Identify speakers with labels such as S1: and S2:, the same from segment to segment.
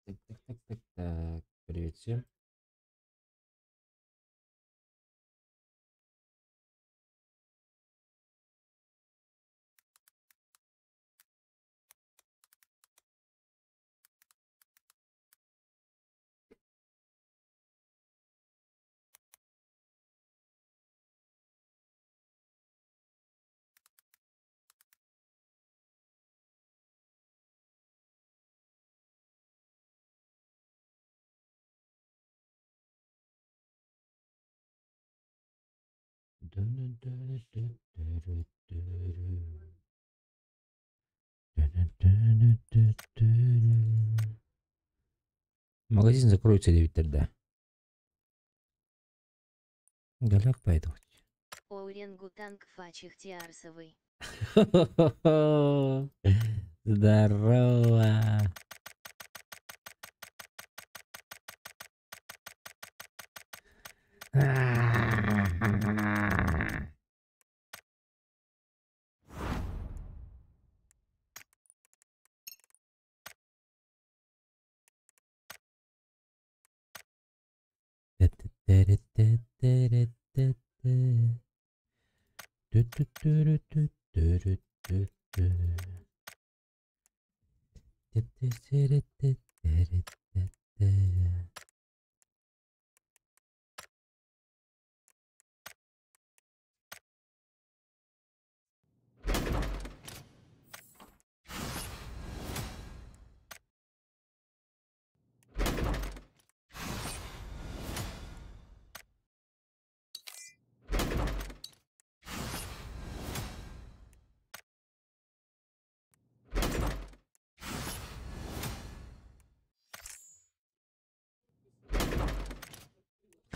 S1: Так, так, так, так, так. Привет всем. Магазин закроется 9 тогда. Голяк пойду.
S2: Орангутанг Фачихтиарсовый.
S1: Здорово.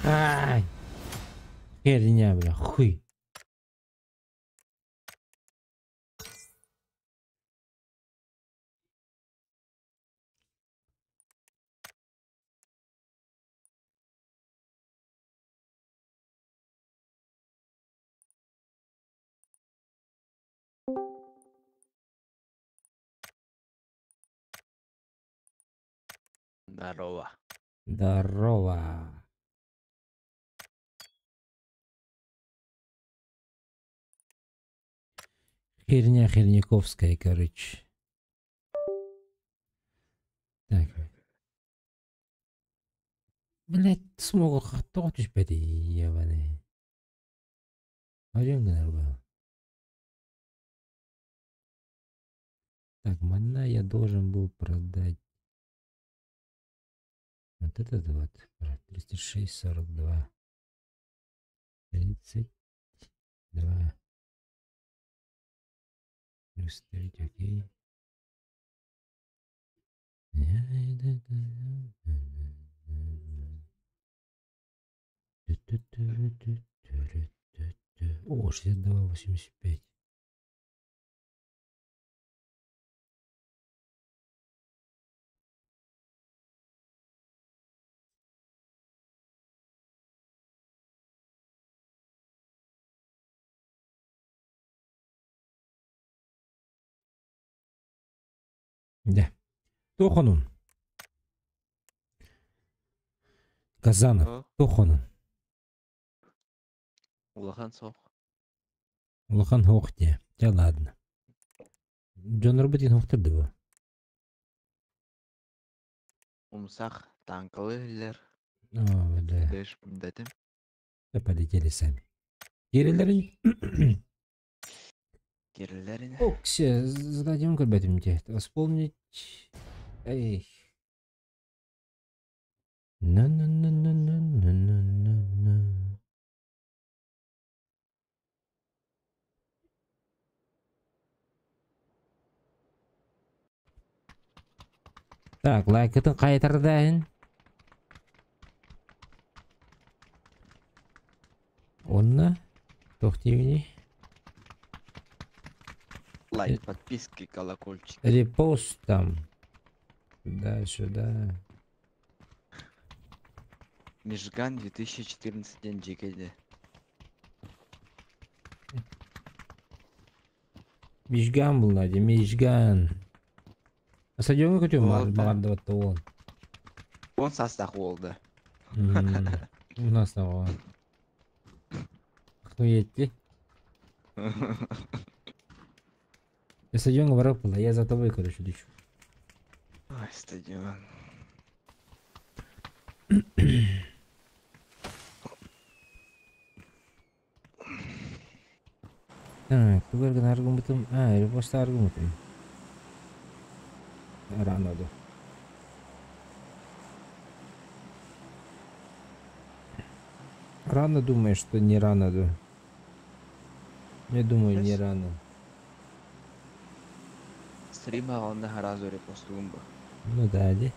S1: Ай! Херня, бля, хуй.
S3: Здорово.
S1: Здорово. Херня херняковская, короче. Так. Блять, смогу хаттоқ түспеді, ебаный. Пойдем, был. Так, мана я должен был продать. Вот этот вот. 36, 42. 32. Плюс 3, окей. О, 62, 85. Да. Тохонун. Казанов.
S3: О,
S1: Тохонун.
S3: Улахан соқ.
S1: Улахан хоохте. Да ладно. Джон Робертин хоохтер бу.
S3: Умсах танкалы
S1: О, бля.
S3: Дэш дэтим.
S1: Да полетели сами. Кириллерин.
S3: Кириллерин.
S1: Оксе, зададим көрбөтүм те. Восполнить. Эй. на на на на на на на на на. Так, лайкытын кайтардайын. Онна. Тохтивни.
S3: Лайк, подписки, колокольчик.
S1: Репост там. Да, сюда.
S3: Межган 2014 день жекеде.
S1: Мижган был Надя, Мижган. Стадионга көтөм
S3: Ол да.
S1: маған да ол.
S3: Он састах уолда.
S1: У нас того. Охуеть. Я стадион говорил, я за тобой, короче, лечу.
S3: Ой, стадион.
S1: Так, тугар аргументум, а, или просто аргументум. Рано до. Рано думаешь, что не рано, да? Я думаю, не рано.
S3: Стрима он разу репостумба.
S1: Ну да, ди.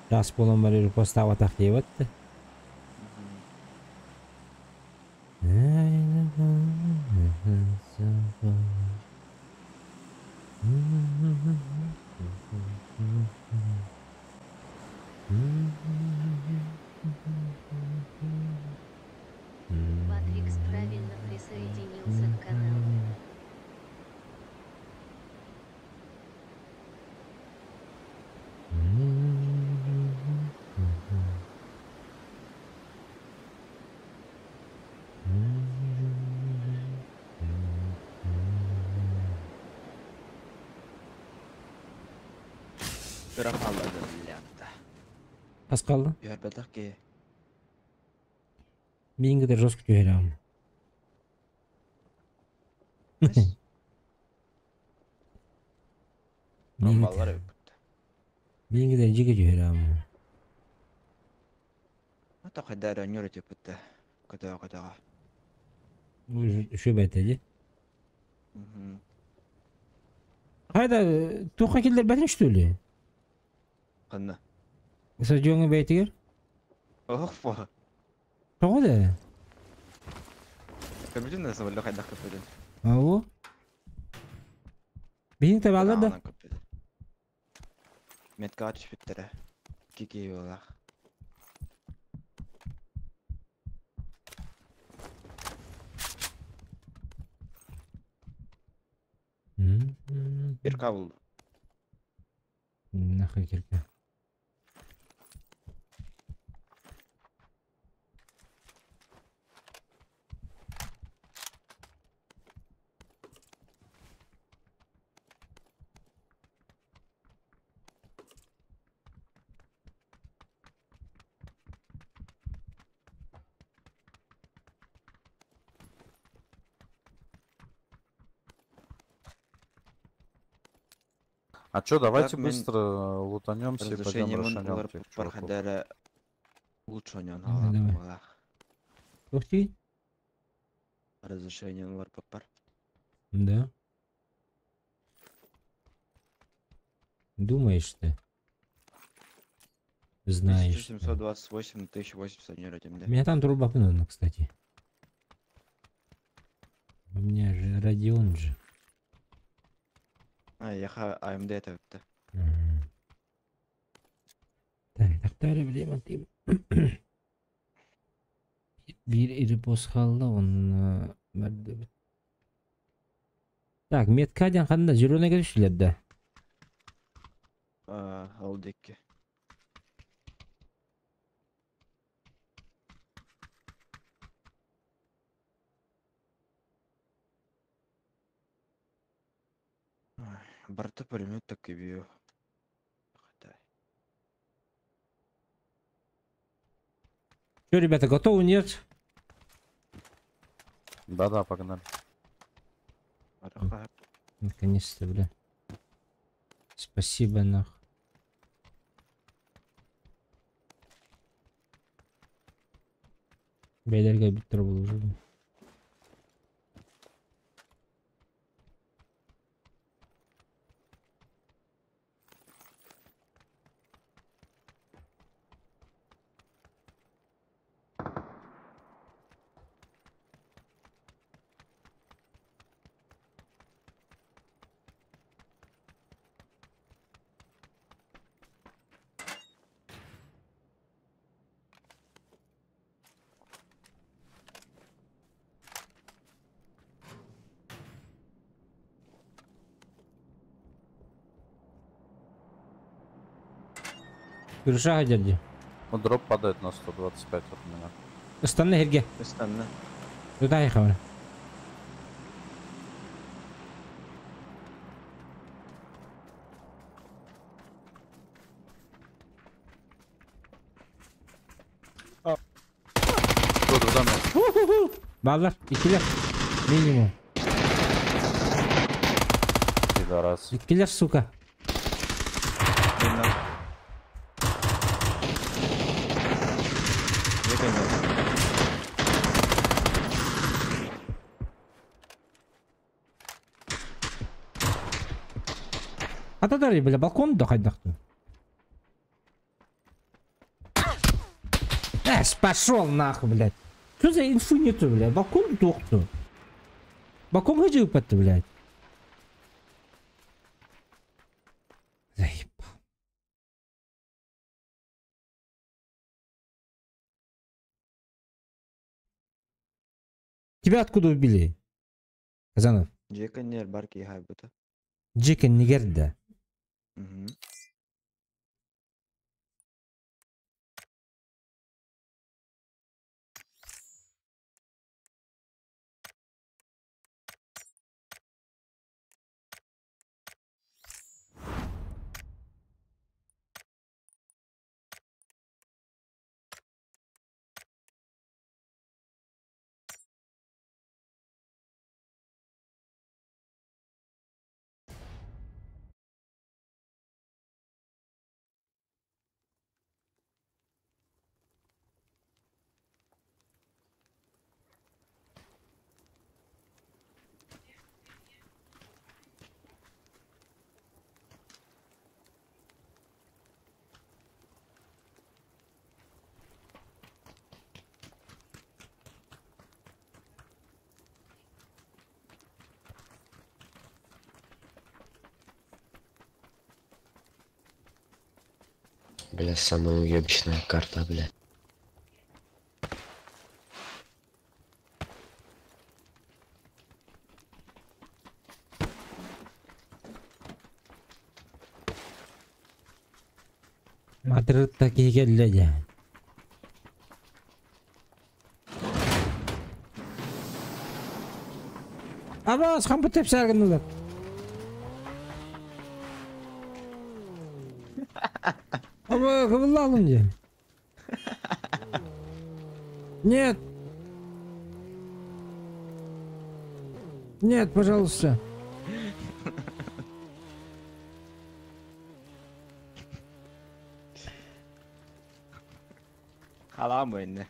S1: Раз полом репостава так вот.
S2: Патрикс правильно присоединился к каналу.
S1: Az kaldı.
S3: Görmedik ki.
S1: Мингде жестко түһэрээм.
S3: Баллар өпүттэ.
S1: Мингде жиге түһэрээм.
S3: Ата кайдар өнөр өтөпүттэ. Көтөҕө көтөҕө.
S1: Үшө бәтеди. Хайда туха киллер бәтин что ли?
S3: Кынна.
S1: Стадионга бәйтигер?
S3: Ох, фо.
S1: Тоҕо да?
S3: Көбүтүн да сабылла кайдах көпүтүн.
S1: Ау. Биһин табалар да.
S3: Метка түспүттэрэ. Кики болах. Бир кабыл.
S1: Нахуй кирка.
S4: А чё, давайте
S3: Так, мен
S4: быстро лутанемся и пойдем
S3: Разрешение
S4: рашанем тех чуваков.
S3: бархадара лучше
S1: Давай, давай. Ух ты.
S3: Разрешение бар папар.
S1: Да. Думаешь ты? Знаешь. ты.
S3: 1728 1080
S1: У меня там труба пнуна, кстати. У меня же Родион же.
S3: А, я АМД это.
S1: Так, так, время ты. Bir репост халла, он. Так, метка ден қанда зеленый түштүлер да.
S3: Ол декке. Барта пулемет так бью.
S1: Что, ребята, готовы, нет?
S4: Да-да, погнали.
S1: Наконец-то, бля. Спасибо, нах. Бәйләргә бит тора уже. Крыша дядя.
S4: Ну, дроп падает на 125 от меня.
S1: Ыстанна эргэ.
S3: Ыстанна.
S1: Тутаай хамар.
S4: Тут в доме.
S1: Бааллар, иккилэр. Минимум.
S4: Пидорас.
S1: Иккилэр, сука. Атадар, бля, балкон да хайдахтын. Эс, пошел нахуй, блядь. Что за инфу нету, блядь? Балкон тухту. Балкон где упадты, блядь? Заебал. Тебя откуда убили? Казанов.
S3: Дьиэ кэннигэр баар киһи хаайбыта.
S1: Дьиэ кэннигэр да.
S3: Угу.
S5: Бля, самая уебищная карта, бля.
S1: Мадрид такие кэллэ. Абаас, хампы тэпсэргэннилэр. Аба, кыбыллаалым дии. Нет. Нет, пожалуйста.
S3: Халаам иннэ.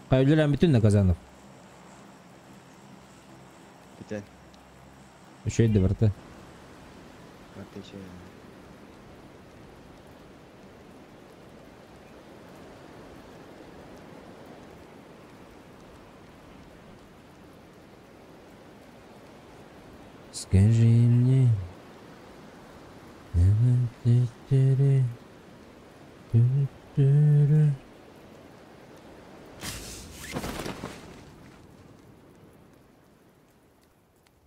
S1: Хайа үлэлээн бүтүн да Казанов?
S3: Бүтэн.
S1: Үчүгэй да барыта.
S3: Барыта үчүгэй.
S1: Скажи мне.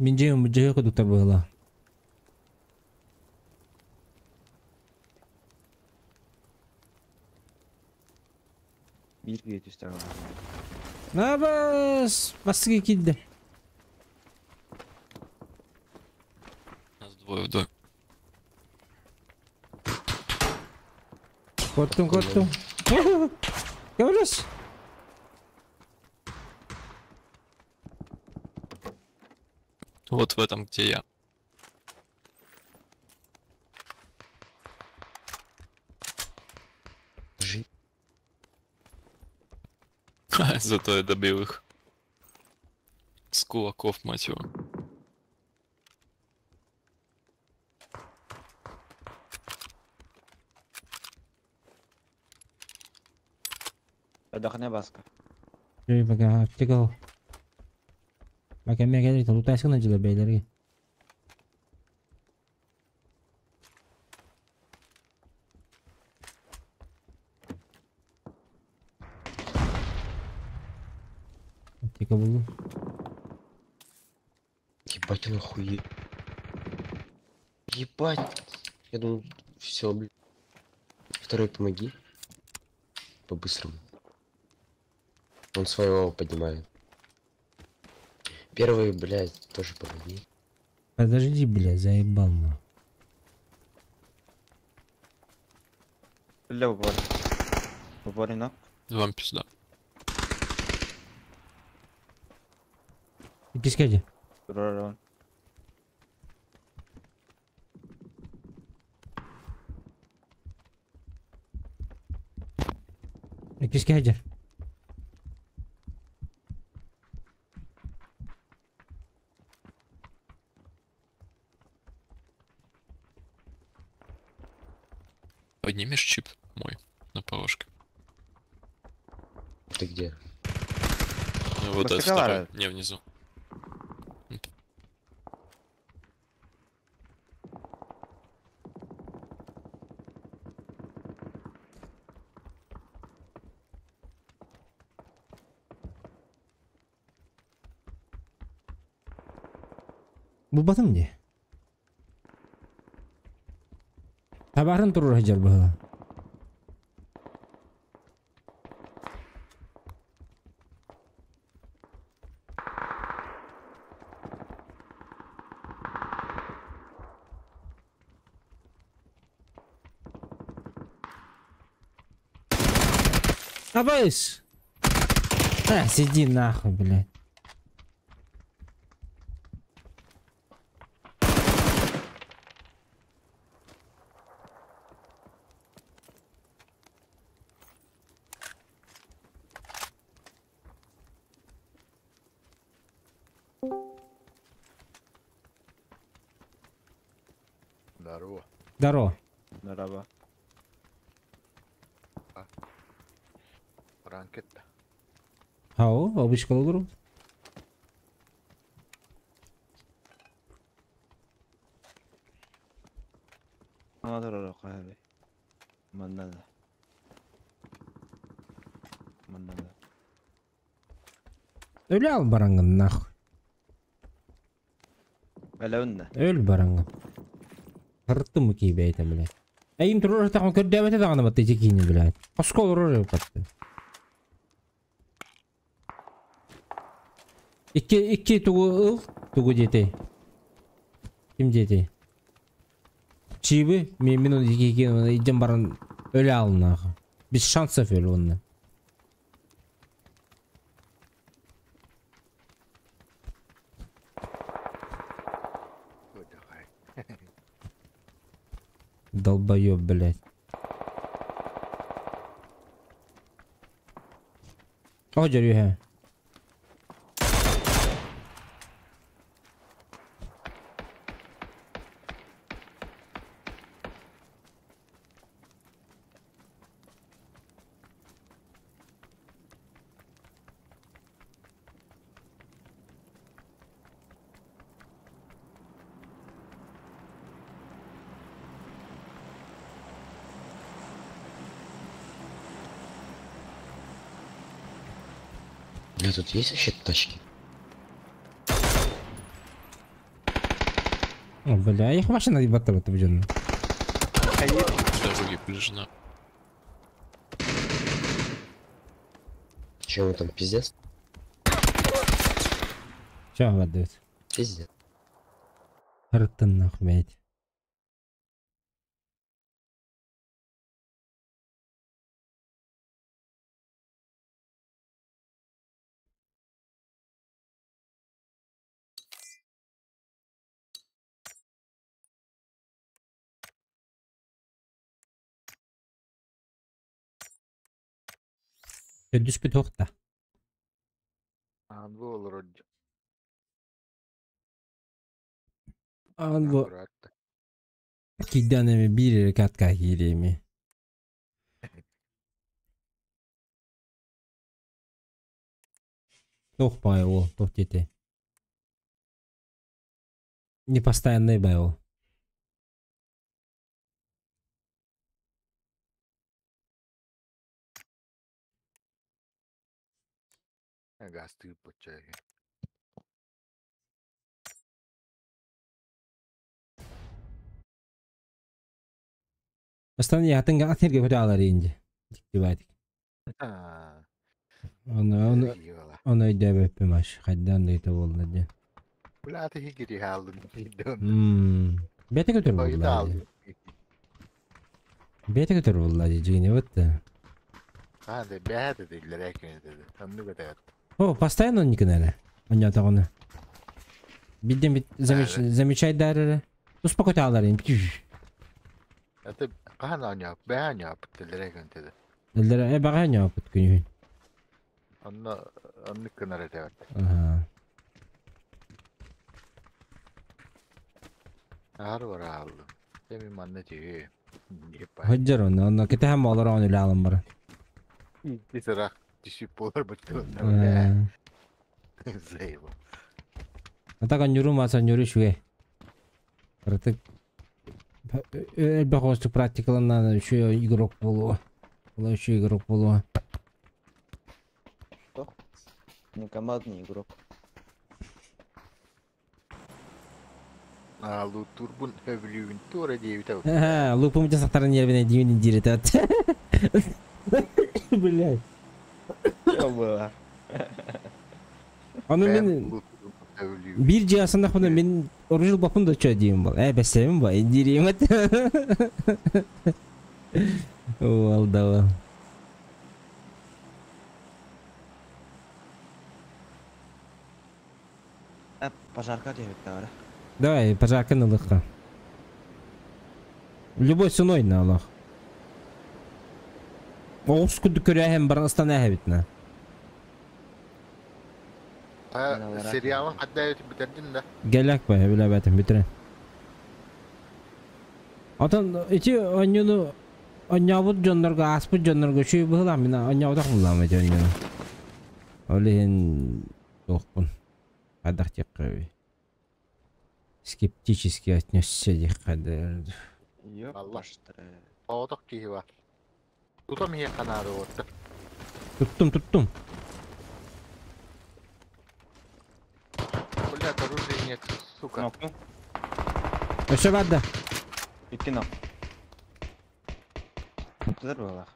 S1: Мин дьиэм дьиэ кудуктар быһыла.
S3: Биир киһи түстэҕэ.
S1: Абас, бастыгы киирдэ.
S6: Нас двое в доме.
S1: Куоттум, куоттум. Көмөлөс.
S6: Вот в этом, где я.
S5: Жи.
S6: Зато я добил их. С кулаков, мать его.
S3: Отдохни, Баска.
S1: Эй, пока, аптека. Пока меня говорит, лутайсың дьыла бэйэлэргэ. Аптека буллум.
S5: Ебать он охуе. Ебать. Я думал, все, блядь. Второй помоги. По-быстрому. Он своего поднимает. Первый, блядь, тоже помоги.
S1: Подожди, блядь, заебал на.
S3: Бля, упор. Упорено.
S6: Вам пизда.
S1: Пискайте.
S3: Турарон.
S1: Пискайте.
S6: Поднимешь чип мой на положке?
S5: Ты где?
S6: Ну, вот это второй. Не, внизу.
S1: Булбатым дии. Табарын турur хажар быһыла. Абайс! А, сиди нахуй, блядь.
S7: Здорово.
S1: Здорово.
S3: Здорово.
S7: Ранкетта.
S1: Ау, обычка олору.
S3: Манна. Манна.
S1: Өлө ал бараңын нахуй.
S3: Өлөөннө.
S1: Өл бараңын. Харттым кийбейте, блядь. Эйим турur тагын көрдөбөтө дагы батты жекини, блядь. Оскол урur батты. Икки икки тугу ыл, тугу дети. Ким дети? Чиби, мен мен оны ики идем баран өлө ал нахуй. Без шансов өл онны. Долбоёб, блядь. О, деревья.
S5: Бля, тут есть вообще тачки?
S1: О, бля, их машина ебать это бежит.
S6: Дороги ближна.
S5: Чем там, пиздец?
S1: Че воды?
S5: Пиздец.
S1: Ртын нахуй, блядь. Түспүт тоқта.
S7: Ан бу олорор.
S1: Ан бу кидданеми бир катка кииреми. Тох бай ол, тох дете. Непостоянный бай ол.
S7: Гастыыр боччо.
S1: Бастан яатын атын көтө алар инде. Диктибатик. Оны оны оны өйдөбөппүм аш. Хайдан да ите болду диэн.
S7: Бля, ты хигири хаалдым.
S1: Бэйэтэ көтөр буолла. Бэйэтэ көтөр буолла дии вот.
S7: А, да бэйэтэ диллер экенеде. Оннук этэ.
S1: О, постоянно он никогда. Онньоотоҕуна. Бидем бит замечай дарара. Успокойте алар им.
S7: Это хаһан оонньоop, бэйэ оонньооппут диллер экенеде.
S1: Эллер э баҕа оонньооппут күнүһүн.
S7: Онно оннук гынар этэ.
S1: Аха.
S7: Аар барааллым. Эми манна түһүү.
S1: Хыджар онно онно кэтэһэн олорон үлэ алан бара.
S7: Икки сырах түсүп болар быттын. Заебал.
S1: Ата нюру маса нюру шуе. Артык элбэх оостук практикаланна үчүгэй игрок буолуо. Ола үчүгэй игрок буолуо.
S3: Не командный игрок.
S7: А, лутурбун хөбүлүүбүн туора диэбитэ.
S1: Ага, лупум жасактарын нервине дивин дирет. Блядь.
S3: Что было?
S1: Аны мен бир жыасында хуна мен оружил бапын да чө дейм бол. Э, бесемин ба, дирим. Ол да.
S3: Э, пожарка диэбит да
S1: Давай, пожарка на лыхка. Любой ценой на Аллах. Оғыз күдді көрәһем баран ыстан әһәбитна.
S7: Сериалын хадда бүтэрдин да.
S1: Гелек ба, билебетим бүтүрен. Отон ити онньуну онньообут дьоннорго ааспыт дьоннорго үчүгэй быһыылаах мин онньообутах буллаам ити онньуну. Ол иһин туохпун хайдах диэххэ скептически отнесся диэххэ да.
S7: Алла. Оотох киһи бар. Тутам иһиэ ханаары уотта.
S1: Туттум, туттум.
S7: Блядь, оружия нет, сука.
S3: Нокну.
S1: Өссө бар да.
S3: Икки нок. Туттулар буоллах.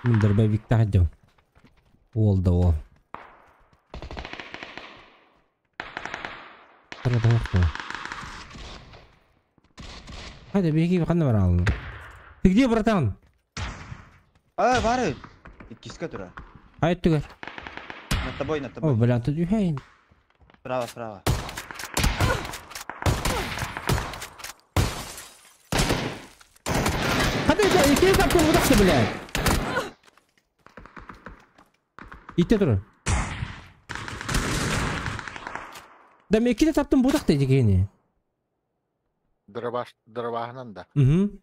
S1: Мин дробовиктаах дьон. Уол да уол. Хайда биһиги ханна бараалын? Ты где, братан?
S3: А, бары. Иккискэ тура.
S1: Хайа түгэр.
S3: Над тобой, над тобой.
S1: О, бля, тут юхейн.
S3: Справа, справа.
S1: Хада, икки тапкын будахты, блядь. Итте тур. Да мен икките таптым будахты дегени.
S7: Дробаш, дробаһынан да.
S1: Угу.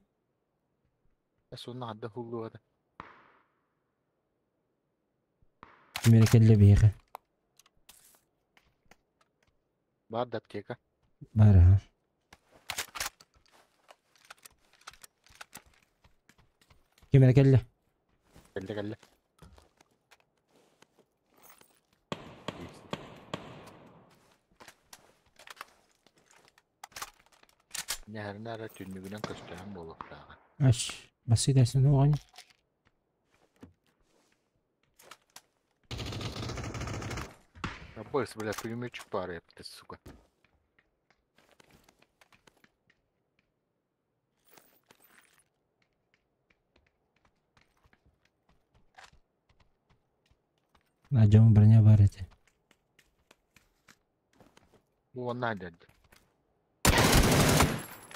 S7: Сонна хадда хуллуата.
S1: Мерекелле биэхэ.
S7: Бар да аптека.
S1: Бар аха. Ким эрэ кэллэ.
S7: Кэллэ кэллэ. Нэһэринэ эрэ түннүгүнэн көстөһөн буолуохтааҕа.
S1: Аш, бассыйдайсын оҕони.
S7: Абыс, бля, пулеметчик пара эппит, сука.
S1: На дьон броня бар этэ.
S7: Бу онна деді.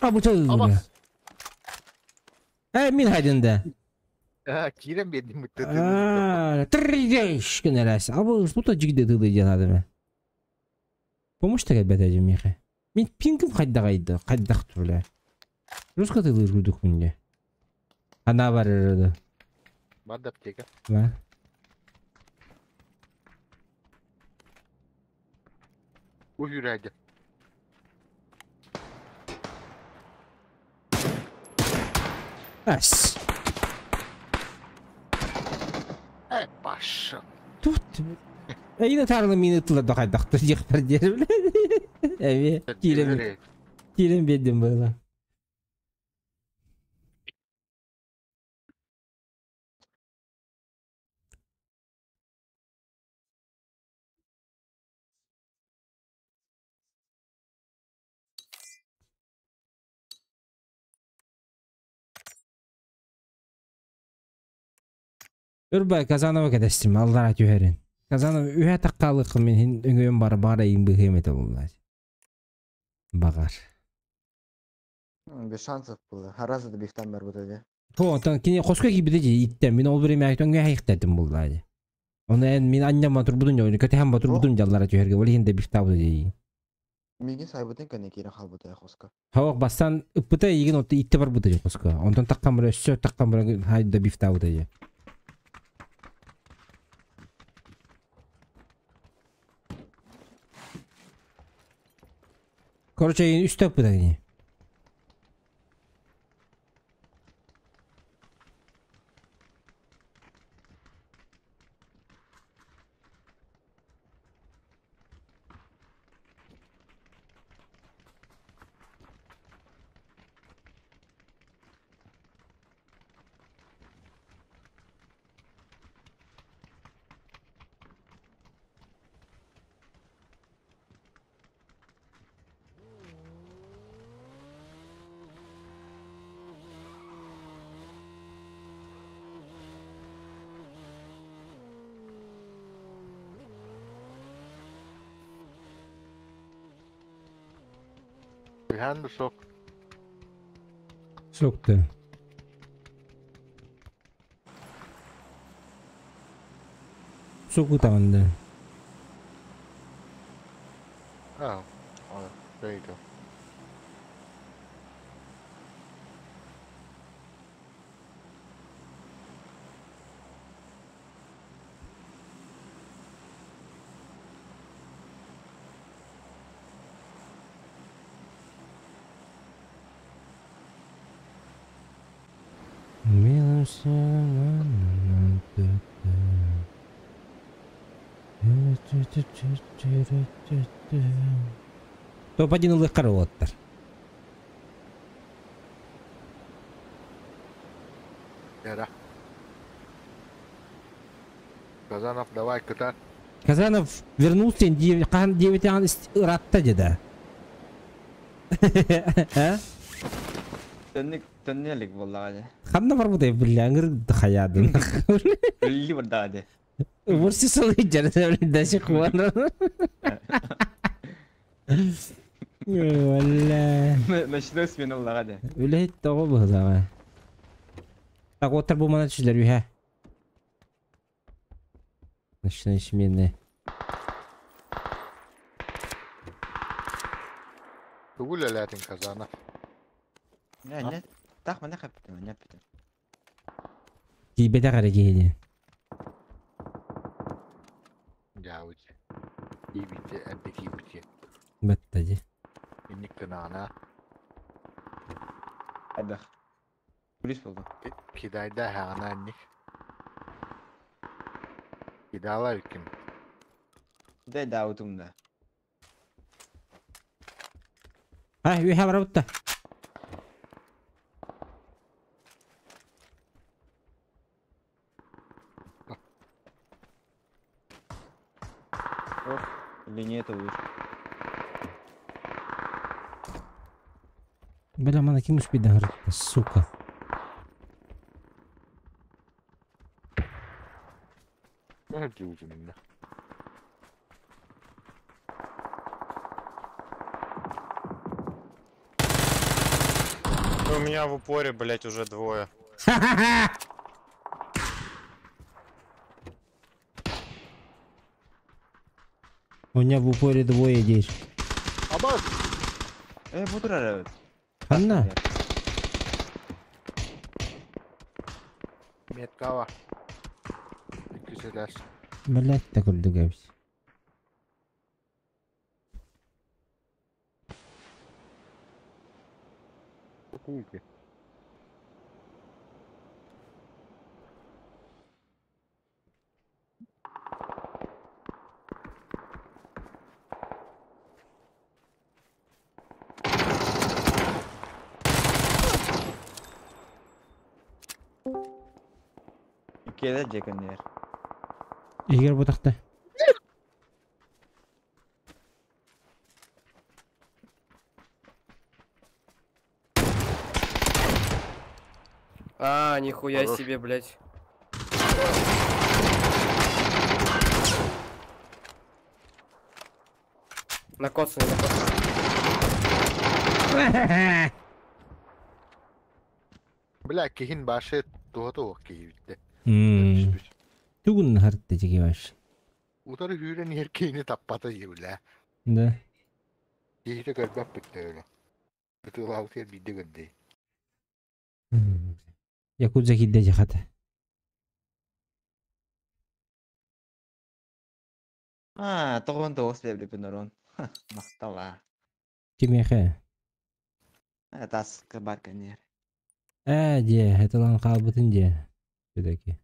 S1: А бу чыл.
S7: Абас.
S1: Э, мин хайдында.
S7: А, киирэн биэрдим бытты.
S1: А, тридеш генерас. А бу что-то жигде тылы дьанадыма. Помощь кэлбэтэ дьэ миэхэ. Мин пингим хайдагайды, хайдах бля. Руска тылыр курдук минге. Ана бар эрэ
S7: Бар да аптека.
S1: Бар.
S7: Уһүрээдэ.
S1: Ас.
S7: Э, Паша.
S1: Тут. Эйне тарны мини тыла да хайдахтыр диэхпэр диэри Эми киирэн киирэн биэрдим быһыла. Үрбай Казанова кэтэстим, аллара түһэрин. Казанов үһэ таққалықы мен өңөйüm бар бар эйин быһыым этэ булла. Бағар.
S3: Без шансов было. Харазы да бифтан бар бу
S1: То, онтон кини хоско кийбите же иттен, мин ол бири мәйтөн өңө хайықтатым булла. Оны эн мин анням турбудун жоо, көтөһөн батурбудун жаллара түһэрге, ол иһин де бифтабы дии.
S3: Миги сайбытын кәне кире халбыта хоска.
S1: Хавак бастан ыппыта игин отты итте бар быта хоско. Онтон таккан бир өссө таккан бир хайда бифтабы дии. Короче, үстө ыппыта кини.
S7: Түһэн сок.
S1: Сокту. Соку таҕынды.
S7: А, there you go.
S1: Топ-1 ылык карабаттар.
S7: Яра. Казанов, давай, кытар.
S1: Казанов вернулся, хан 9 ан ратта деда. А?
S3: Төннүк төннелик боллага.
S1: Ханна бар будай билляңыр хаядын.
S3: Үлли барда.
S1: Бурси солы жарда до сих пор. Валла.
S3: Ночной смена боллага.
S1: Үлэһит тоҕо быһылаҕа. Так оттар бу мана түшүлэр үһэ. Ночной смены.
S7: Тугул элэтин Казанов.
S3: Не, не. Так мана хапты, не пите.
S1: Кийбете кара киһини.
S7: Жаучи. Кийбите, әдде кийбите.
S1: Баттади.
S7: Инник тынаана.
S3: Айдах. Полис болду.
S7: Кидайда хаана инник. Кидалар ким.
S3: Дай да утумда.
S1: А, үһэ барабытта.
S3: Ох, или не это лучше.
S1: Бля, мана ким успейді гарытта, сука.
S8: У меня в упоре, блять, уже двое.
S1: У меня в упоре двое здесь.
S7: Абас!
S3: Бу турар.
S1: Ханна?
S7: Меткава. Иккиселес.
S1: Блять, так үрдүгәбис.
S7: Кулки.
S3: Келер же көннөр.
S1: Егер бутахта.
S9: А, нихуя
S7: Хорош.
S9: себе, блядь. Накоцанный, накоцанный.
S7: Бля, кихин башы туһа киһибитте.
S1: Тугун хартты тиги баш.
S7: Утары hүүрэн иһэр киһини таппата дии, бля.
S1: Да.
S7: Киһитэ көрбөт бүттэ өлө. Ытыылаабытыгар биирдэ көрдей.
S1: Якудза кидде жахата.
S3: А, 99 левлипин орон. Махтала.
S1: Кимиэхэ?
S3: Таска бар көннөр.
S1: Ээ, дьэ, эталан хаалбытын дьэ. Все-таки.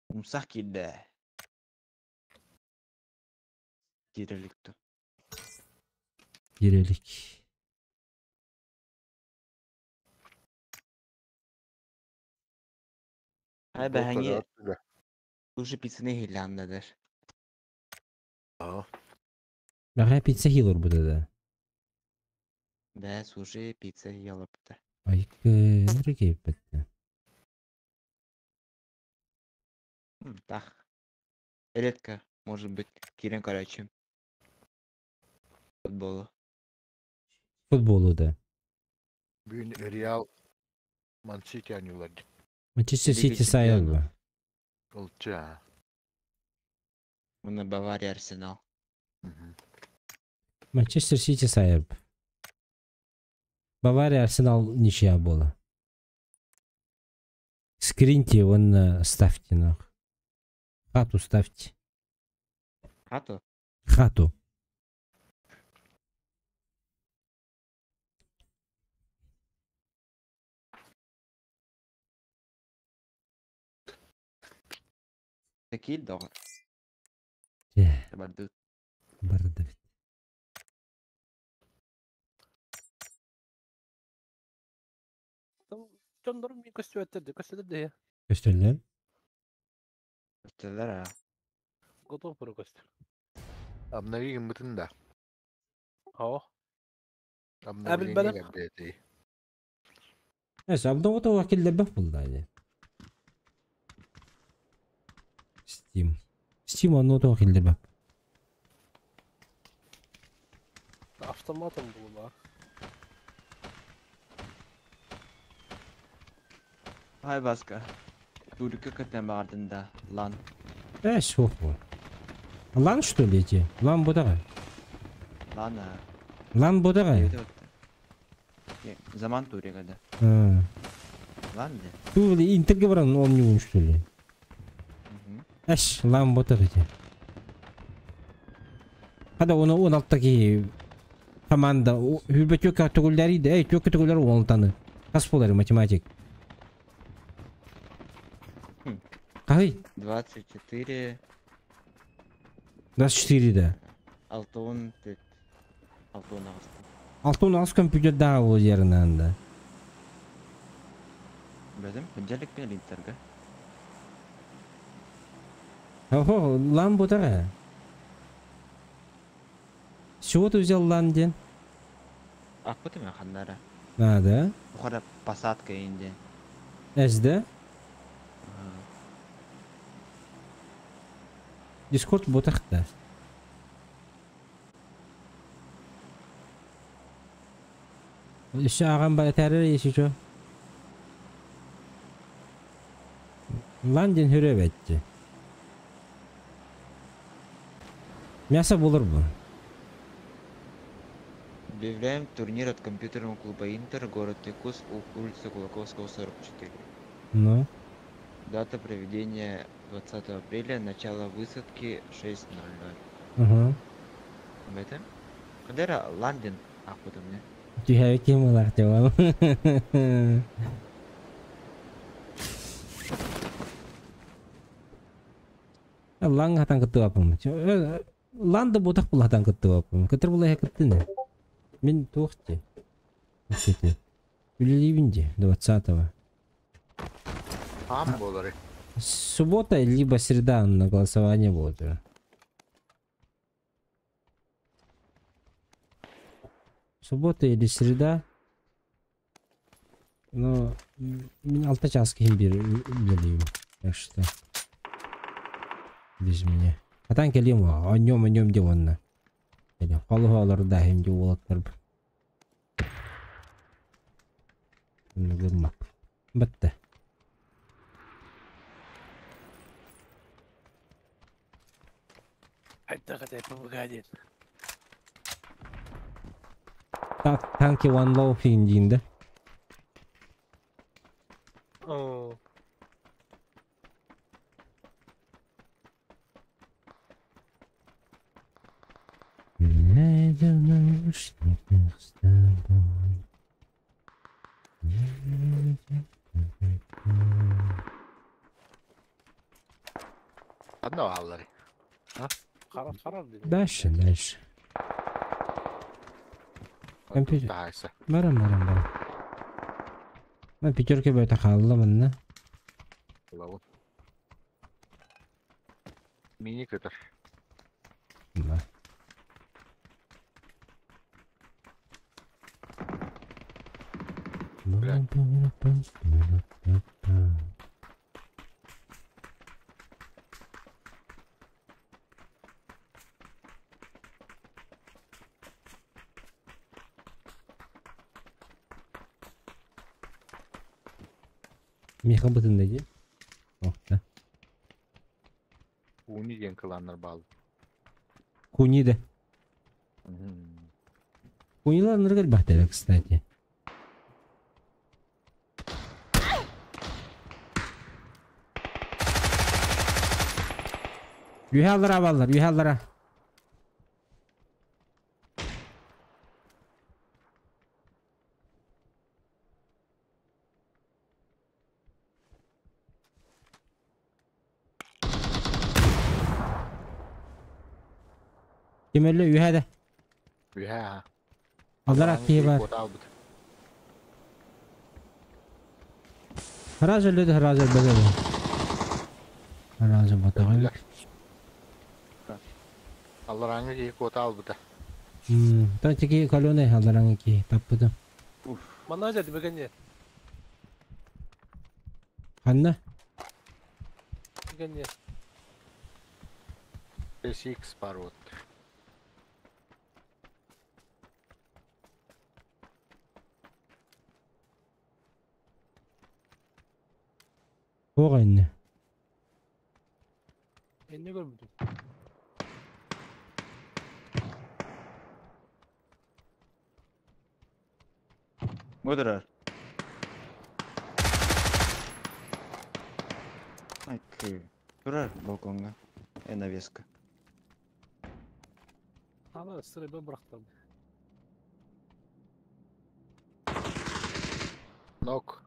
S3: Умсах киирдэ. Киирэлик ту.
S1: Киирэлик.
S3: Ай бэһэҥи уже пиццаны хиллааннадыр.
S7: Аа.
S1: Бэҕэһээ пицца хилор буда да.
S3: Бээ, суши, пицца ялапта.
S1: Айкы, нэрэ киирбэттэ.
S3: Так. Редко, может быть, киирэн короче. Футболу.
S1: Футболу да.
S7: Бүгүн Реал Ман Сити оонньуулар.
S1: Манчестер
S3: Лига
S1: Сити сайыл
S3: чемпионов.
S1: бу.
S7: Ылча.
S3: Мына Бавария Арсенал.
S1: Манчестер Сити сайыл. Бавария Арсенал ничья была. Скриньте, вон ставьте нах. Хату ставьте.
S3: Хату?
S1: Хату.
S3: Такие доҕор.
S1: Дьэ,
S3: Бардыт.
S1: барды бит.
S10: Дьоннорум мин көстүбэттэр көстөлөр дээ.
S1: Көстөллөр.
S3: Көстөлөр а.
S10: Готов бuru көстөр.
S7: Обнови гыммытын да.
S10: Оо.
S7: Обновление
S10: бэлэм.
S7: кэлбэти.
S1: Эс, абдоҕото вакиллербэх булла дьэ. Steam. Steam онно тоҕо киллэрбэп.
S10: Автоматом булла.
S3: Ай баска. Турка көтөн баҕардын да лан.
S1: Эс, суох бу. Лан что ли эти? Лан будаҕа.
S3: Лан а.
S1: Лан будаҕа.
S3: Заман турика да.
S1: А.
S3: Лан де.
S1: Ту интерге баран он не что ли? Эш, лан будаҕа эти. Хада оны он алттаки команда хүрбе төкө төгүлләри да, эй, төкө төгүлләр он таны. Кас болар математик. Кай?
S3: 24.
S1: 24 да.
S3: Алтон тет. Алтон ағысты.
S1: Алтон ағыс компьютер да ол жеріне анда.
S3: Білдім, күнделік пен интерге.
S1: Охо, лан бұдара. С чего ты взял лан ден?
S3: Ақпыты мен хандара.
S1: А, да?
S3: Бұқара посадка енді.
S1: СД? Дискорд ботахта. Еще ағам бар тәрі если что. Ландин хүрөбәтти. Мясо булыр бу.
S3: Объявляем турнир от компьютерного клуба Интер, город Якутск, улица Кулаковского, 44.
S1: Ну.
S3: Дата проведения 20 апреля, начало высадки 6:00.
S1: Угу.
S3: В этом? Когда Ландин, а потом не?
S1: Түһәбе кем олар деп Лаң хатан кытты апым. Ланда ботах булатан кыттыбаппын. Кытыр булайа кыттыны. Мин туох дии. Ити. Үлэлиибин дии, 20-го.
S7: Хаам буолары.
S1: Суббота либо среда на голосование будет. Суббота или среда. Но мин алта чааска иһин биэр үлэлиибин. Так что без меня. Хатан кэлиэм оонньуом оонньуом диэн уонна. Холуһу олордааһын дии уолаттарбын. Онно гыммап. Батта.
S10: Хайдах этэй ПВГ диэн.
S1: Так, танки one low фигин диин да.
S10: Оо.
S1: Глядя в наушниках с тобой.
S7: Ханна бааллар.
S10: Харар харар диэн.
S1: Дальше, дальше. Компьютер.
S7: Таайса.
S1: Баран, баран, баран. Мен пятерка бөтө хаалла манна.
S7: Лавын. Мини көтөр.
S1: Да. Миэхэ бытында дии. Охта.
S7: Уни диэн кылааннар бааллар.
S1: Куни да. Кунилар ныргар бахтара, кстати. Үһэ аллара баллар, үһэ аллара. Ким өллө үһэ да.
S7: Үһэ аха.
S1: Аллара киһи бар. Сразу өллө да сразу өлбөтө да. Сразу ботаҕа.
S7: Алларааҥҥы киһи куота албыта.
S1: Та тики каленый алларааҥҥы киһи таппытым.
S10: Манна дьэ бигэнье.
S1: Ханна?
S10: Бигэнье.
S7: SX бар вот.
S1: Туох иннэ?
S10: Энне көрбүтүм.
S3: Бу турар. Айкы. Турар балкоҥҥа. Э, навеска.
S10: Ана сырыба бырахтым.
S7: Нок.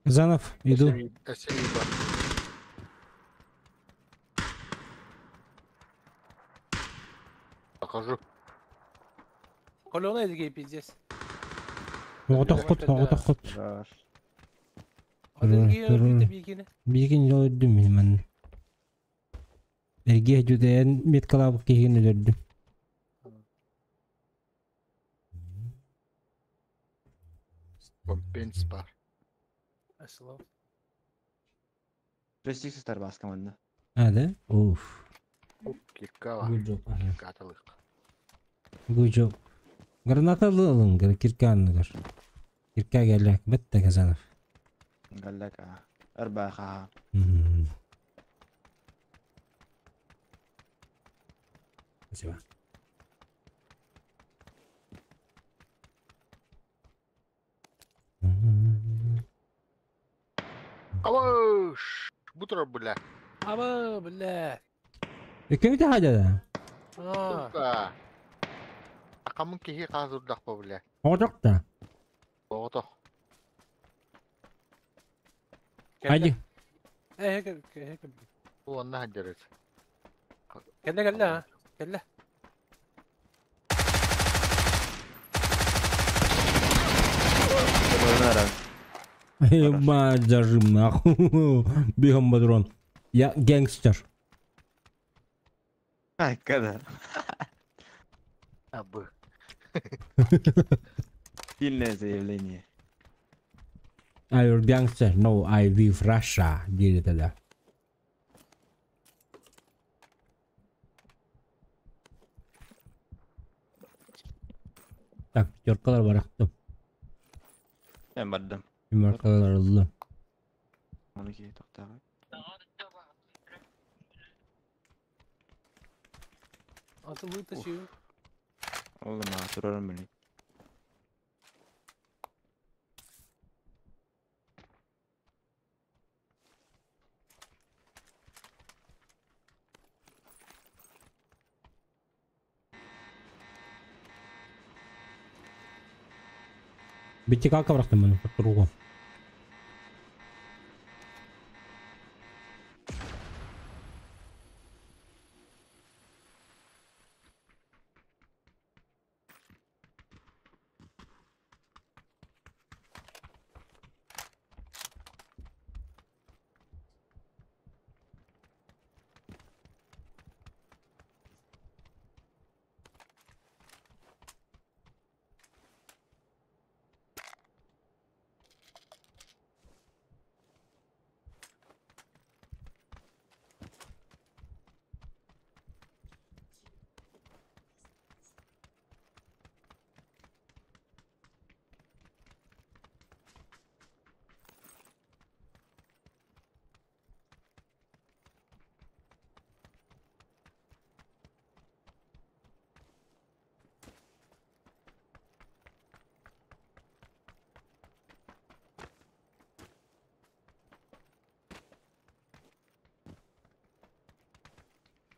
S1: Занов, иду.
S7: Спасибо. Захожу.
S10: Колёна эдигей пиздец.
S1: Оҕотоххут, оҕотоххут.
S10: Эдигей өлбүтэ биикини.
S1: Биикин жол өддүм мин манна. Эргиэ дьүдэйэн меткалаабыт киһигин өлөрдүм.
S7: Компенс бар.
S10: Аслов.
S3: Престиг сытар бааска манна.
S1: А, да? Уф.
S7: Кирка бар.
S1: Good job.
S7: Кирка аталык.
S1: Good job. Граната ылын, кирка анныгар. Кирка кэллэк, бэтте Казанов.
S3: Галлак аа. Арбааха.
S1: Спасибо.
S7: Алыш! Бу турар бля.
S10: Аба, бля.
S1: Ким хаҗа
S10: Аа.
S7: Акамын киһи хаазырдахпа бля.
S1: Оҕотох да.
S7: Оҕотох.
S1: Хади.
S10: Э, э,
S7: Уонна хаддерет.
S10: Кэллэ кэллэ а. Кэллэ.
S1: Ебать, зажим нахуй. Бегом патрон. Я гангстер.
S3: Ай, когда?
S7: Абы.
S3: Сильное заявление.
S1: I am gangster. No, I with Russia. Дири тогда. Так, пятеркалар барахтым.
S3: Мен бардым.
S1: Пятеркалар алды.
S3: Оны кей тоқтағы.
S10: Аты вытащил.
S3: Oğlum ha, турарым билей.
S1: Битикалка барахтым мен тургу.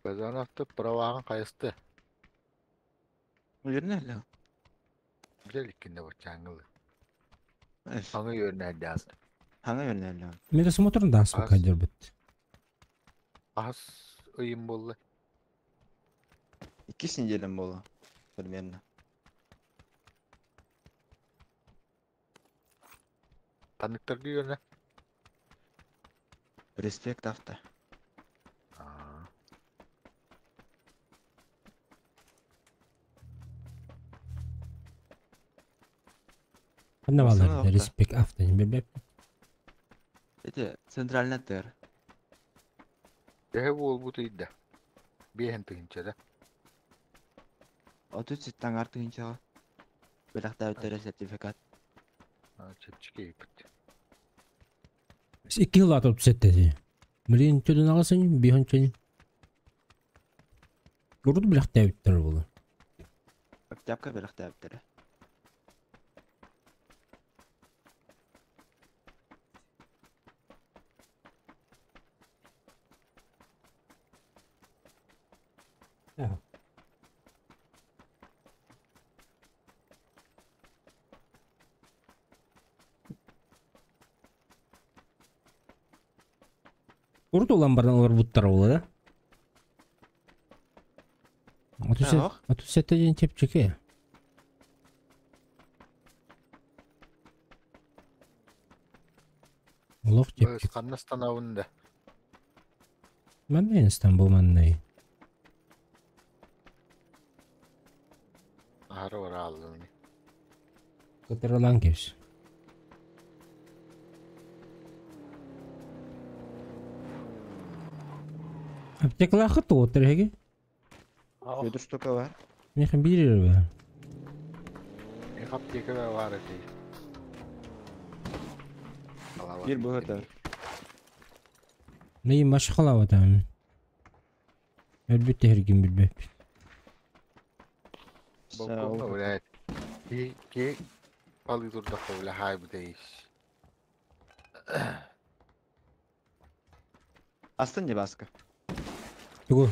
S7: Базанов правағын қайысты.
S3: Үйерне әлі.
S7: Білер иккенде бачаңылы. Аңы үйерне әлі аз.
S3: Хаңа үйерне әлі.
S1: Мен смотрим да асыл кадер бит.
S7: Аз ыйым болды.
S3: Икки неделям было. Примерно.
S7: Таныктарды үйерне.
S3: Респект авто.
S1: Ханна балар респект авто не бебеп.
S3: Это центральный тер.
S7: Эһэ буолбут ыйда. Биэһэн тыһынча да.
S3: Отут ситтан тыһынчаҕа. Белэхтээбиттэрэ сертификат.
S7: Чэпчэки ыйбыт.
S1: Икки хыл атып сеттеди. Блин, төдөн агасын, биһон чени. Урут билэхтээбиттэр буолу.
S3: Октябка белэхтээбиттэрэ.
S1: Урут улан бардан олар буттар буолу да. Оту сетте ден чепчеке. Олох чепчек.
S7: Каннастанауында.
S1: Маннай Стамбул маннай.
S7: Ары бар алдым.
S1: Кытырылан кепс. Аптекалаахы туоттар эһиги?
S3: Өтөр штука бар.
S1: Миэхэ биир бар.
S7: Миэхэ аптека бар эти.
S3: Бир быһытар.
S1: Ней машхалаватам. Өлбүт тэһэргин билбэппин.
S7: Балконна блядь. Ки ки палы турдахха бля хай бутейш.
S3: Астын не баска.
S1: Тугу.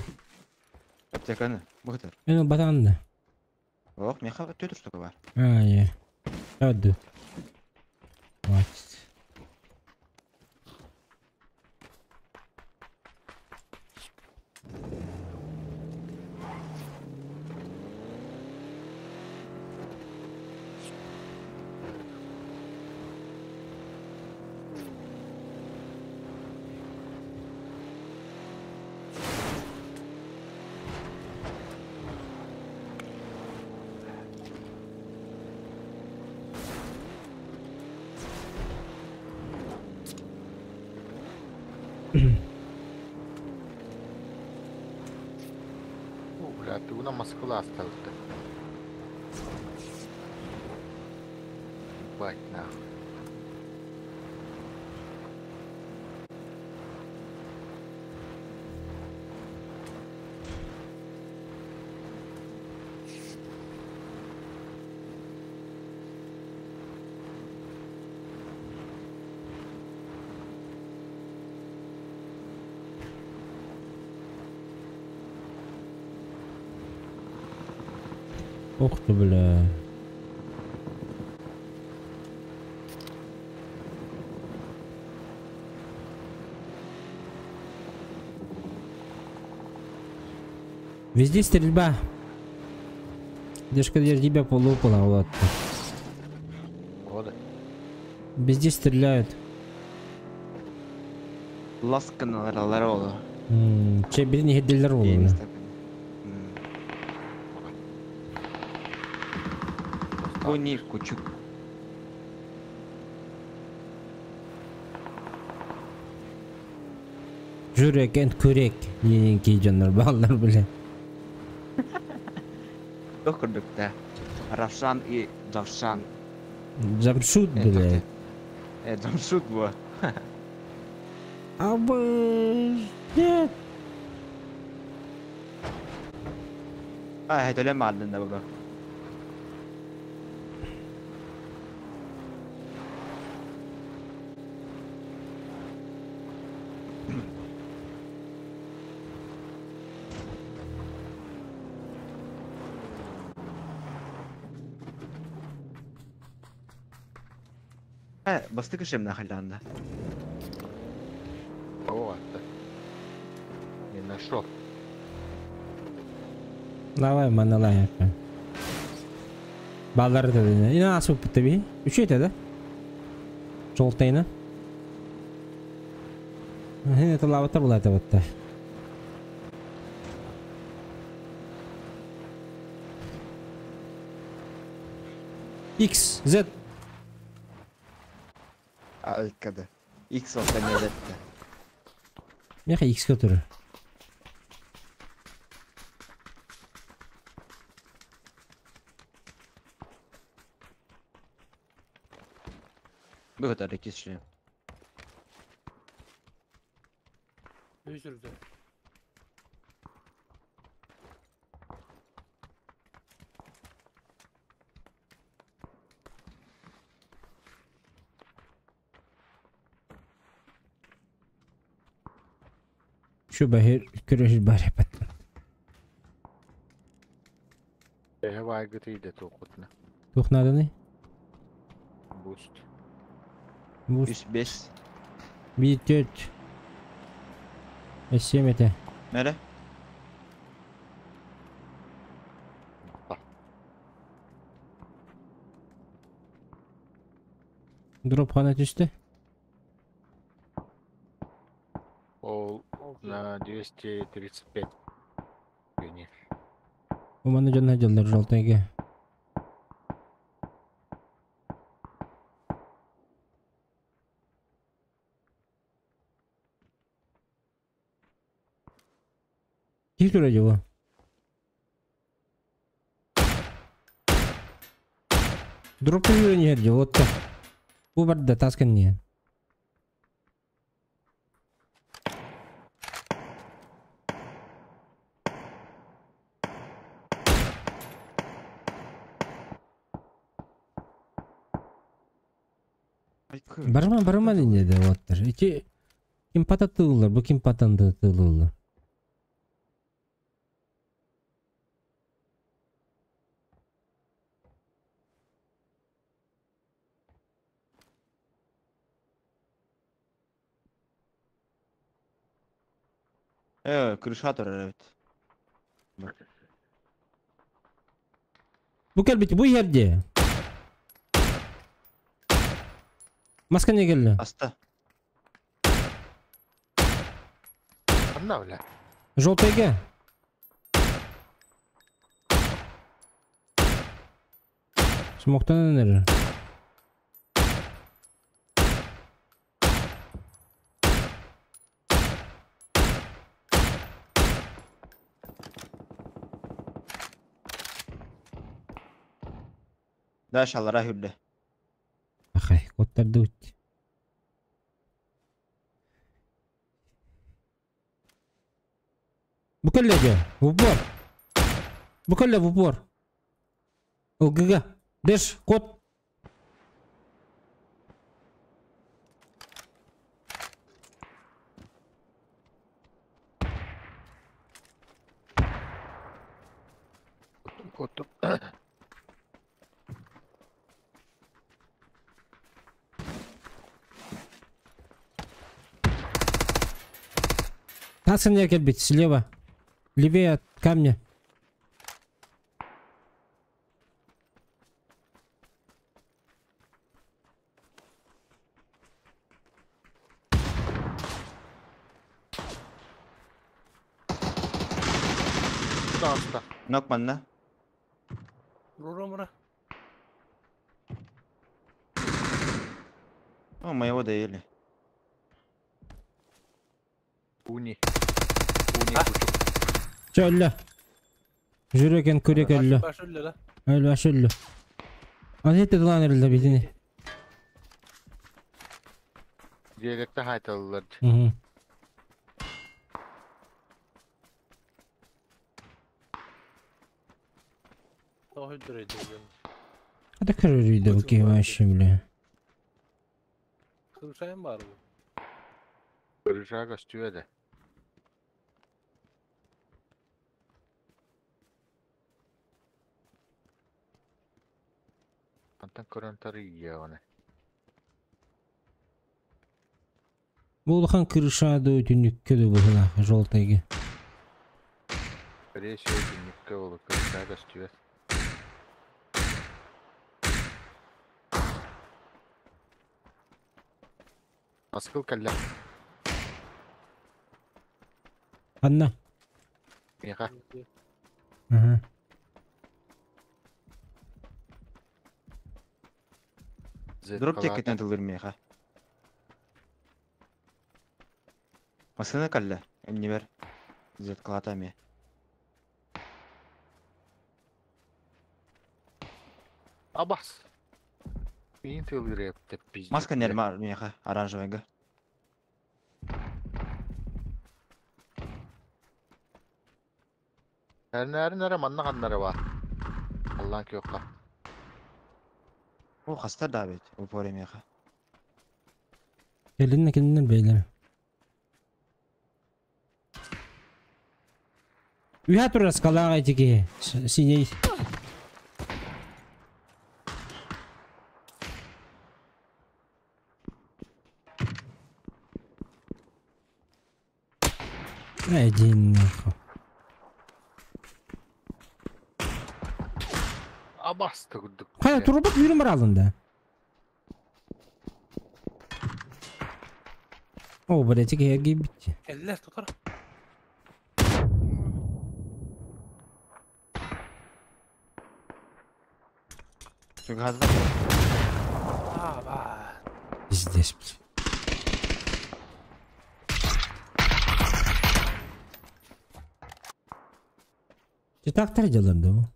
S3: Аптеканы быһытар.
S1: Мен батаанда.
S3: Ох, миэхэ төтөр штука бар.
S1: А, е. Öldü. Вот.
S7: О, бля, ты у нас класс то. Ебать нахуй.
S1: Ух ты, бля. Везде стрельба. Дежка, я тебя полупала, вот.
S7: Вот.
S1: Везде стреляют.
S3: Ласканалар олу.
S1: Че, бир не хедделер олу.
S3: Кони кучук.
S1: Жүрек энд күрек. Енен жаннар баллар, бля.
S3: Туох курдукта. Равшан и Джавшан.
S1: Джамшут, бля.
S3: Джамшут бу.
S1: Абы... Нет.
S3: А, это ле мадden да бу. Бастык ишем нахалянда.
S7: О, это. Не нашел.
S1: Давай, маналай. Баллар да. Ина асып бітті Үш ете да? Жолтайна. Это лаватар була это вот. X, Z.
S3: Алькада. X olsa ne etti.
S1: Меха X көтөрөр.
S3: Bu kadar kişi.
S10: Üzüldü.
S1: Şu bahir көрөшү бар эпет.
S7: Эхвай гытыйда тоқутна.
S1: Тухнаданы?
S7: Буст.
S1: Буст.
S3: 3 5.
S1: 1 4. 7 это.
S3: Nere?
S1: Дроп хана түстү.
S7: Ол на 235. Гений.
S1: Уманы жонна жолдар жолтайга. Ким тура жобо? Дроп үйрөнер жолотта. Бу барда таскан не. Барма барма dedi оттар. Ити ким пататылар, бу ким патандытылар.
S3: Крыша evet.
S1: Бу келбит бу жерде. Маска не келди?
S3: Аста.
S7: Анна, бля.
S1: Жолтайга. Смоктан өнер.
S3: Дальше аллара хүрдэ.
S1: Ахай, куоттардыбыт. Бу кэллэ дьэ, в упор. Бу кэллэ в упор. Ылгыга. Дэш, кот.
S7: Куоттум.
S1: Тасынер кэлбит, слева. Левее от камня.
S7: Таҕыста.
S3: Нок манна.
S10: Рура
S3: О, моего доели.
S7: Уни. Уни кучук.
S1: Чэ өллө. Жүрөкен күрек өллө.
S10: Баш өллө да.
S1: Өллө, баш өллө. Аны тылан эрэллэ битини.
S7: Дьиэлэртэн хаайталлар.
S1: Угу.
S10: Тоҕо үрдүрэй
S1: Это көрөрүйдэ бу киһи вообще, бля.
S10: Кырышайым бар бу.
S7: Кырыша көстүө да. Антан көрөн тарыйя оны.
S1: Бу улахан крыша да түннүккэ да быһылаах желтайга.
S7: Скорее всего, түннүккэ ол кырыша көстүө. Аскыл кэллэ.
S1: Анна.
S7: Миэхэ.
S1: Ага.
S3: Дроп теккетен тылыр миэхэ. Масына кэллэ. Эннибэр. Зеткалата эмиэ.
S7: Абас. Миин тылыр эптеп пиздец.
S3: Маска нерма миэхэ оранжевыйга.
S7: Эрнәрин эрэ манна ханнары бар. Аллаан күөххэ.
S3: О, хастар да бит. Упор миэхэ.
S1: Кэлиннэ кэлиннэр бэйлэр. Үһэ турар скалаҕа ити киһи. Синий. Один нахуй.
S7: Абас төгүрдүк.
S1: Хайа турбут yürüm алында. О, блядь, киһи эргийбит.
S10: Кэллэ тутар.
S3: Чугазда.
S10: Аба.
S1: Пиздец, блядь. Чытаактар дьалар да бу.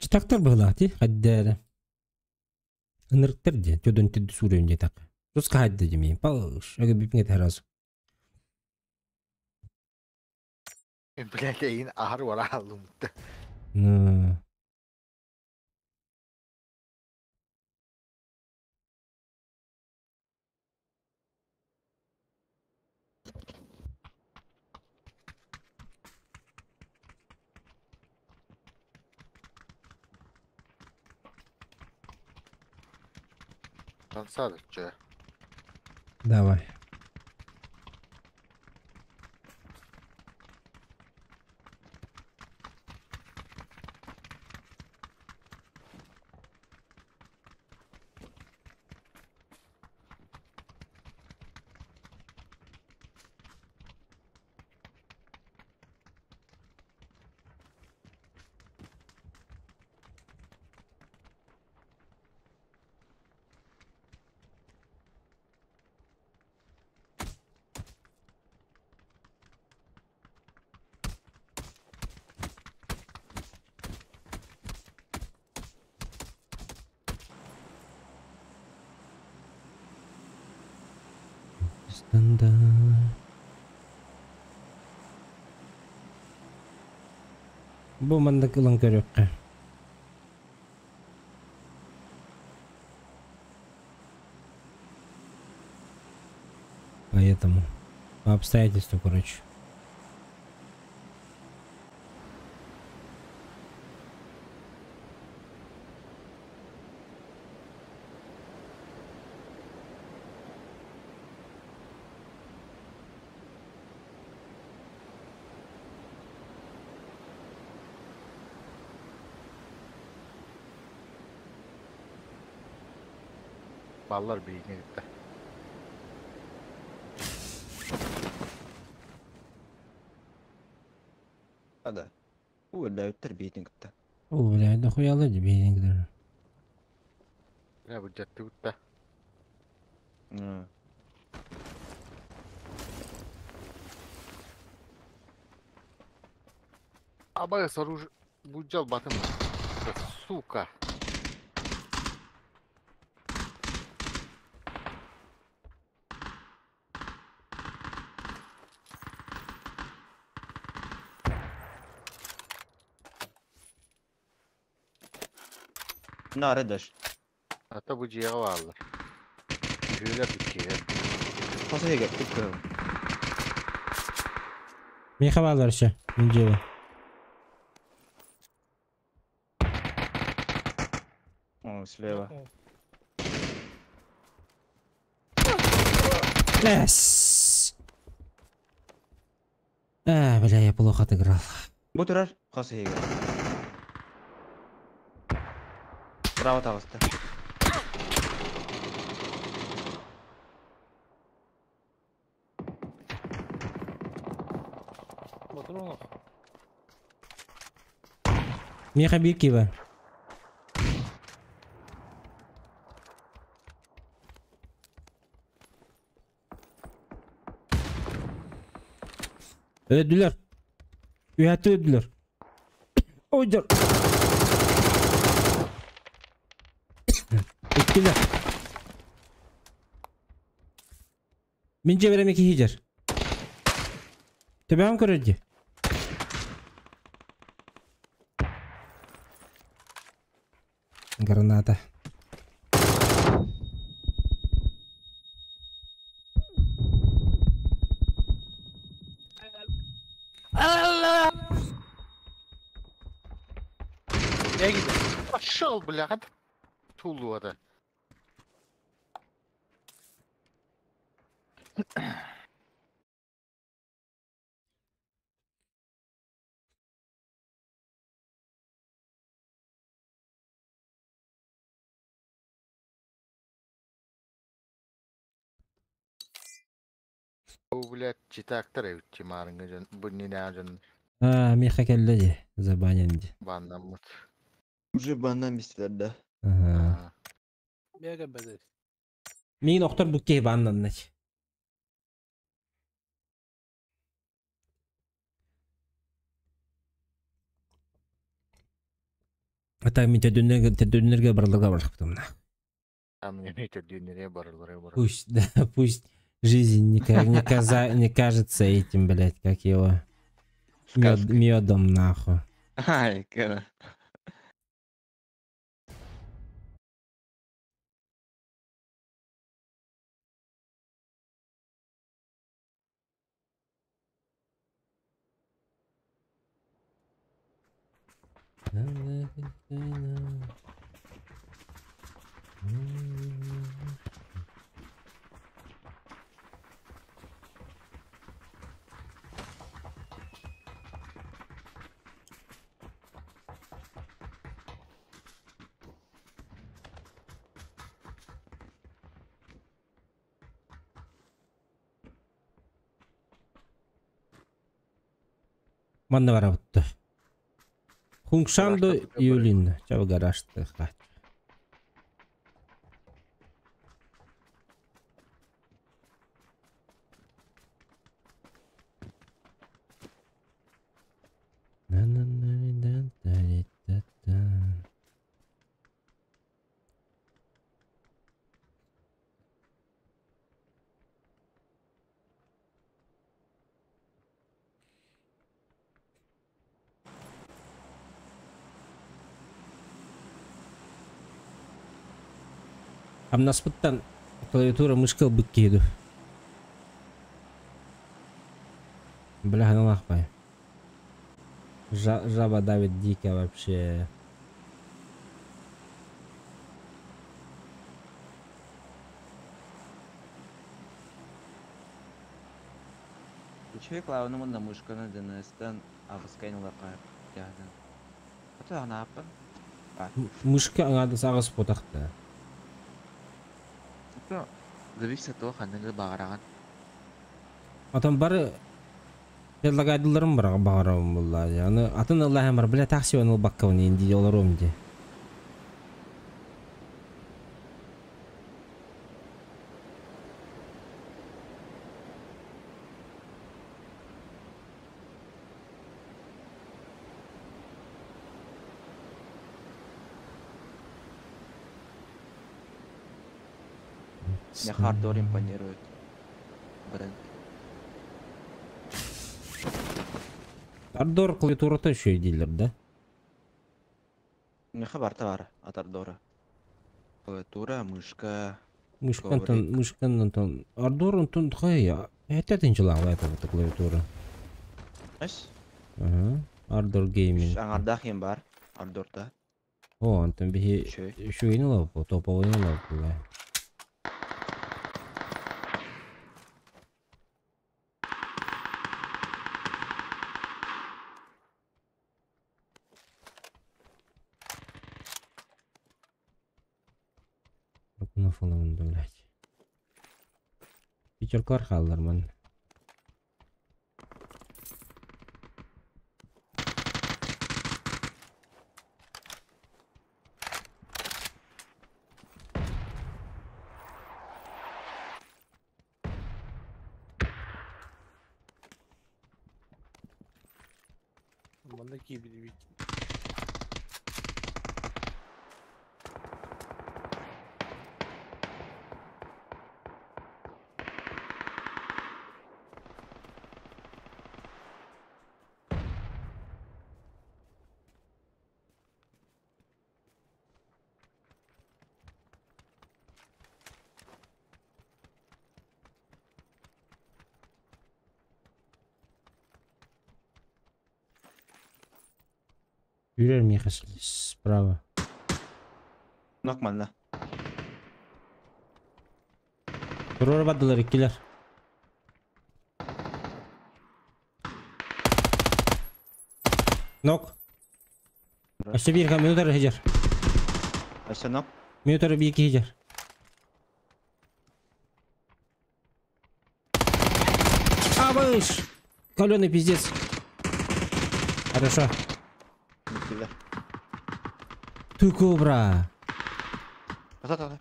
S1: Чытаактар быһылаах дии хайдара. Ынырыктар дии төдөн төдү суурайын диэтэх. Туска хайда димиин палыш өгө бүпүҥэ таһарас.
S7: Блядь, эйин ахар вара алымты.
S1: Ну.
S7: Тансадычы.
S1: Давай. Стандарт. Бу маннык ылан көрүөххэ. Поэтому по обстоятельству, короче.
S7: Баллар биһигини кытта.
S3: Да. Өллөөбүттэр биитин кытта.
S1: О, бля, дохуя лади биһигини кытта.
S7: Бля, былдьаттыбыт да. Абайс оружие буддьал батым. Сука.
S3: Нары даш.
S7: Ата бу дьиэҕэ бааллар. Үһүөлэр иккиэлэр.
S3: Хос эһигэ түк
S1: Миэхэ бааллар еще. Мин дьиэбэ.
S3: О, слева.
S1: Эс. А, бля, я плохо отыграл.
S3: Бу турар хос эһигэ. Браво таҕыста.
S10: Патронов.
S1: Миэхэ биир киһи бар. Öldüler. Ühätti öldüler. Ойдор. Иккилэр. Мин дьиэбэр эмиэ киһи дьэр. Төбөҕүм көрөр дии. Граната.
S7: Пошел, бля, тулуота. Бу, блядь, читактар эбит маарыҥҥа дьон бу иннинээҕи дьон
S1: А, миэхэ кэллэ дии. Забанен дии.
S7: бааннаммыт.
S3: Уже баннан бистилэр да.
S1: Ага.
S10: Бэгэ бэдэр.
S1: Миигин охтор бу киһи бааннанна. А так мин төдүннерге барыларга барахпытым на.
S7: А мне төдүннерге барылары бар.
S1: Пусть, да, пусть жизнь не, не, каза, не кажется этим, блядь, как его, медом, нахуй.
S3: Ай, кара.
S1: Манна барабытты. Хункшанду Юлин. Чабы гаражты. Хамнаспыттан клавиатура мышка ылбыт киһи дуу. Бля, ханалаахпай. Жаба давит дико вообще.
S3: Үчүгэй клаваны уонна мышканы ДНС-тан аҕыска ыллахха дьаһанан. Ото анааппын.
S1: Мышка аҥаардас аҕыс буотахта.
S3: Ото зависит от того ханныгы баҕараҕын.
S1: Отон бары предлагайдыларым баҕарабын булла. Аны атын ыллаһан бар, бля такси он ылбаккабын инди олоруом ди.
S3: Мне хардор импонирует. Бренд.
S1: Ардор клавиатурата еще дииллэр да?
S3: Миэхэ барыта баар от Ардора. Клавиатура, мышка,
S1: Мышкантан,
S3: коврик.
S1: мышканнан онтон Ардор онтон хай это тынчылаах это клавиатура.
S3: Эс?
S1: Ага. Ардор Gaming.
S3: Аҥардаах иэн баар Ардорта.
S1: О, онтон биһи
S3: Үчүгэй.
S1: үчүгэйин ылабыт, топовойун ылабыт. Блядь. Пятеркалар хааллар ман.
S10: Манна киирбит.
S1: Үрэр миэхэ справа.
S3: Нок манна.
S1: Туруора бардылар иккилэр. Нок. Өссө биир минутар иһдьэр.
S3: Өссө нок.
S1: Минутар биир киһи иһдьэр. Абыш! Каленый пиздец. Хорошо. Ты кобра.
S3: Ата-ата.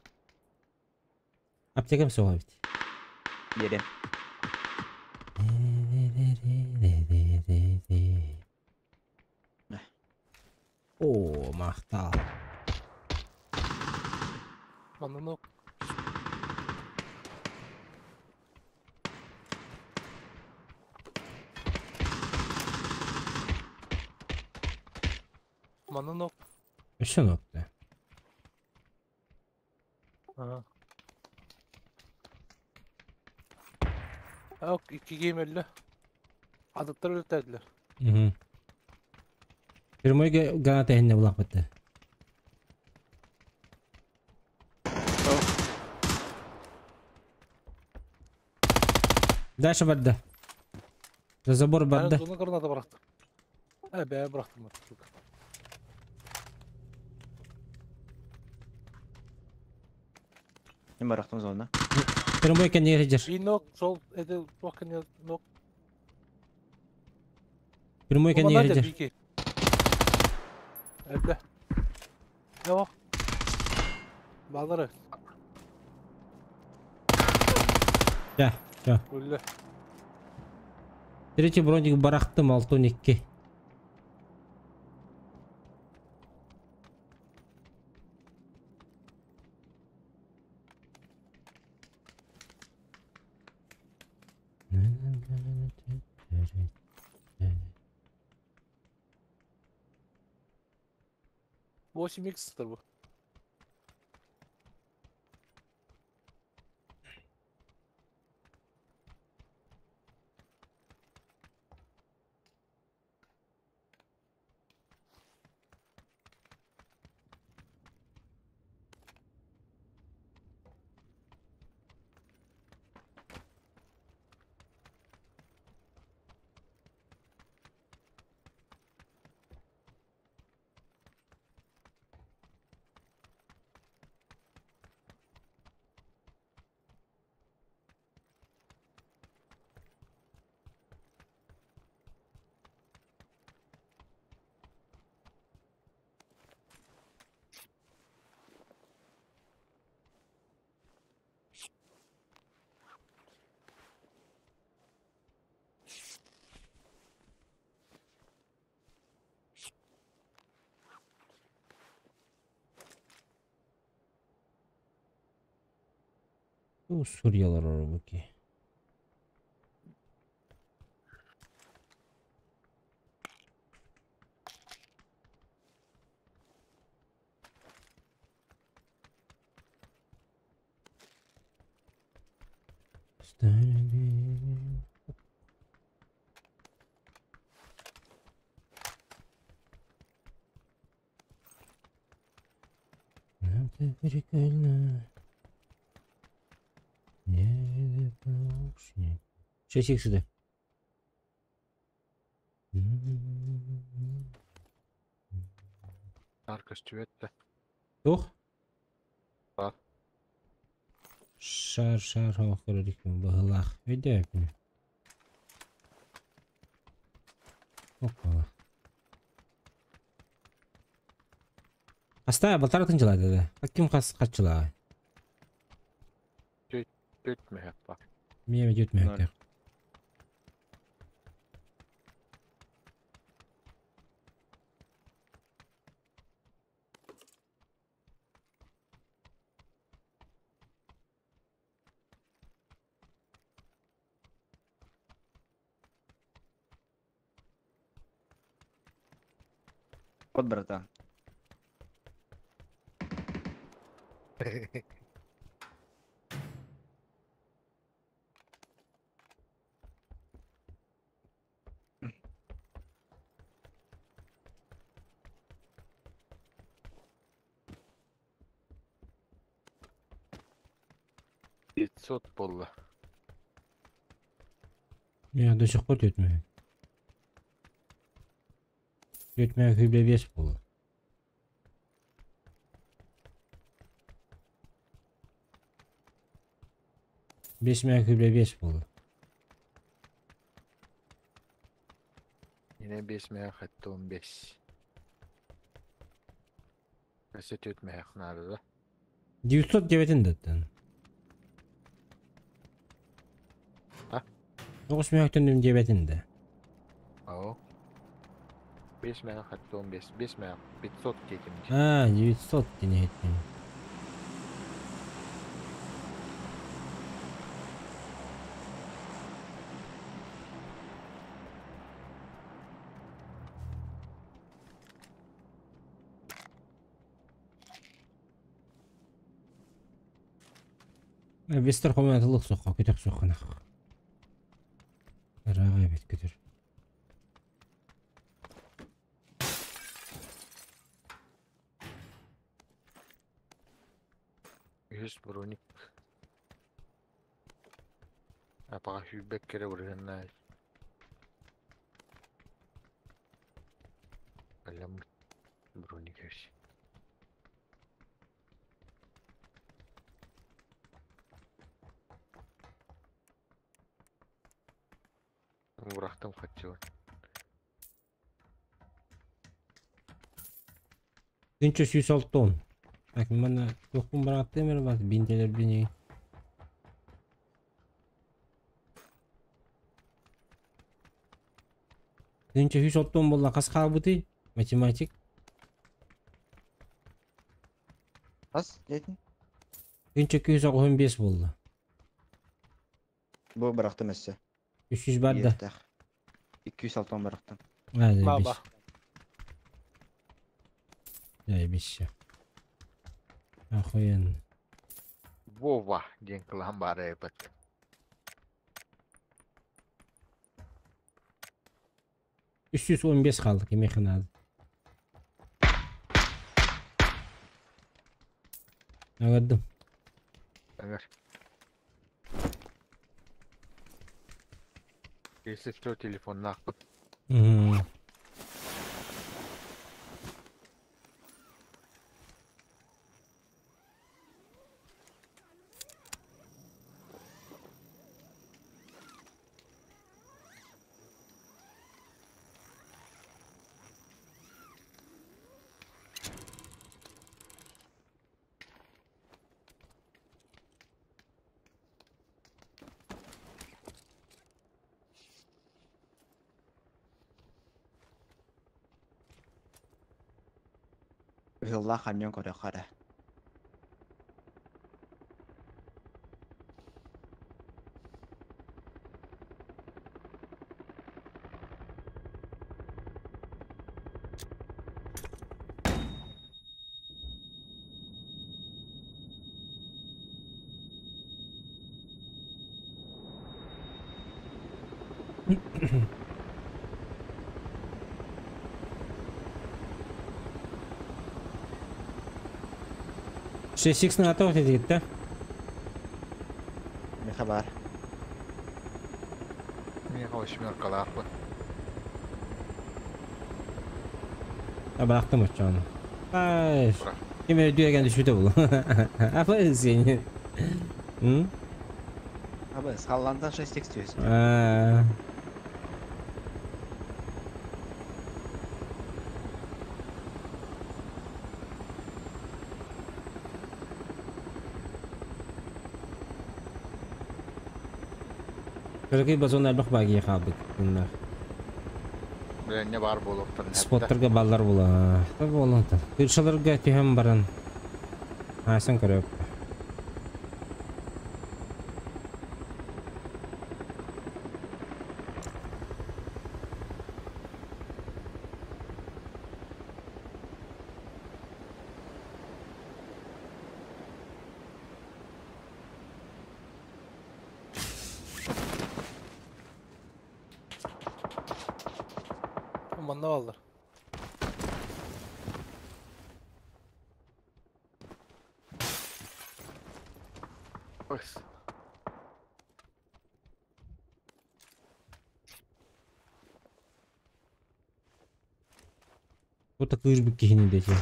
S1: Аптекам суоҕа эбит.
S3: Биэриэм.
S1: О, махтал.
S10: Манна нок. Манна нок.
S1: Өссө нокта.
S10: Ага. Ок, икки өллө. Адыттар өлтәдилер.
S1: Угу. Прямой граната иһинне булахпытты. Дальше барда. За забор барда.
S10: Зона граната бырахтым. Ә, бәйэ бырахтым.
S3: Мин барахтым зона.
S1: Прямой кэннигэр сылдьар.
S10: Биир нок, сол, это туох кэннигэр нок.
S1: Прямой
S10: Команда
S1: кэннигэр.
S10: бики. Эрдэ. Yok. Балары.
S1: Ча, ча.
S10: Үллэ.
S1: Третий броник барахтым 6-12.
S10: 8x'tır bu.
S1: Bu Suriyeliler var ki. Нам так прикольно. Не наушник. 6 сюда.
S7: Наркос түбетті.
S1: Тух?
S7: Бар.
S1: Шар шар хоқырырикпин быһылаах. Өйдөөпүн. Оппала. Аста балтара тынчылады да. Ким хас качылаа.
S7: Түт мөһөк бар.
S1: Миэме жөт мөһөктөр.
S3: Вот, братан.
S7: Пятьсот болла.
S1: Миэ до сих пор жөт мөһөк. Жөт мөһөк хүбле бес болу. Бес мөһөк хүбле бес болу.
S7: Yine 5 мөһөк хатта 15. Өсө түт мөһөк нары да.
S1: 909 даттан.
S7: А?
S1: 9 мөһөктөн дебетин да.
S7: Ау. 5 мөһөк хатта 15. 5 мөһөк 500 детим.
S1: А, 900 дене еттим. Вестер хомятылык соққа, көтек соққанақ. Араға бет көтер.
S7: Үс броник. Апаға хүбек кере бұрғанна. Алам броник өс. Бұрақтым хатчы.
S1: Тыынча сүүс алтон. Так, манна туохпун бырааттыым эрэ баар, биинтэлэрбин Тыынча сүүс алтон буолла хас хаалбытый? Математик.
S3: Хас диэтин?
S1: Тыынча күүс оҕуһун биэс буолла.
S3: Бу бырахтым өссө.
S1: 300 бар да.
S3: Иэстээх. 260 бырахтым.
S1: А, заебись.
S10: Баба.
S1: Заебись. Охуенно.
S7: Вова диэн кылаан баара эбит.
S1: 315 хаалла кимиэхэ наада. Аҕырдым.
S7: Ыҥыр. Если что, телефоннаахпыт.
S1: Мм.
S3: Ыһыллаах анньан көрүөххэ эрэ.
S1: 6x на готов этигит да?
S3: Миэхэ баар.
S7: Миэхэ восьмеркалаахпын.
S1: Абаахтым оччоҕуна. Ай,
S7: Бырах.
S1: ким өйдүү эгэн түспүтэ буолуо. Апа сиэнин. М?
S3: Абы, халлантан 6x түһүспүт.
S1: Аа. Кыракый базон элбэх баагия хаалбыт тыннаах.
S7: Билэнньэ баар буолуохтарын эттэ.
S1: Споттерга баллар була. Буолан Крышаларга түһэн баран аасан көрөп.
S10: Манна бааллар.
S7: Ыс.
S1: Бу такыыр киһини диэки.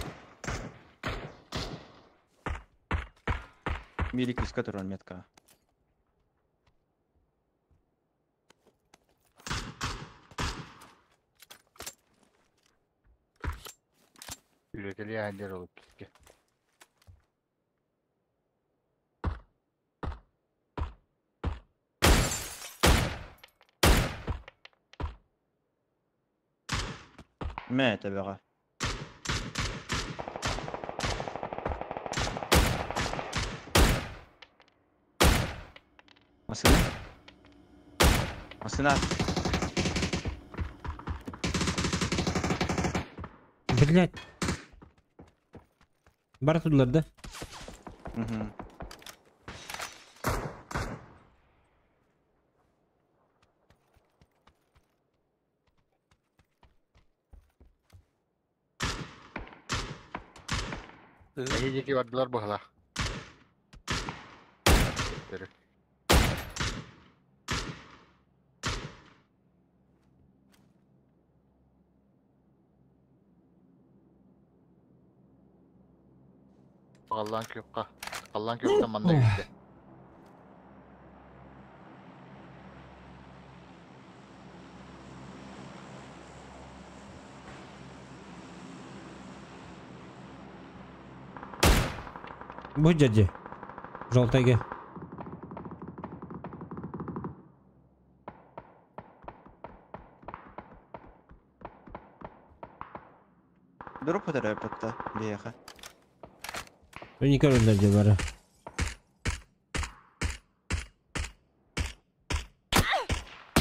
S3: Милик үскэ турар метка.
S7: Үлэтэлиэ сылдьар ол киһи.
S3: Мэ төбөҕө. Массыына? Массыына.
S1: Блять. Бара турдулар да?
S3: Мгм.
S7: Эһи диэки бардылар быһалаах. Төттөрү. Халлаан күөххэ. Халлаан күөхтэн манна киирдэ.
S1: Будь дяди. Желтайга.
S3: Дроп өтөрө бияха.
S1: Не көрөлөр же бары.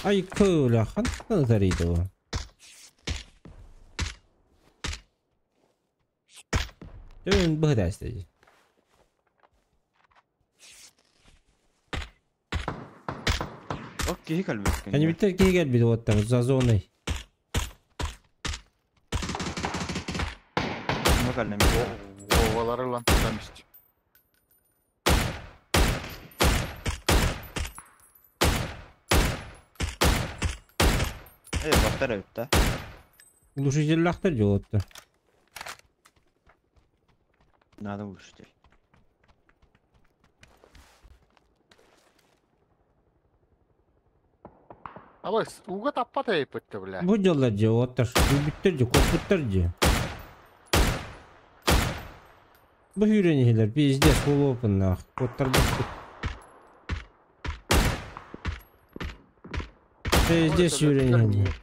S1: Ай кыла хантан зарыйды о. Дөн быһыдасты.
S3: Ок киһи кэлбит.
S1: Они биттер киһи кэлбит оттар за зоной.
S3: Кэллем.
S7: Овалары ылан тутан исти.
S3: Э, баттар өттө.
S1: Глушительлахтар жолотта.
S3: Надо глушитель.
S7: Аба уга таппат эйпетте бля.
S1: Бу жоллар же оттар. Бүттер же, коппуттар же. Бу хүренихилер пиздец хулопын нах. Коттар бу. Пиздец хүренихилер.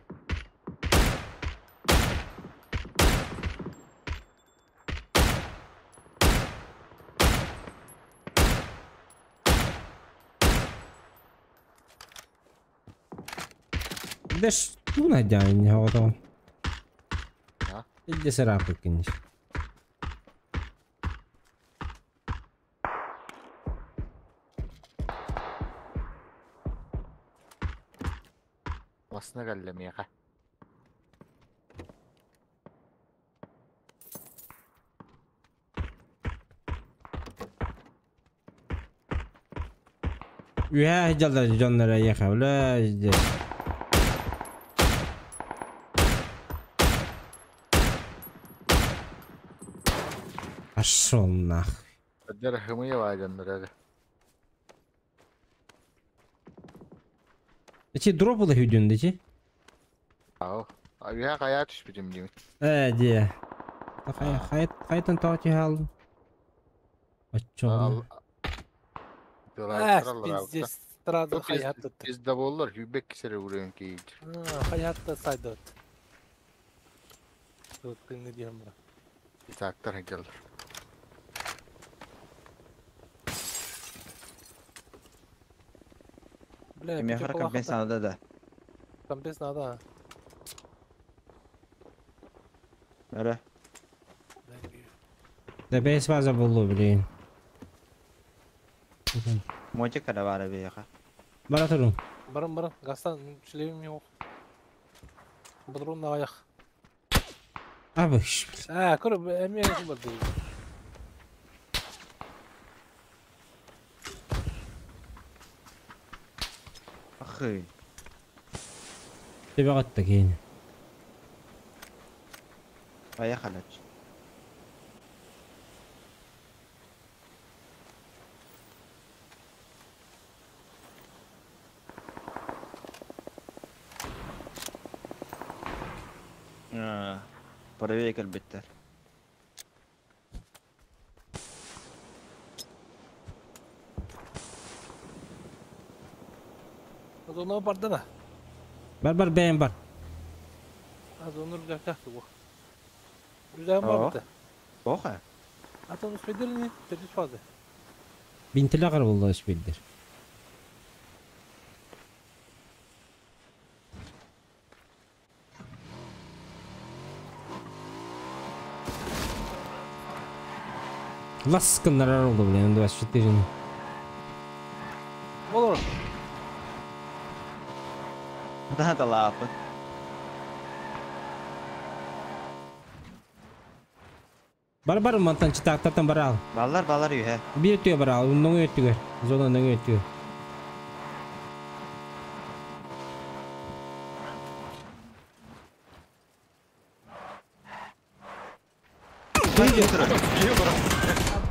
S1: Деш ту найдян не готов.
S7: А?
S1: Иди сарапы конечно.
S7: Басына кэллэ миэхэ.
S1: Үһэ жалдар дьоннора ехав бля здесь. Пошел нах.
S7: Дер хымыя вайданнар
S1: Эти дропы хүдүн дечи?
S7: Ау. Үһэ кая түспүтүм дим.
S1: Э, де. Хай хай хайтан таати хал. Аччоо.
S10: А, пиздец, сразу хаятты.
S7: Пизда боллар, хүбек кисере үрен кейдир.
S10: Хаятты сайдот. Тут не дием бра.
S7: Итактар хекелер.
S10: Бля,
S3: Мехар компенс надо да.
S10: Компенс надо.
S3: Бәрі.
S1: Да бес база болду, блин.
S3: Мотик да бар бияха.
S1: Бара турун.
S10: Барым барым, гастан шлемим yok. Бодрун аяк.
S1: Абыш.
S10: А, көрө эме бар дейм.
S3: Ахы.
S1: Тебе катта кейин.
S3: Поехали. Правее кэлбиттер.
S10: Азону бардана.
S1: Бар бар бэйм бар.
S10: Азону рюкзак бу. Рюкзагым бар бит.
S3: Оха.
S10: Атон спидерни, төрт фазы.
S1: Бинтиле болду спидер. Ласканнар oldu блин, 24.
S10: Болор.
S3: Да, да лапы.
S1: Бар бар мантан читактатан барал.
S3: Баллар баллар үйе.
S1: Бир өтүгө барал, нөңө өтүгө. Зона нөңө өтүгө.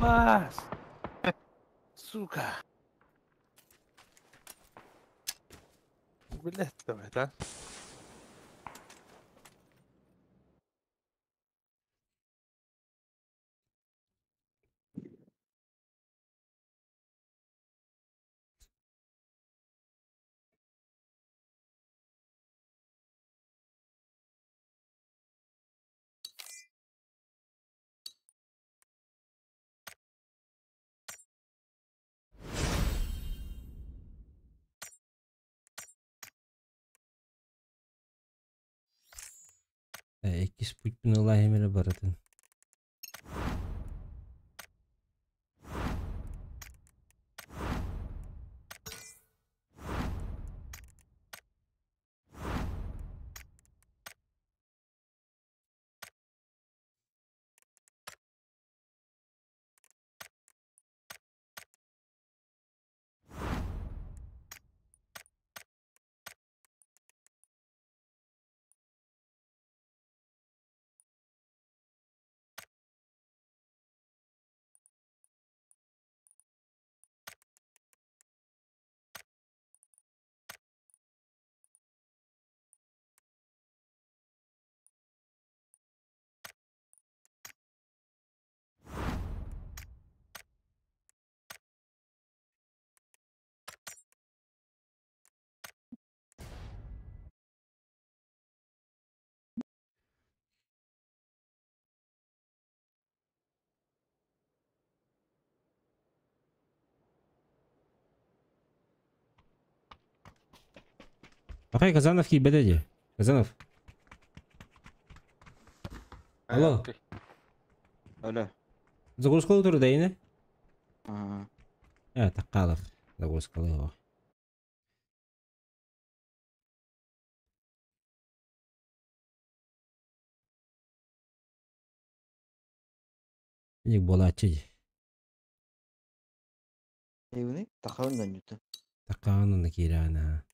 S10: Абас. Сука. Блять, давай, да?
S1: Иккис путьпун ылаһым эрэ барытын. Акай Казанов киирбэтэ дии. Казанов. Алло.
S3: Алло.
S1: Загрузкалы турда ини?
S3: Ага.
S1: Э, таккалар. Загрузкалы его. Ник буолааччы дии.
S3: Эйуни тахабын донньута.
S1: Таккаҕын онно киирэҕин аа.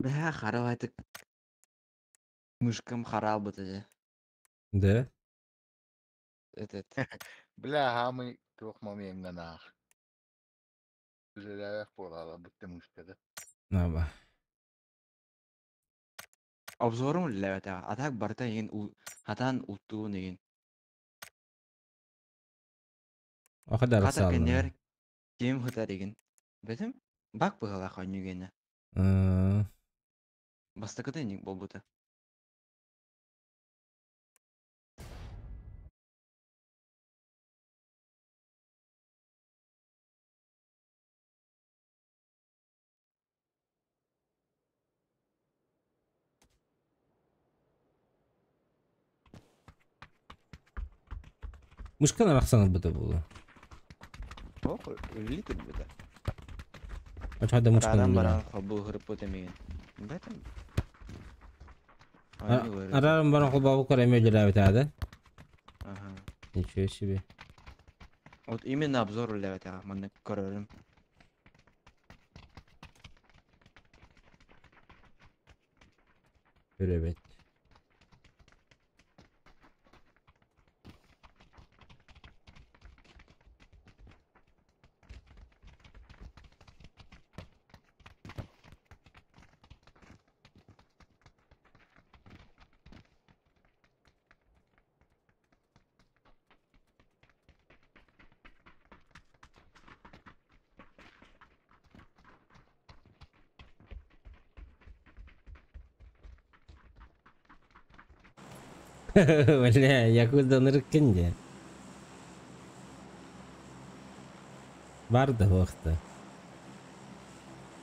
S3: Бля, харабайтык. Мышкам харалбыт эже.
S1: Да?
S3: Этот.
S7: Бля, хамый туох моментнаах. Үлэлээх буолаала бутта мышкада.
S1: Наба.
S3: Обзорум үлэлээбэтэ. А так барыта игин хатаан ултуун игин.
S1: Охадар
S3: Хата
S1: саллана.
S3: кэннигэр ким хытар игин. Бэтим бак быһалаах онньугена. Бастакыта иник буолбута.
S1: Мышкан арахсан ылбыта буолуо.
S3: Ох, үлэлии турбута.
S1: Очода мышкан
S3: Арааран
S1: ылбыта.
S3: баран холбуу хырыппыт эмигин. Бэтим.
S1: Арааран баран холбообуккар эмиэ үлэлээбитэ да?
S3: Ага.
S1: Ничего себе.
S3: Вот именно обзор үлэлээбэтэҕэ маннык көрөрүм.
S1: Көрөбөт. Бля, якуда нырыккын дии. Бар да хуохта.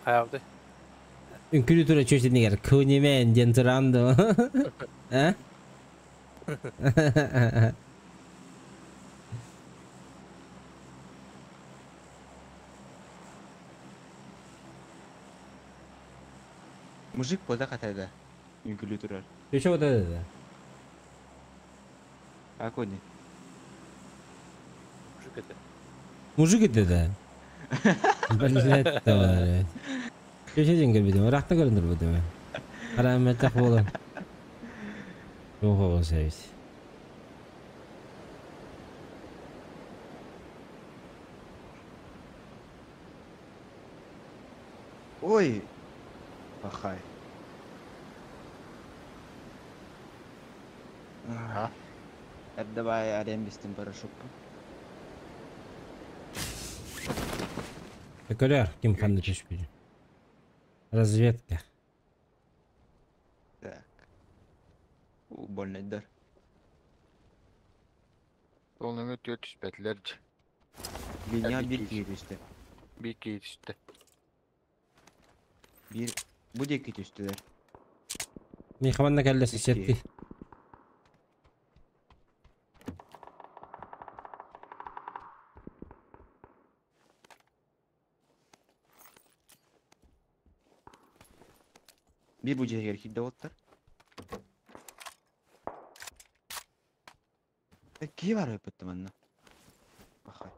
S10: Хайабытай.
S1: Үҥкүлүү тура чүөчэтинигэр Кунимен диэн туран дуо? А?
S3: Мужик бода катада. Үҥкүлүү турар.
S1: Еще вот это да.
S3: Какой не?
S10: Мужик это.
S1: Мужик это да. Блядь, товарищ. Köşe жеңгел битем, ыракта көрүндүр бу Караметтах болон. Жок себит.
S3: Ой! Пахай.
S7: А?
S3: Давай арен бистим парашютка.
S1: Көрөр ким ханны түшпү. Разведка.
S3: Так. У, больно дар.
S7: Ол өңө түө түспэтилер дьэ.
S3: Меня
S7: Bir
S3: bir
S7: киһи.
S3: киһи түстэ.
S7: Биир киһи түстэ.
S3: Бир бу диэки түстүлэр.
S1: Михаманна кэллэ сетти.
S3: Бир бу дьиэгэр киирдэ оттар. Киһи бар өпөттүм анна. Пахай.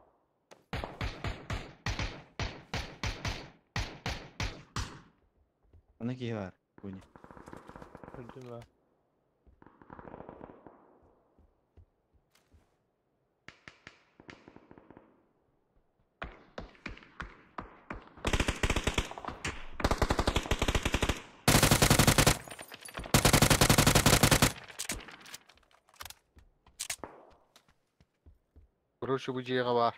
S3: Ана киһи бар. Куни.
S10: Öldüm ha.
S7: Короче, бу дьиэҕэ баар.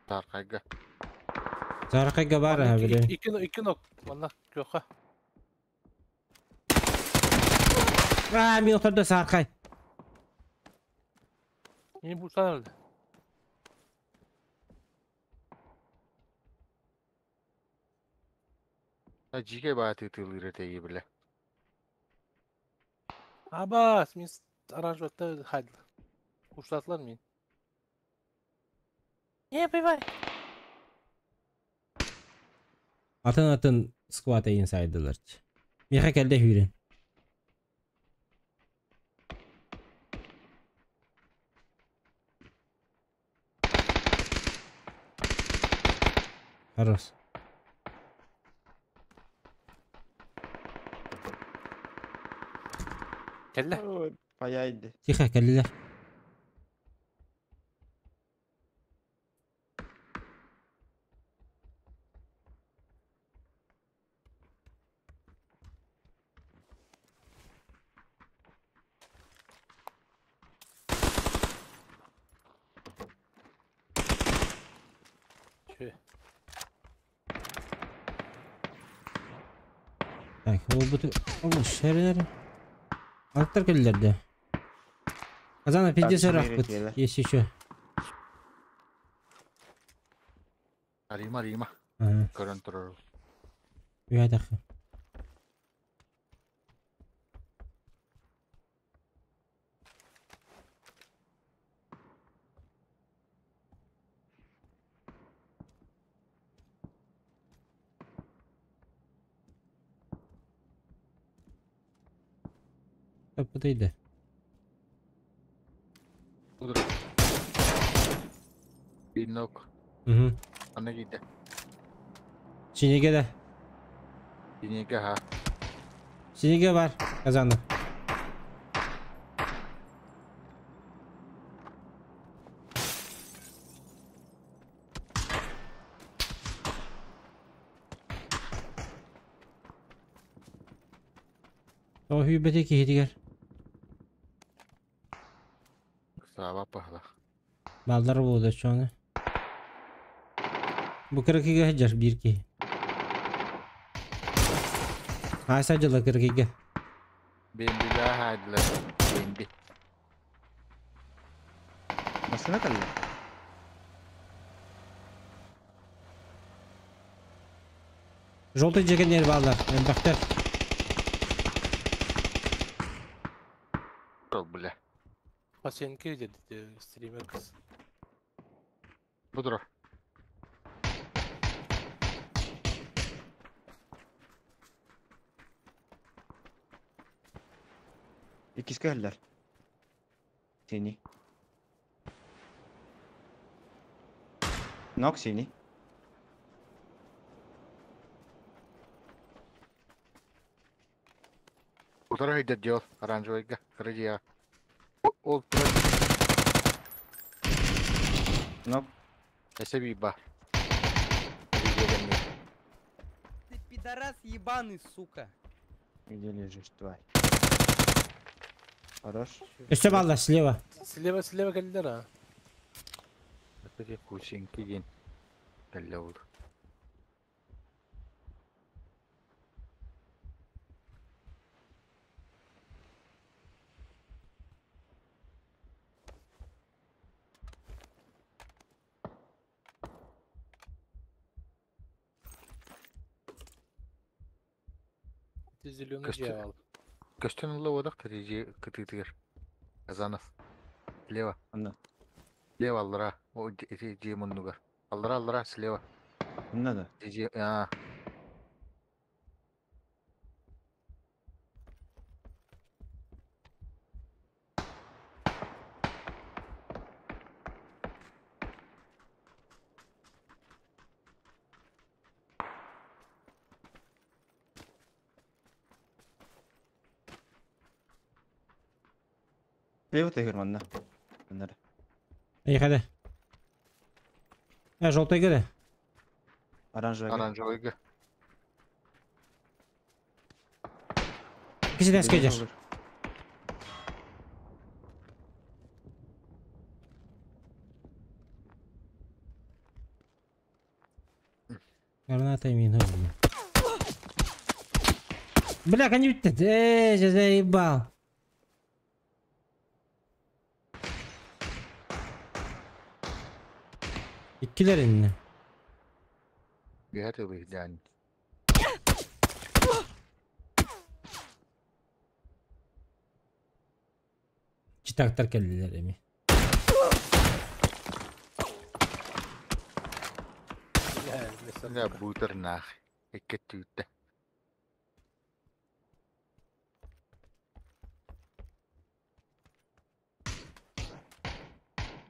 S7: Таархайга.
S1: Саракайга бар
S10: Манна
S1: ha биле.
S10: Икки икки нок. Манна күөххэ.
S1: А, мен отурду саркай.
S10: Мин булсан öldü.
S7: Дьигэ баа тыытыылыыр этэйи билэ.
S10: Абас, мин аранжировкта хайдыл. Курсатылар мин. Не, бай.
S1: Атын атын сквад инсайдылар. Миха келде хүрен. Хорош.
S10: Кэллэ.
S3: Паяйды.
S1: Тихо, келлилер.
S10: Чү.
S1: Так, ол буту... Ол шерер. Аттар келлер де. Казана пиздец
S3: Так,
S1: рахпыт.
S3: келер.
S1: Есть еще.
S7: Арима, Арима.
S1: Ага.
S7: Көрөн турар.
S1: Уядах. Подойди.
S7: Удр. Биир нок.
S1: Угу.
S7: Анна киирдэ.
S1: Синеге да.
S7: Кинигэ ха.
S1: Синеге бар. Казанов. О, хүбете кихитигер.
S7: Сааба пахла.
S1: Балдар болду чоны. Бу кыркыга жар бир ки. Аса жылы кыркыга.
S7: Бэмбилэ хайдылар. Бэмби.
S3: Машина кэллэ.
S1: Желтый жегенер балдар. Эмбактар.
S7: Ол билэ.
S10: Пациентке деді стример кыз.
S7: Бу турар.
S3: Иккис көһөллөр. Синий. Нок синий.
S7: Утары сылдьар дьиэ ол, оранжевайга, кыра дьиэҕэ. Ол турар
S3: Нок.
S7: Өссө биир баар. Дьиэлэммит.
S9: Ты пидорас ебаный, сука.
S3: Где лежишь, тварь? Хорош.
S1: Өссө бааллар слева.
S10: Слева, слева кэллилэр а.
S7: Это кусинки диэн кэллэ ол.
S10: Ити зеленый
S7: Көстө-
S10: дьиэ аҕал.
S7: Көстөн ыла уодах дьиэ кытыытыгар. Казанов. Слева.
S3: Онно.
S7: Слева аллара. О, ити дьиэ муннугар. Аллара, аллара, слева.
S3: Онно да.
S7: Дьиэ, аа.
S3: Слева ты манна. Манна.
S1: Эйхede. Э, желтый да.
S3: Оранжевый.
S7: Оранжевыйга.
S1: Кисиден скедер. Граната мина. Бля, они бүттү. Эй, заебал. Иккилэр инне.
S7: Үһэ тылыһдьаан.
S1: Читактар кэллилэр эми.
S7: Бля, бутер нах. Икки түүттэ.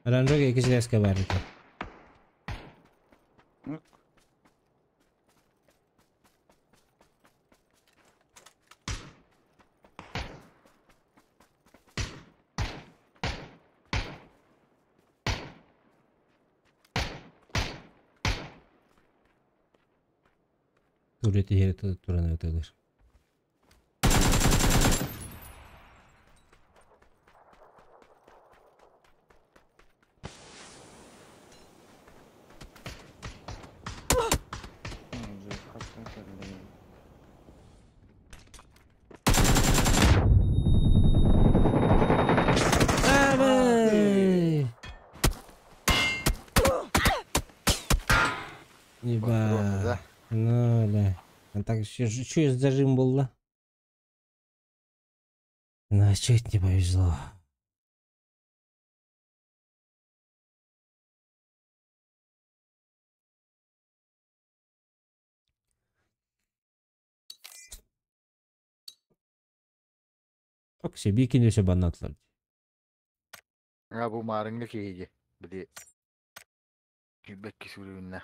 S1: Оранжевый икки силээскэ баар этэ. Туре тиһери туран ытылыр. Абай!
S7: Патроны, да?
S1: Еба. Ну, да. А так еще зажим был, да? Ну, чуть не повезло. Так себе кинулся банатлар.
S7: А бу маарыҥҥа киһиги. Били. Күүбэкки сүрүннэ.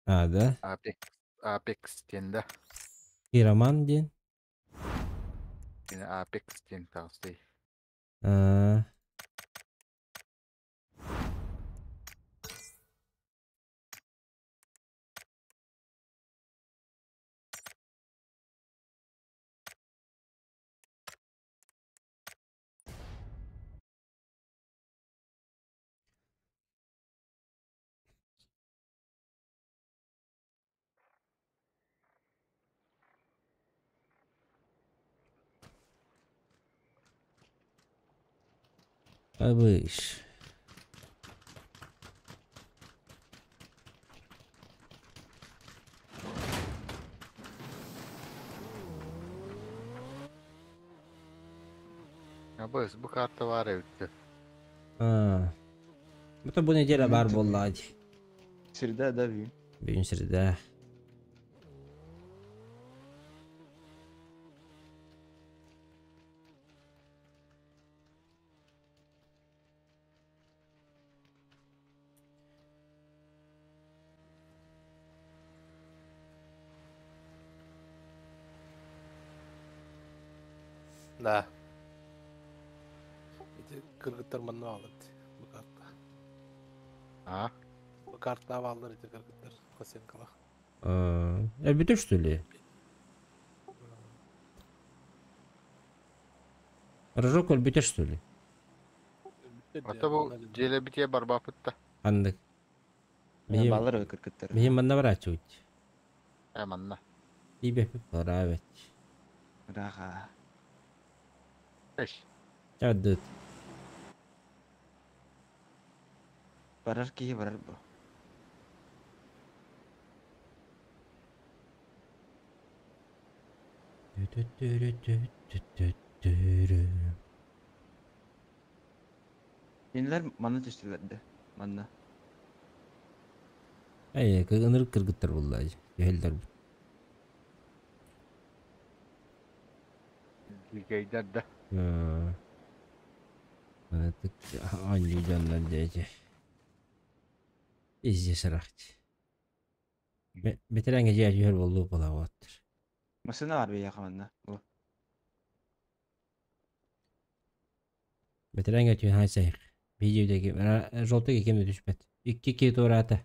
S1: А, да?
S7: Apex. Apex диэн да.
S1: Пироман день.
S7: Кини Apex диэн таҕыстай.
S1: А. Абыш.
S7: Абыс бу карта баар эбит.
S1: А. Это бу неделя бар буолла дии.
S3: Среда, да, ви.
S1: Бүгүн среда.
S10: Да. Ити кыргыттар манна бааллар ити. Бу карта.
S7: А?
S10: Бу картаҕа бааллар ити кыргыттар. Косенкалах.
S1: Өлбүтэ что ли? Рожок өлбүтэ что ли?
S7: Ата бу дьиэлэбитиэ барбаппыт да.
S1: Ханнык?
S3: Бааллар эбит кыргыттар.
S1: Биһи манна барааччыбыт.
S7: Э манна.
S1: Тиийбэппит бараабыт.
S3: Ыраах
S7: Эш.
S1: Чаадыт.
S3: Барар киһи барар бу. Кинилэр манна түстүлэр да. Манна.
S1: Эй, ынырык кыргыттар буолла түһэллэр.
S7: Дикэйдэр да.
S1: Манытык оонньуу дьоннор дьэ Пиздец ырахчы. Бэтэрэҥҥэ дьиэ түһэр буоллуу буолаҕыттар.
S3: Массыына бар биһиэхэ манна. Бу.
S1: Бэтэрэҥҥэ түһэн сайых. Видео желтый ким да түспэт. Икки киһи туораата.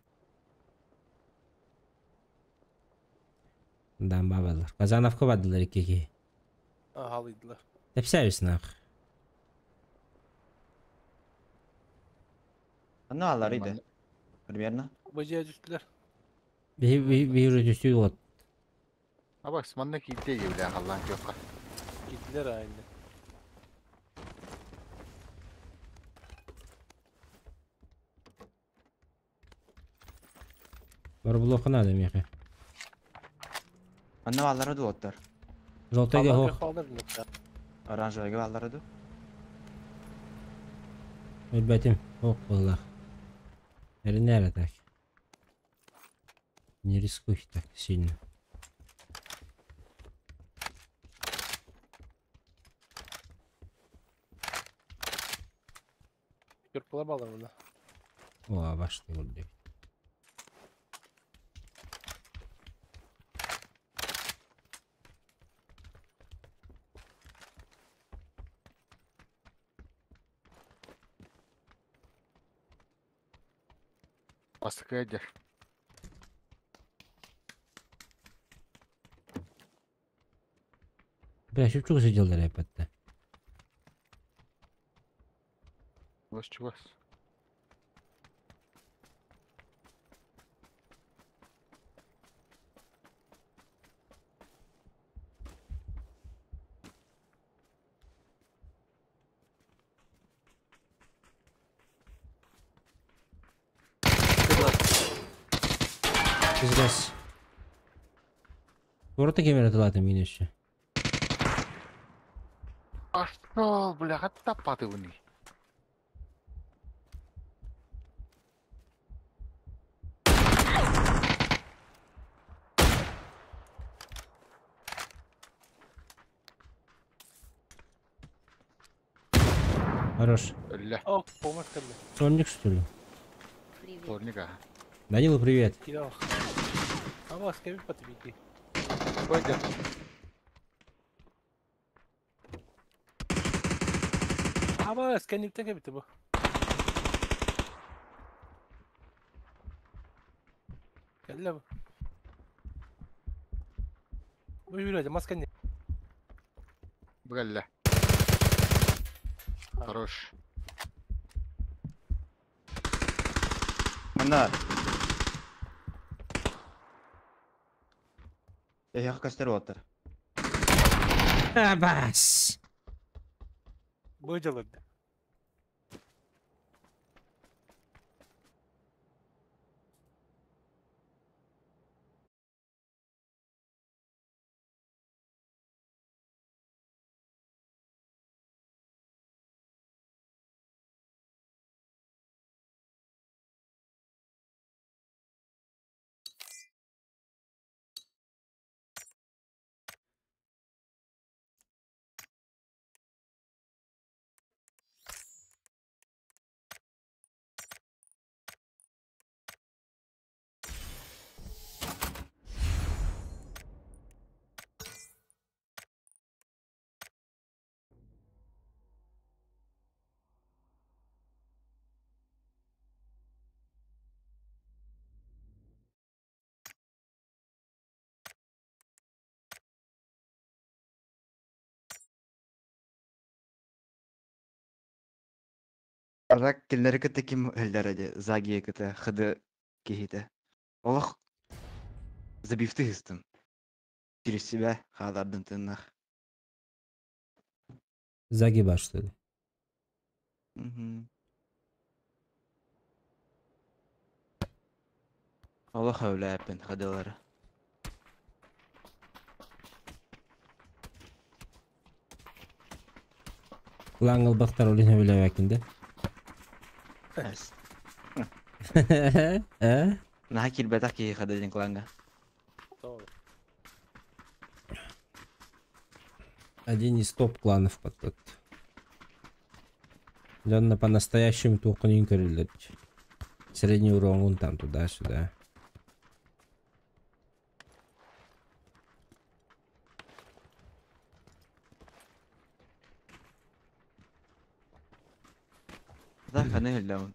S1: Дамба баллар. Казановка бардылар икки киһи.
S10: Аһалыйдылар.
S1: Тэпсээбис нах.
S3: Анна алар иде. Примерно.
S10: Бу дьиэ түстүлэр.
S1: Биһи биһи уже түстүү вот.
S7: Абас манна киирдэ дьиэлээх халлаан күөххэ.
S10: Киирдилэр аайында.
S1: Барблока надо миэхэ.
S3: Анна баллара дуоттар.
S1: Желтыйга
S10: Халлаан
S1: хоох.
S10: күөх баллар билбэт.
S3: Оранжевыйга баллара ду.
S1: Өлбөтүм. Хоох буоллах. Эринээр так. Не рискуй так сильно.
S10: Күрпүлэр баллар мына.
S1: О, башты көрдүк.
S7: Бастакы дьэ.
S1: Бля, чуп-чугас сидел эппэтте.
S7: Чугас чугас.
S1: Пиздец. Ворота камера тылата мин еще.
S7: Пошел, бля, таппатыбыный.
S1: Хорош.
S7: Өллө.
S10: О, помощь кэллэ.
S1: Сонник что ли?
S2: Привет.
S7: Турник аха.
S1: Данила, привет.
S10: Киирэ Абас кэбит патыбики.
S7: Пойдем.
S10: Абас кэнниттэн кэбитэ бу. Кэллэ бу. Бу yürüyeceğim mas кэнни.
S7: Бу кэллэ. Хорош.
S3: Манна. Эһиэхэ көстөр уоттар.
S1: Абас.
S10: Бу дьалырды.
S3: Арак кинилэри кытта ким ыһыллара дии, Загия кытта ХД киһитэ. Олох забивты ыһыстым. Через себя хаалардым тыыннаах.
S1: Заги бар что ли?
S3: Мгм. Олох өлөөппүн ХДлары.
S1: Лаҥ ылбахтар ол иһин өбүлээбэккин да? Э?
S3: Наһаа киирбэтэх киһи ХД диэн клаҥҥа.
S1: Один из топ кланов под Дьонно по-настоящему туоххун көрүллэр. Средний уровень там туда-сюда.
S3: Да, ханы өллөмүн.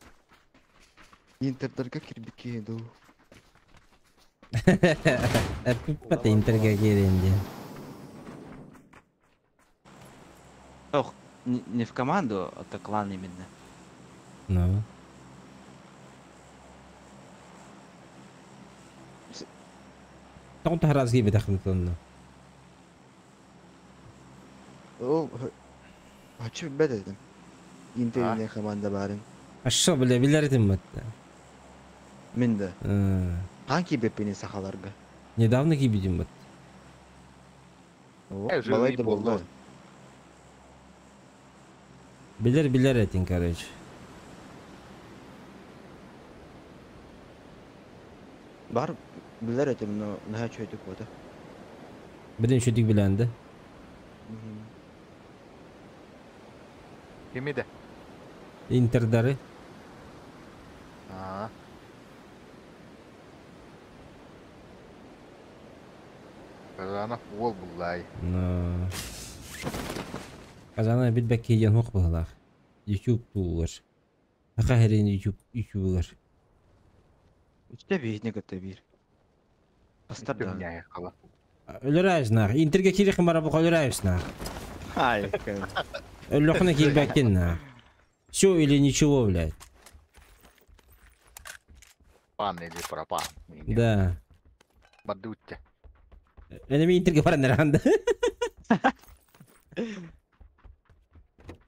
S11: Интердарга кирбит киһи дуу.
S1: Эппиппэт интерге киирин диэн.
S3: Ох, не в команду, а то клан именно.
S1: Ну. Тоҕо таһараас киирбэтэхпин тонно.
S11: Ол хочу билбэт этим. Интер команда баарын.
S1: А что, бля, билэр этим батта.
S3: Мин да. Хаан киирбэппиний сахаларга?
S1: Недавно киирбитим бат.
S11: О, балай да буолла.
S1: Билэр билэр этин, короче.
S3: Бар билэр этим, но наһаа үчүгэйдик буота.
S1: Билин үчүгүйдүк билэн да.
S7: Кими да?
S1: Интердары.
S7: Аа. Казанов уол буллай.
S1: Но. Казана билбэккэ диэн хуох быһылаах. YouTube туулар. Саха сирин YouTube ютубугар.
S3: Үстэ биһини кытта биир. Астар да.
S1: Өлөрөөс наах. Интерге киирихин бара бука өлөрөөс наах.
S3: Ай.
S1: Өллөхүнэ киирбэккин наах. Все или ничего, блядь.
S7: Пан или пропан.
S1: Да.
S7: Бадутте.
S1: Энеми интерге баран эранда.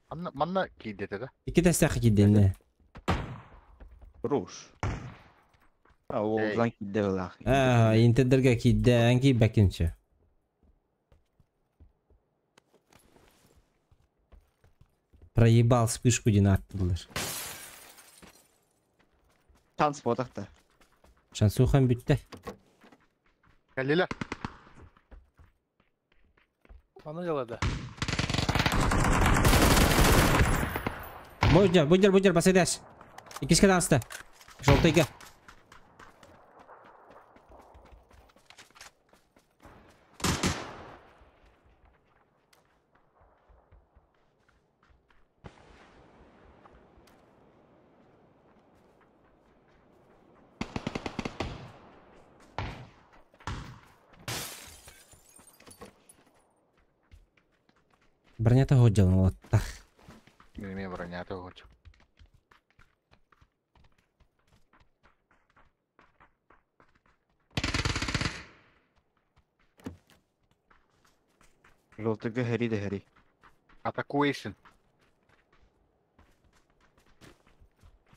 S7: Манна манна киирдете да?
S1: Икки тэстээххэ киирдиннэ.
S3: Руш. А ол зан киирдэ былаах.
S1: Аа, интердерге киирдэ, эн киирбэккин все. Проебал вспышку диэн ааттыыллар.
S3: Шанс буотахта.
S1: Шансухан бүттэ.
S7: Кэллилэр.
S10: Аны дьалада.
S1: Будьдер, будьдер, будьдер, басайдас. Иккискэ таҕыста. Желтыйга. Бронята ходжалын олаттар.
S7: Мин бронята ходжу.
S3: Желтыга хэри да хэри.
S7: Атакуэйшн.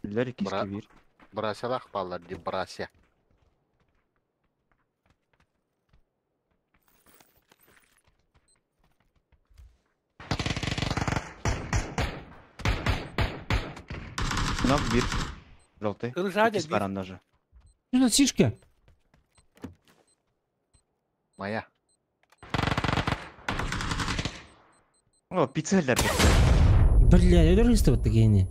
S3: Үллэр иккискэ биир.
S7: Брасялах баллар ди брася.
S3: Нок биир. Желтый.
S10: Ыржадя
S3: Иккис баран даже.
S1: Что за сишка?
S7: Моя.
S3: О, пицца для
S1: Бля, я даже вот такие не.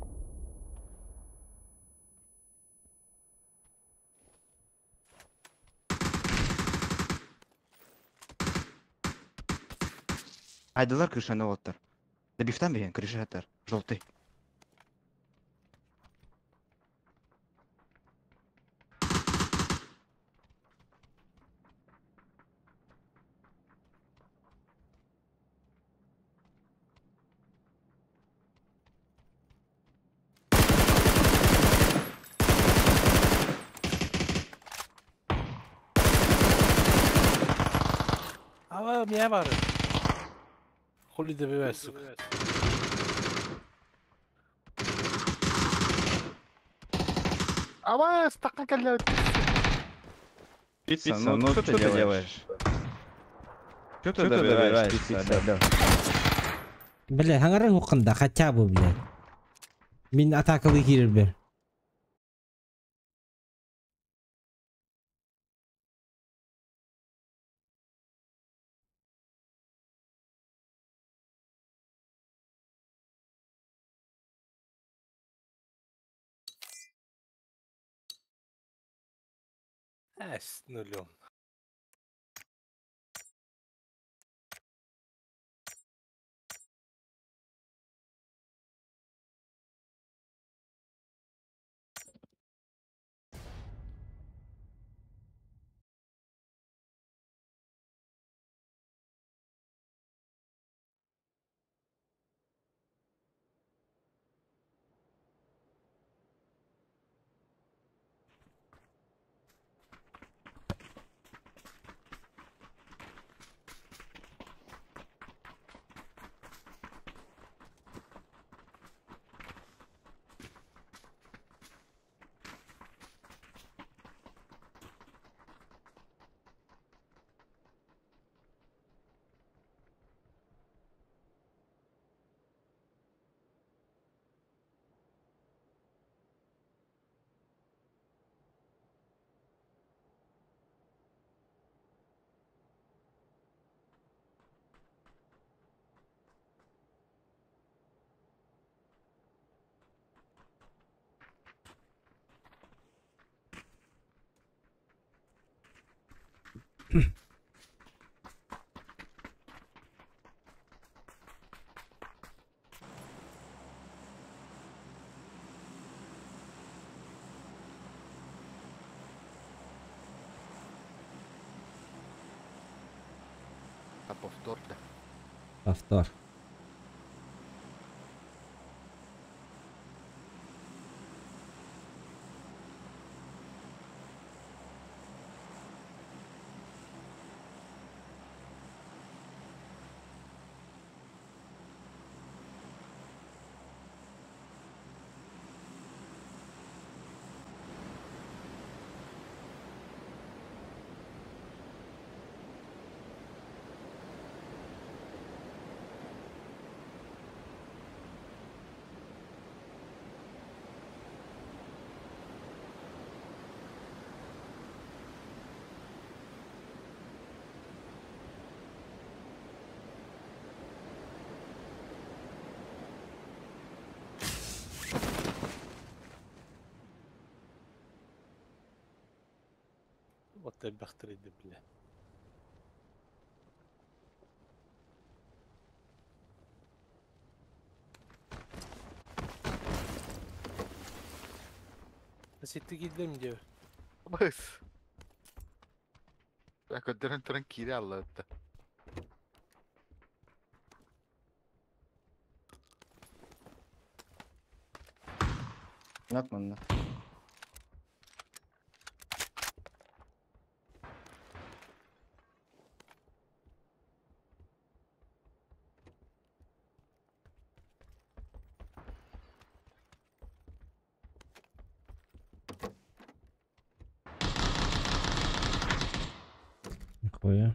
S3: Айдылар крышаны оттар. Да бифтан берген крыша аттар. Желтый.
S10: А, меня бары. Хули добивай, сука.
S7: Ама, стакан кэллэ.
S8: Пицца, ну что ты делаешь? Что ты добиваешь, пицца, бля?
S1: Бля, хаңары хукында хотя бы, бля. Мин атакалы кирер.
S10: С нулем.
S7: А повтор да.
S1: Повтор.
S10: Вот ты бахтрыды, бля. Сетти киирдим диэ.
S7: Быс. Көрдөрөн туран киире аллаатта.
S3: Нак манна.
S1: Нихуя.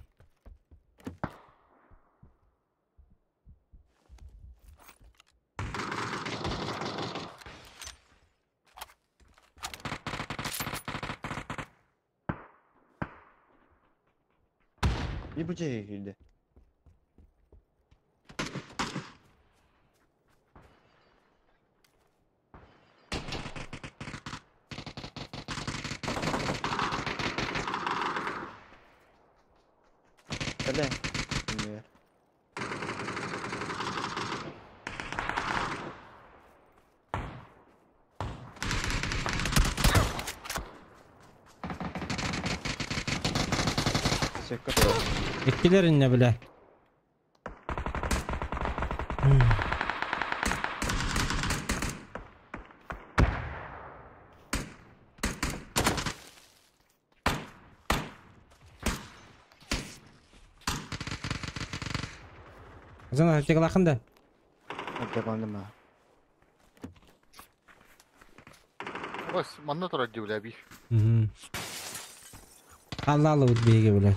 S3: Bir bu çekildi. Кэлэ. Bilmiyorum. Сөккө турар.
S1: Иккилер инне, бля. Азан аптекалаахын да?
S11: Аптекаланным аа.
S7: Бас, манна турар дии бля бии.
S1: Аллаалыбыт биһиги бля.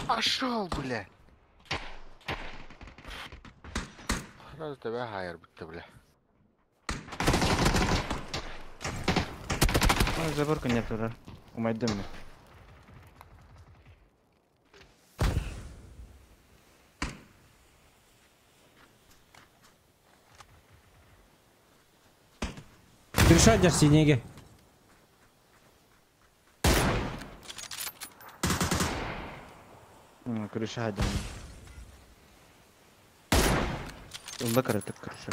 S7: Пошел, бля. Сразу тебя хайр бутта, бля.
S3: Забор коннектор турар. Умайдым мен.
S1: Крыша дьар синеге.
S3: Крыша один. Ылла кыратык крыша.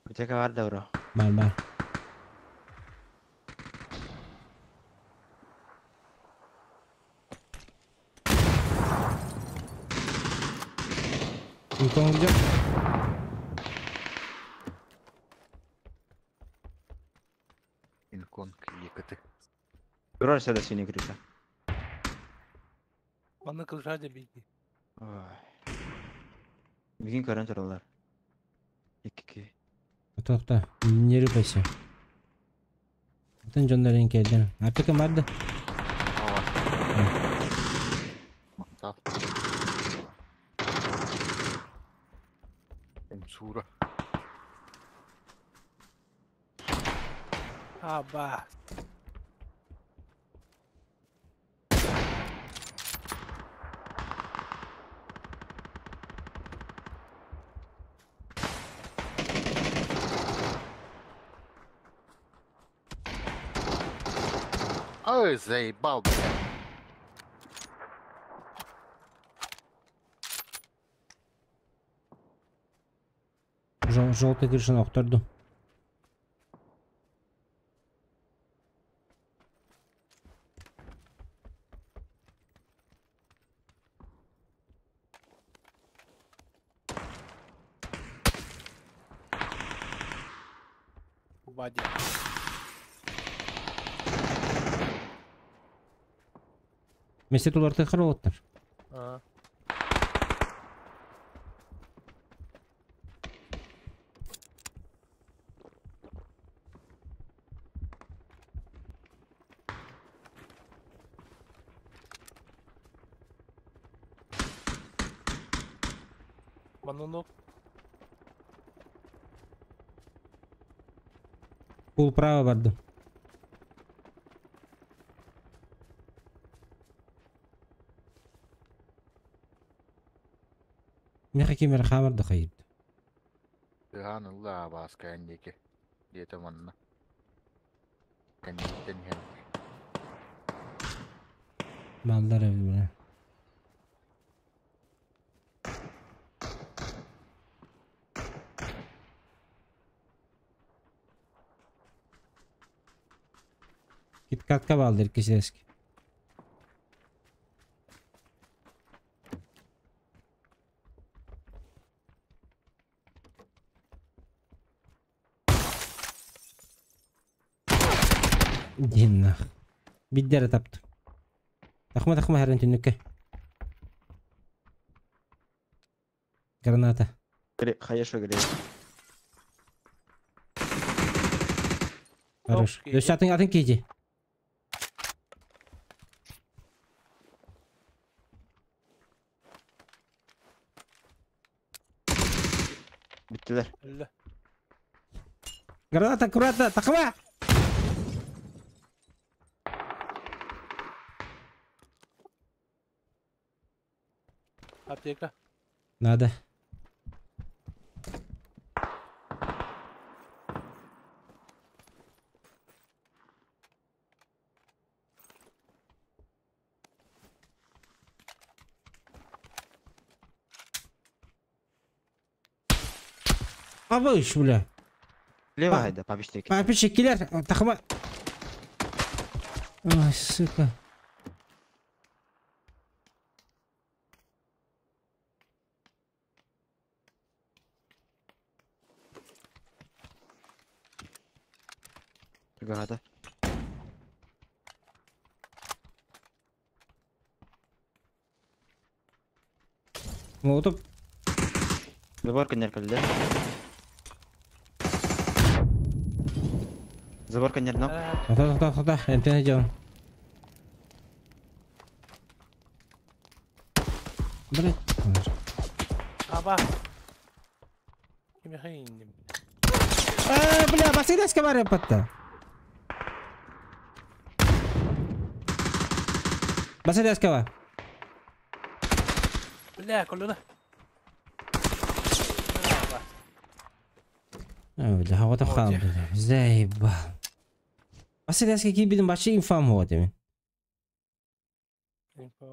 S3: Аптека бар да бро.
S1: Бар бар. Никому где?
S7: Инконг ЕКТ.
S3: Турар сюда синий крыша.
S10: Манна крыша бийди.
S3: Ой. Бүгін көрін туралар. Икки.
S1: Тоқта, не рыпайся. Атын дьоннорун кэлдин. Аптека бар да?
S7: Мактал. Умсура.
S10: Аба.
S7: Ой, заебал, бля.
S1: Желтый крышаны охторду.
S10: Вадя.
S1: Вместе туларты хоролоттар.
S10: А. Манунок.
S1: Пул право барды. Меха кемер хамар да хайд.
S7: Тыгаан ылла абааска энники. Диэтэ манна. Кэнниттэн иһэн.
S1: Маллар эбит Киткатка балдыр кисески. Диннах. Биддere тапты. Тахма тахма хәрен түннүккэ. Граната.
S3: Хорошо, говорит.
S1: Хорош. Өссө атын атын кейди.
S3: Биттилер.
S10: Өллө.
S1: Граната, аккуратно, тахма!
S10: Аптека.
S1: Надо. Абыш, бля.
S3: Лево айда, папичтеки.
S1: Папичек килер, тахма. Ой, сука.
S3: Чугаһата.
S1: Молотов.
S3: Забор конер кэллэ. Забор конер но.
S1: Тоқта, тоқта, тоқта. Эмтene дьон. Блять.
S10: Аба. Кимиэхэ иинним?
S1: А, бля, басыдаска бар яппатта. Басыдаска бар.
S10: Бля, колледа.
S1: А, бля, хавата хам. Заебал. Басыдаска киирбитим бачча инфам хуа димин.
S10: Инфа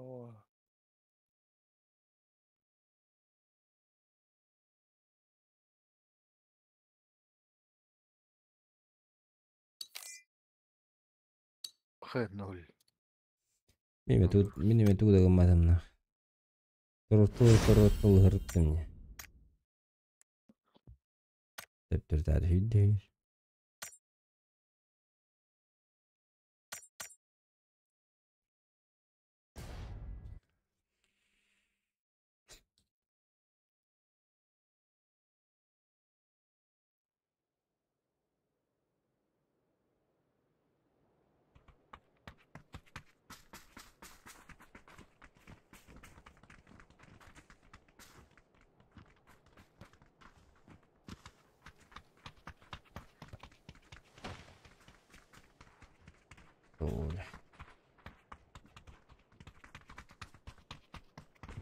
S7: Х0.
S1: Мин тут мин тугу да гымматым нах. Туруттул туруттул һырыттым не. Төптүртәр хүддейр.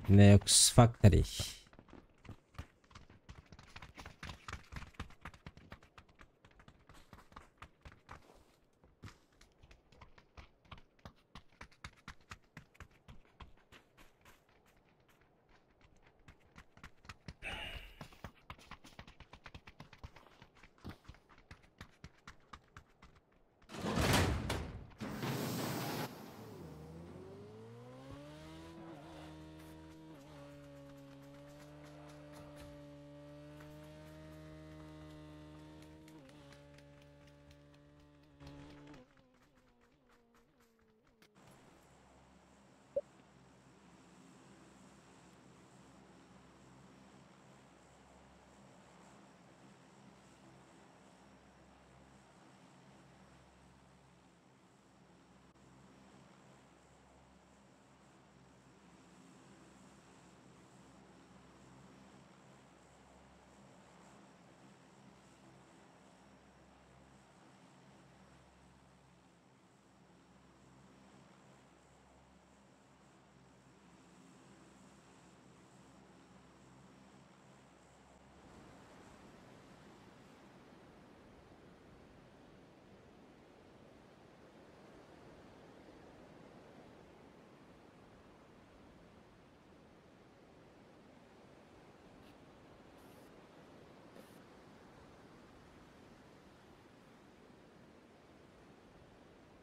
S1: Nex Factory.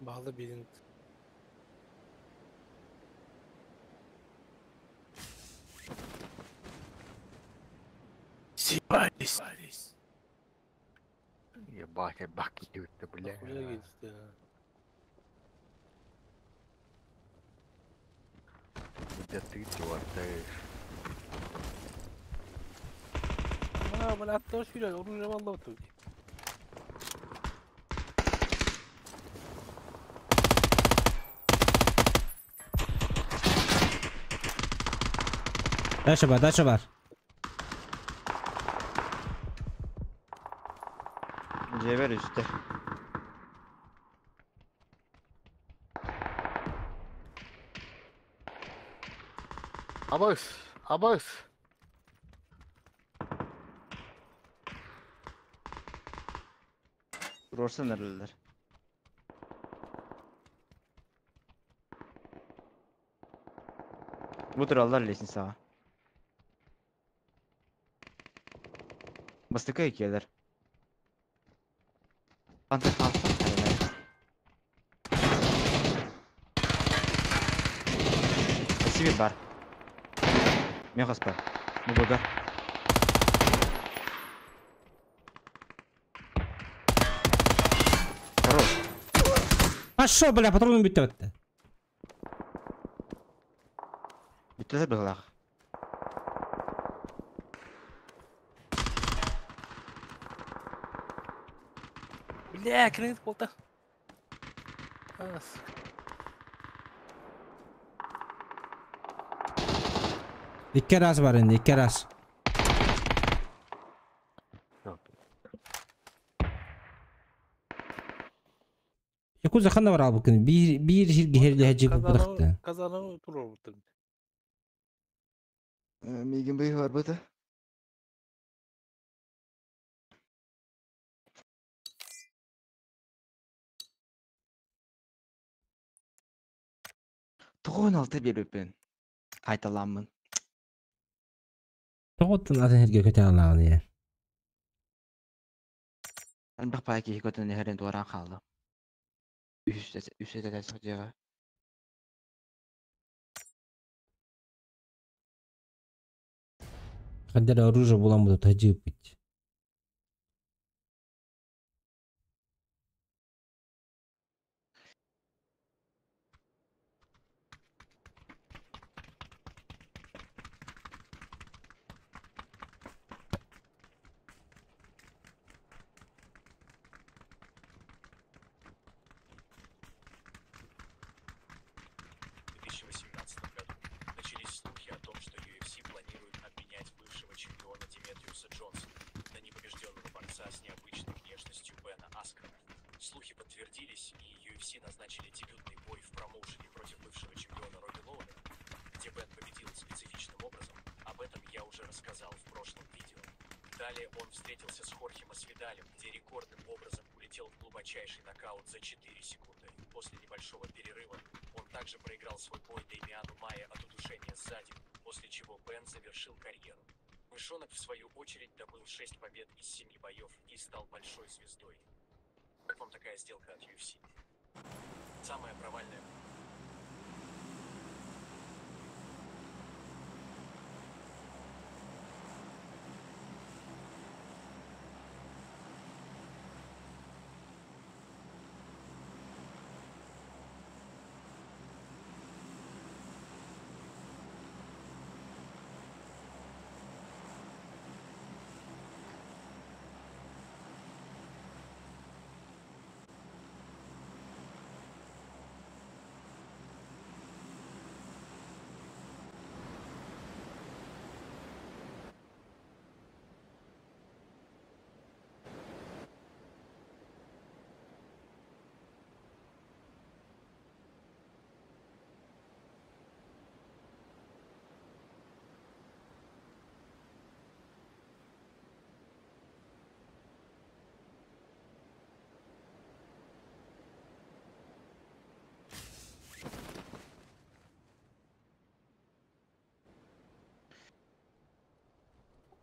S10: Bağlı bilin. Съебались.
S7: Ебать, баки бля.
S10: Хуя едете,
S7: Где ты чувак,
S10: А, бля, тоже вперед, оружие валло тут.
S1: Дальше бар, дальше бар.
S3: Дьиэбэр үстэ.
S7: Абыс! Абыс!
S3: Туруорсан эрэллэр. Бу тураллар лестницаҕа. Бастакы иккиэлэр. Хантан хаалсан эрэлэр. Бар. Мен хаспар. Бу быгар. Хорош.
S1: Пошел, бля, патроным бүттэ батта.
S3: Бүттэ быһылаах.
S10: Бля, кирин болта. Ас.
S1: Икки раз бар инде, икки раз. Якуза ханна бар албыкын. Бир бир сирге херле жигип быракты.
S10: Казаны турар.
S3: Мигин быйы бар быты. Тоғын алты беріппін. Қайталамын.
S1: Тоғыттын атын херге көтә алагын я.
S3: Элбэх паа киһи көтөн иһэрин туораан хаалла. Үс этэ сылдьыаҕа.
S1: Хаддар оружие булан буду тажыппыт.
S12: Начались слухи о том, что UFC планирует обменять бывшего чемпиона Деметриуса Джонсона на непобежденного борца с необычной внешностью Бена Аскрена. Слухи подтвердились, и UFC назначили дебютный бой в промоушене против бывшего чемпиона Робби Лоулера, где Бен победил специфичным образом. Об этом я уже рассказал в прошлом видео. Далее он встретился с Хорхе Масвидалем, где рекордным образом улетел в глубочайший нокаут за 4 секунды. После небольшого перерыва он также проиграл свой бой Дэмиану Майе от удушения сзади, после чего Бен завершил карьеру. Мышонок, в свою очередь, добыл 6 побед из 7 боев и стал большой звездой. Как вам такая сделка от UFC? Самая провальная.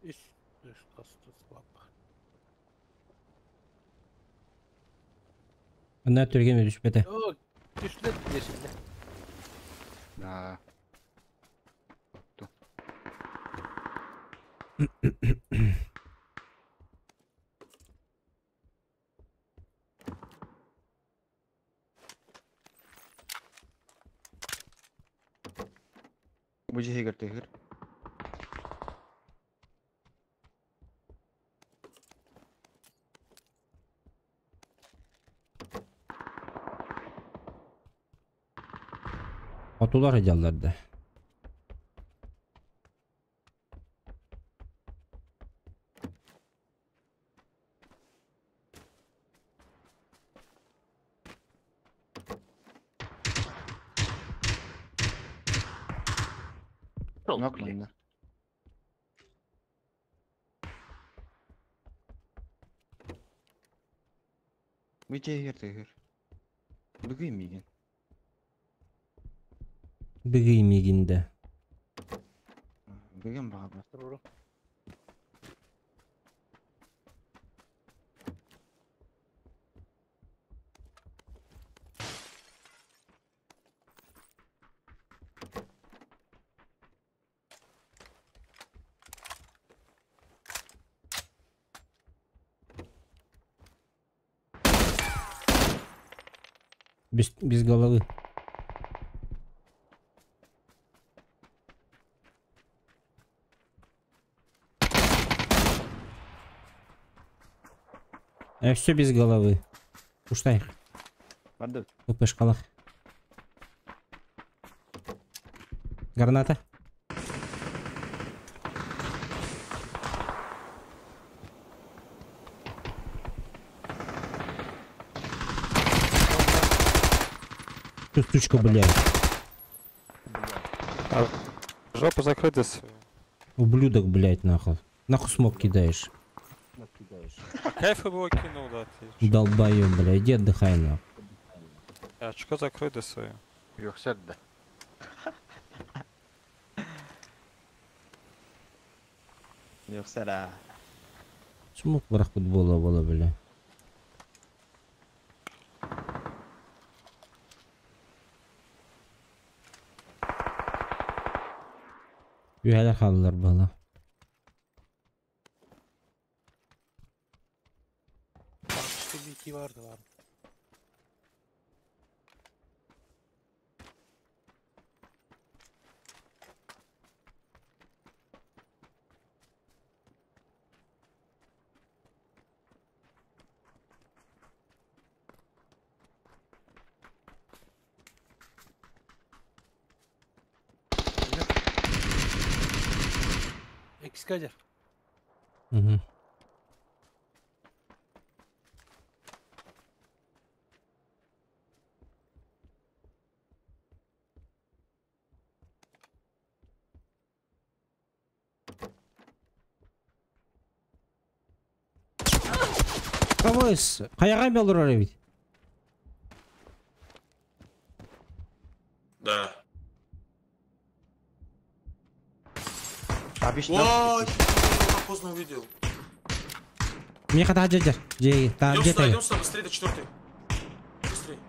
S10: Үс үс касты слаб.
S1: Ана түрген түшпөтө.
S10: О, түштү дешинде.
S7: Да.
S3: Бу жиһигэр тыһыр.
S1: Отулар жалларды.
S3: Нок манна. Бу жиһигэр тыһыр. Бүгүн миигин.
S1: Бүгүй мигинде.
S3: Бүгүн баҕа.
S1: Без головы. Все без головы. Уштай.
S3: Барды.
S1: ППшкалах. Граната. Ты, сучка, блядь.
S13: А, жопу закрой свою.
S1: Ублюдок, блядь, нахуй. Нахуй смог кидаешь.
S13: А кайф его кинул, да, ты.
S1: Долбоёб, блядь, иди отдыхай, нахуй.
S13: Очко закрой да свою.
S7: Юхсер да.
S3: Юхсера.
S1: Смог брах футбола было, бля. Üyeler kaldılar bana.
S10: İşte bir iki vardı var. Экскадер.
S1: Угу. Абыс, каяга белдер ведь?
S14: Да.
S3: Обещал.
S14: О, поздно увидел.
S1: Мне хата хаджаджар. Же, та
S14: Идем
S1: же
S14: сюда, идем сюда, быстрее, до четвертый. Быстрее.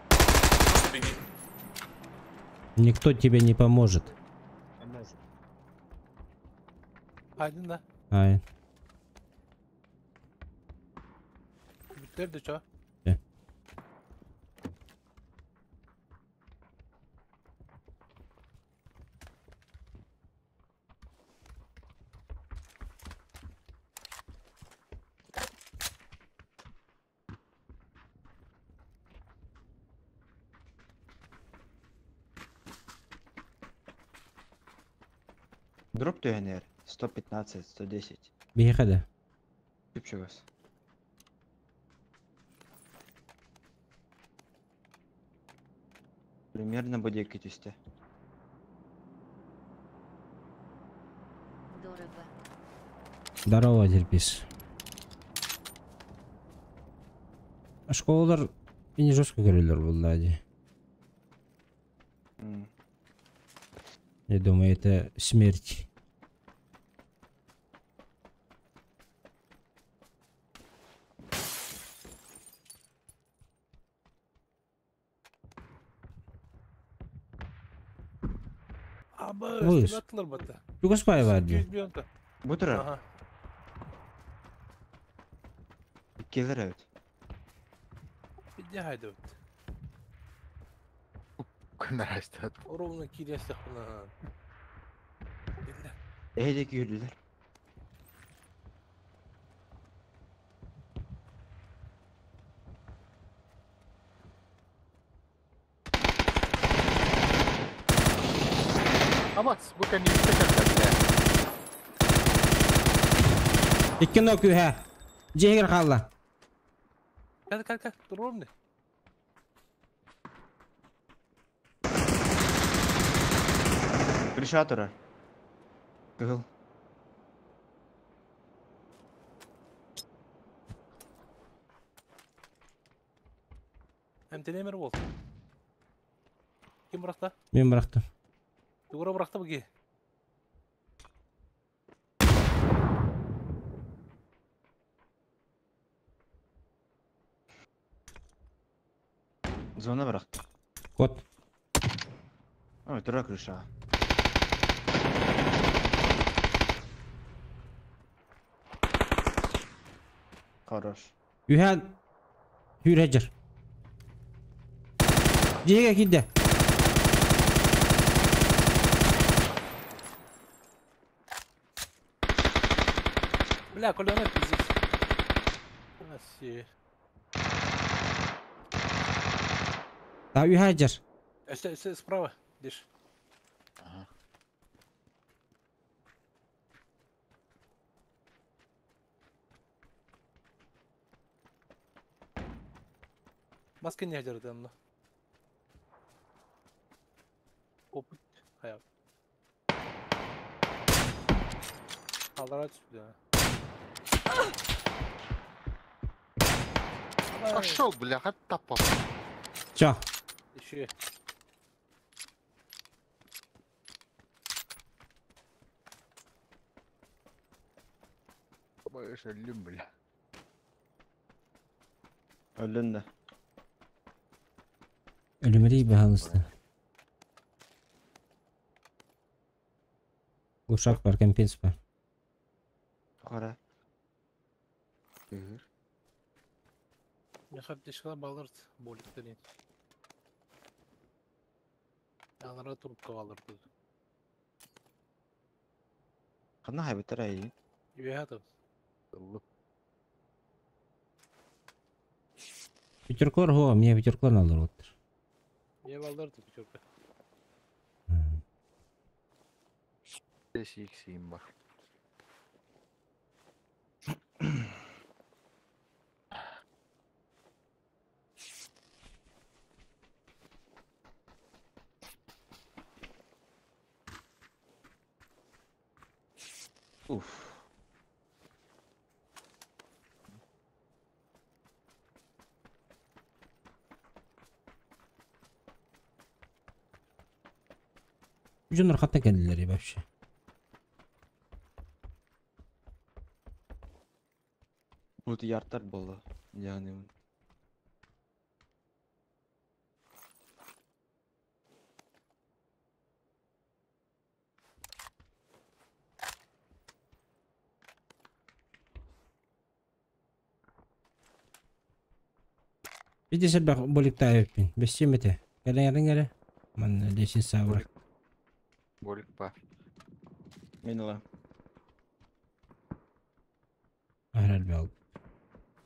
S14: Просто беги.
S1: Никто тебе не поможет.
S10: Один да.
S1: Ай.
S10: Bitirdi ço.
S3: Дроп ТНР 115, 110.
S1: Бейхада.
S3: Чупчугас. Примерно будет китюсте.
S2: Дорого.
S1: Здорово, терпись. Школалар не жестко говорили, Влади. Я думаю, это смерть. Абы,
S10: attılar batı.
S1: Югоспай vardı.
S10: 200 milyon da.
S3: Bu tara.
S10: Aha.
S3: Gelir evet.
S10: Bir de haydi.
S7: Күнәрәстә.
S10: Ровно киресте хуна.
S3: Ehedeki yürüdüler.
S7: Ama bu kendi yüksek
S1: İki nok ühe. Cehir kalla.
S10: Gel gel gel. Dur oğlum ne?
S3: Крыша турар. Кыгыл.
S10: Hem denemer ol. Kim bıraktı?
S1: Ben bıraktım.
S10: Duvara bıraktı mı ki?
S3: Zona bıraktı.
S1: Кот.
S3: Ой, тура крыша. Хорош.
S1: Ühe. Hürhecer. Дьиэгэ киирдэ.
S10: Бля, колено пиздец. Аси.
S1: Та үһэ дьар.
S10: Өссө, өссө справа. Диш.
S7: Ага.
S10: Маска не дьарыт онно. Опыт. Хайа. Аллара түсті.
S7: Пошел, бляха, тапа.
S1: Чо.
S10: Еще.
S7: Больше өллүм, бля.
S3: Өллүн да.
S1: Өлүмэрий баһалыста. Глушак бар, компенс бар.
S3: Қара. Үгір.
S10: Меха аптечкала балырд боликтен. Алара трубка алырды.
S3: Қана хайбыттар айын.
S10: Үе
S1: Пятеркалар хо, мне пятеркалар алыр оттыр.
S10: Не балдырды пятерка.
S7: 5 икс бар.
S3: Уф.
S1: Дьоннор хаттан кэллилэр вообще.
S3: Бут яртар болды. Яғни.
S1: Биде сэлбэх боликтаайыппин. Бэссиэмэтэ. Кэлэҥэрин эрэ. Манна лесин саабыра.
S7: Болик па.
S3: Мен ыла.
S1: Ахрар бал.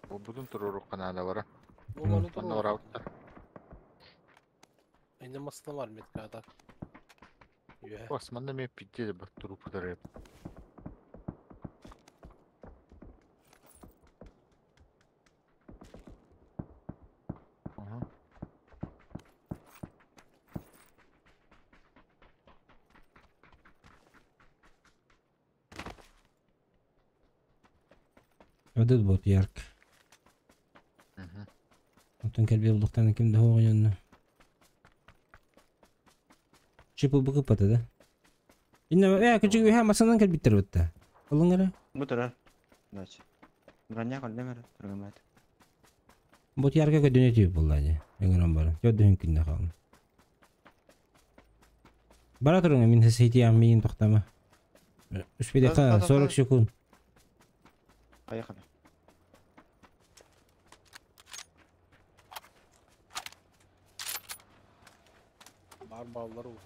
S7: Обудун турурук канада бара.
S10: Олары
S7: Манна барабыттар.
S10: Эне масла бар меткада. Үе.
S7: Османда мен пидде бар туруп кыдырып. Ага.
S1: Ödül бот ярк.
S7: Мгм.
S1: Онтон кэлби булуктан ким да хоҕойонно. Чипы букы пата да. Инна э күчүг үһэ масанан кэлбиттер бутта. Олуң эрэ.
S3: Бу турар. Значит. Броня коллем эрэ. Тургамат.
S1: Бот ярка көдөнө түйүп булла же. Эңерен бара. Жодүн күндө калын. Бара туруң мин хесейтиям миин токтама. Үспеде
S3: Да, да, да,
S1: 40
S3: да.
S1: секунд.
S3: Поехали.
S10: Бар баллар ул.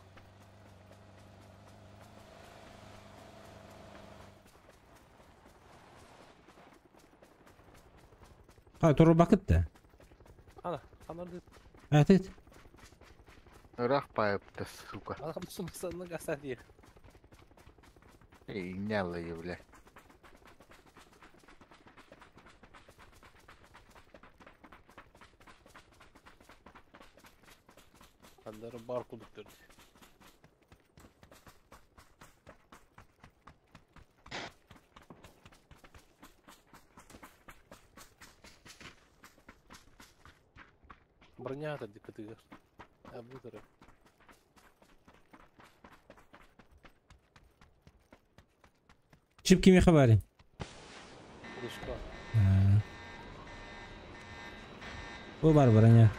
S1: Ха туру бакыт да.
S10: Ана, анарды.
S1: Атыт.
S7: Ырах пайыпты, сука.
S10: Ана сумсанны гаса дие.
S7: Эй, иннялы, бля.
S10: Андары бар кудуктар. Броня да дикатыгар. А бутары.
S1: Чип кими хабари?
S10: Дышка.
S1: Бу бар броня.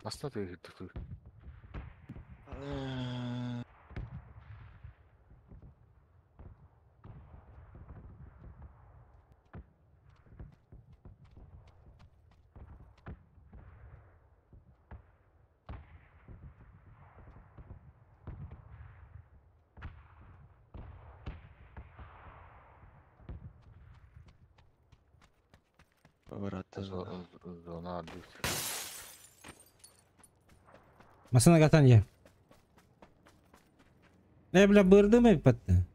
S7: Масна тыгырдык. Зона отдых.
S1: Масына гатан я. Э, бля, бырдым эппатты.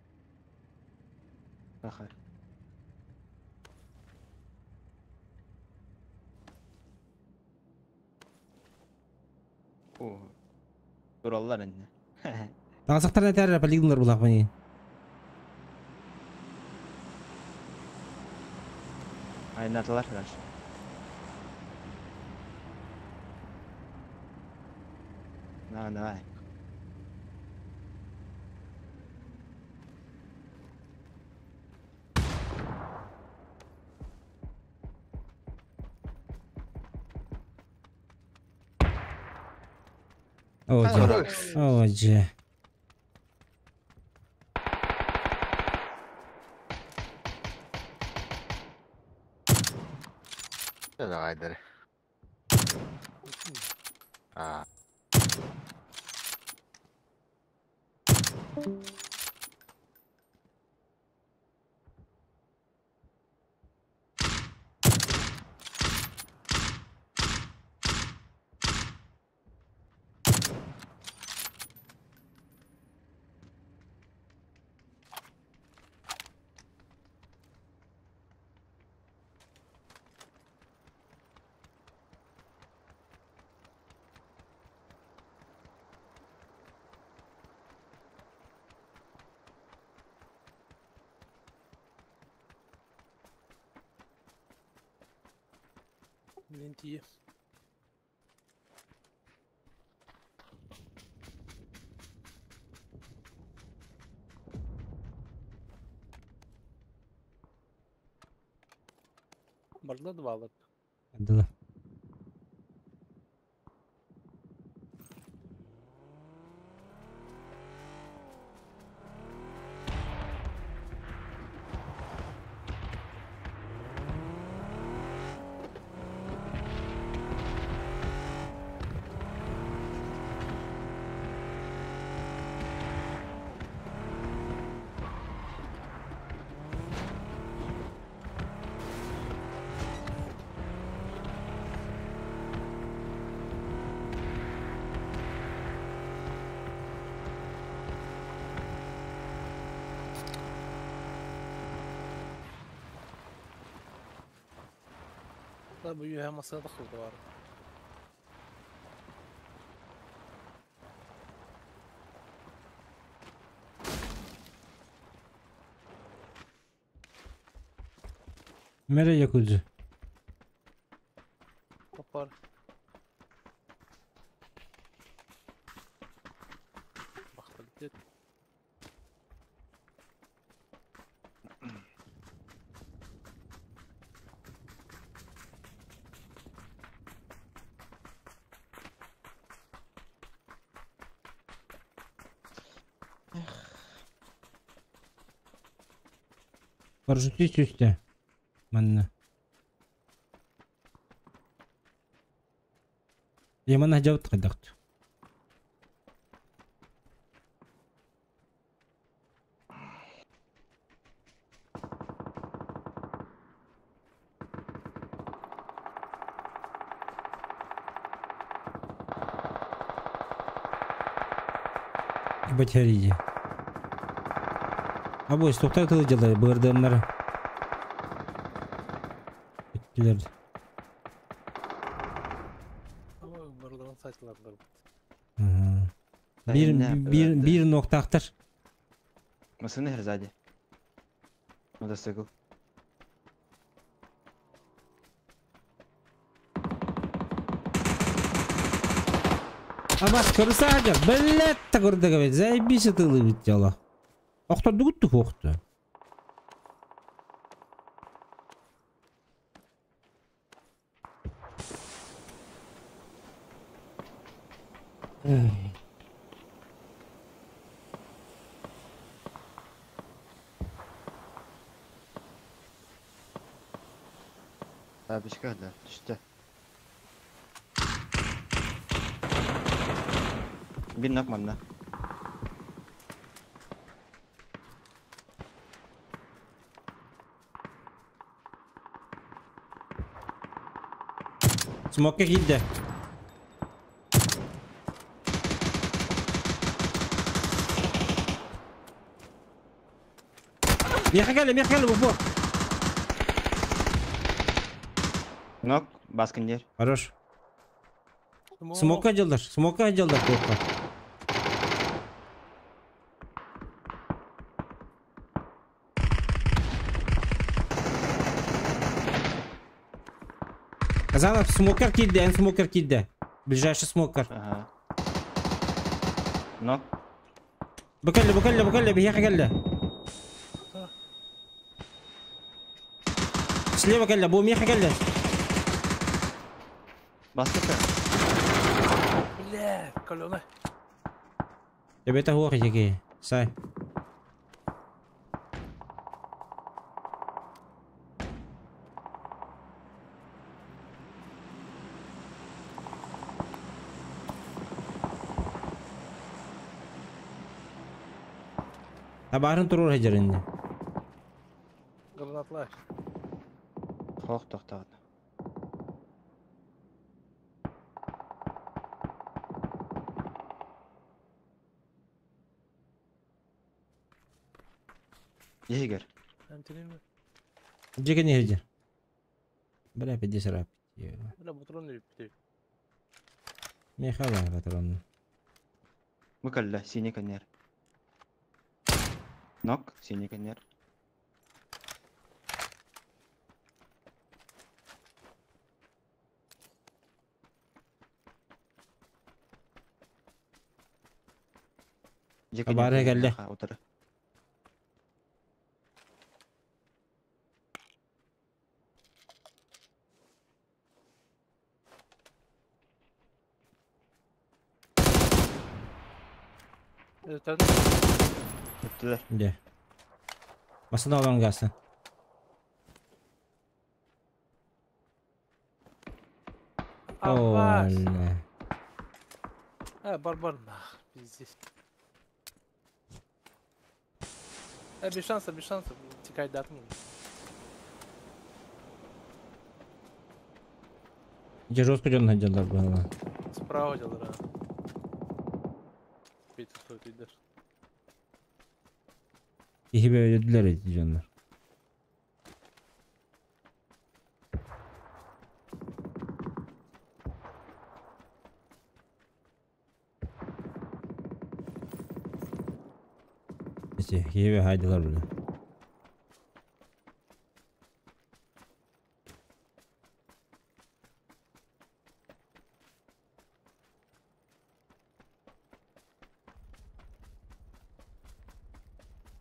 S3: Бахар. О. Тураллар инне.
S1: Тағасақтар нәтәрі полигонлар булақ мені.
S3: Айнатылар дальше. На, давай.
S1: О, дьэ. О, дьэ.
S7: Давай, дари. А.
S10: Менти. Можно два лап?
S1: Да.
S10: Да, бу масына тахылды бар.
S1: Мере якудзу.
S10: Опар. Бахталитет.
S1: Парашютист үсте. Манна. Яман хажабыт кайдакты. Ебать, Абой, стоктар тылы делай, бырдымнар. Бүттүлер.
S10: Бырдырын сайтылар бар.
S1: Bir, bir, bir nokta aktar.
S3: Masını her сзади. Мотоцикл.
S1: Абас көрсәдә, блядь, та көрдө бит. Заебись тылы бит яла. Охторду гутту хохту. Эй.
S3: Бабочка, да, түстэ. Бир нок манна.
S1: Смокка киирдэ. Миэхэ кэллэ, миэхэ кэллэ, в упор.
S3: Нок, баскын дер.
S1: Хорош. Смокка дьыллар, смокка дьыллар туохха. Казанов, смокер киирдэ, эн смокер киирдэ. Ближайший смокер.
S3: Ага. Нок.
S1: Бу кэллэ, бу кэллэ, бу кэллэ, биһиэхэ кэллэ. Слева кэллэ, бу миэхэ кэллэ.
S3: Баскыта.
S10: Бля, колено.
S1: Эбэтэ хуох итики. Сай. Табаарын туруор сылдьар инни.
S10: Гранатлар.
S3: Хоох тохтоот. Егер.
S10: Антеними.
S1: Дьиэ не сылдьар. Бля, пиздец рап.
S10: Бля, патрон репти.
S1: Миэхэ баар патронну.
S3: Бу кэллэ, синий коннер. Нок, синий коннер. Дьиэ
S1: Табаарыһа кэллэ.
S3: Утары.
S10: Это
S3: Өттүлэр.
S1: Дьэ. Массыына олорон гаастан.
S10: Аббас.
S1: Оля.
S10: Э, бар-бар, нах, пиздец. Э, без шанса, без шанса. Текай датму.
S1: Дьэ жестко дьон сылдьаллар быһалаах.
S10: Справа дело, да. Петя, стой, ты идешь.
S1: Киһи бөйөдүлэр ити дьоннор. Ити киһи хайдылар бile.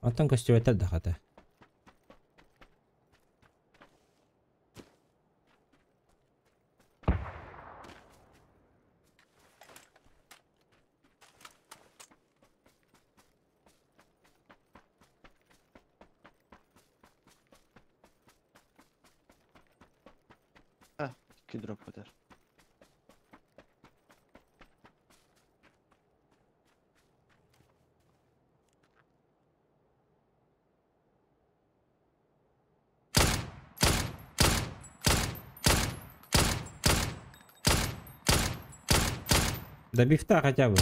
S1: Онтон көстүбэттэр да хата.
S3: А, дроп өтөр.
S1: Да бифта хотя бы.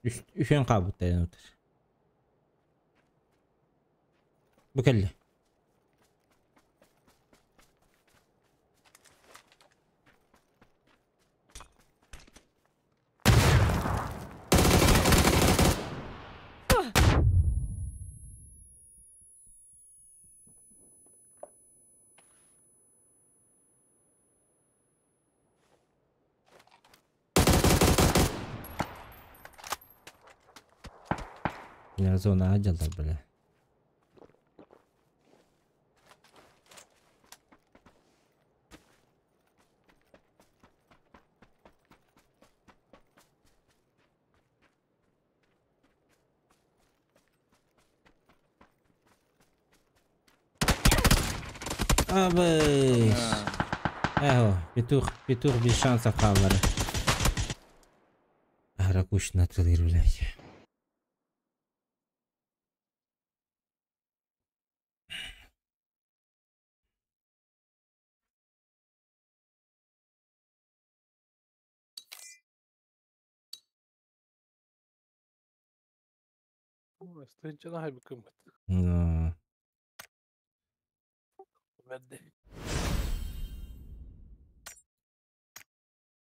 S1: Үһүөн хаалбыт утар. Бу кэллэ. Зона дьаллар бля. Абыс. Эхо, петух, петух без шансов хааллара. Ракушина тылыр, блядь.
S10: Стынчана хайбы кыммыт.
S1: Ну.
S10: Бәдде.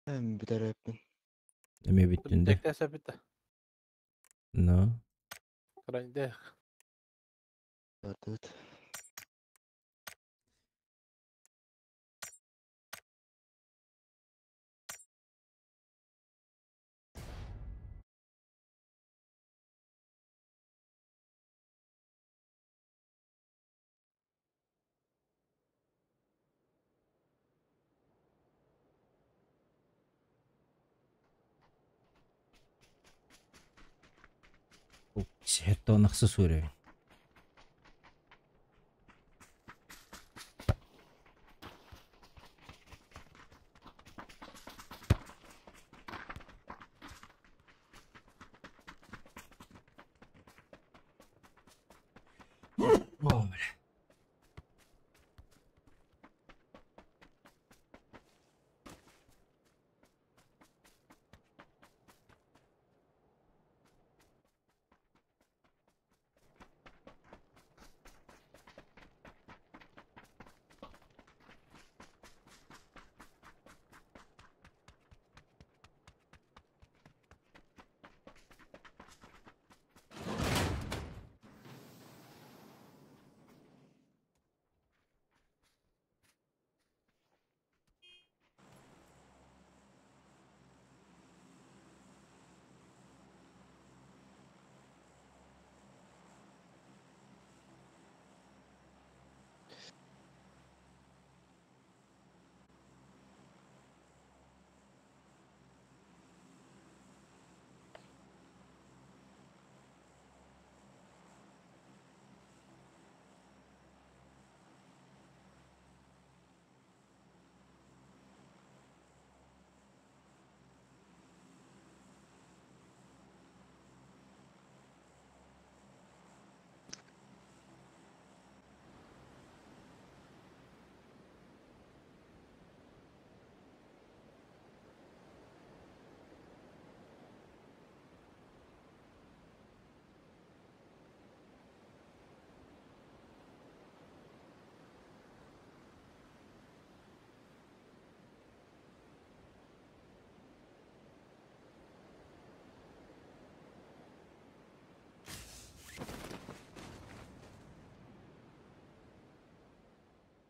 S3: Бүтәрәппин.
S1: Эме бүттүн де.
S10: Тәсә битте.
S1: Ну.
S10: Крайде.
S3: Бардыбыт.
S1: Сетто нахсы сүрө. О, бля.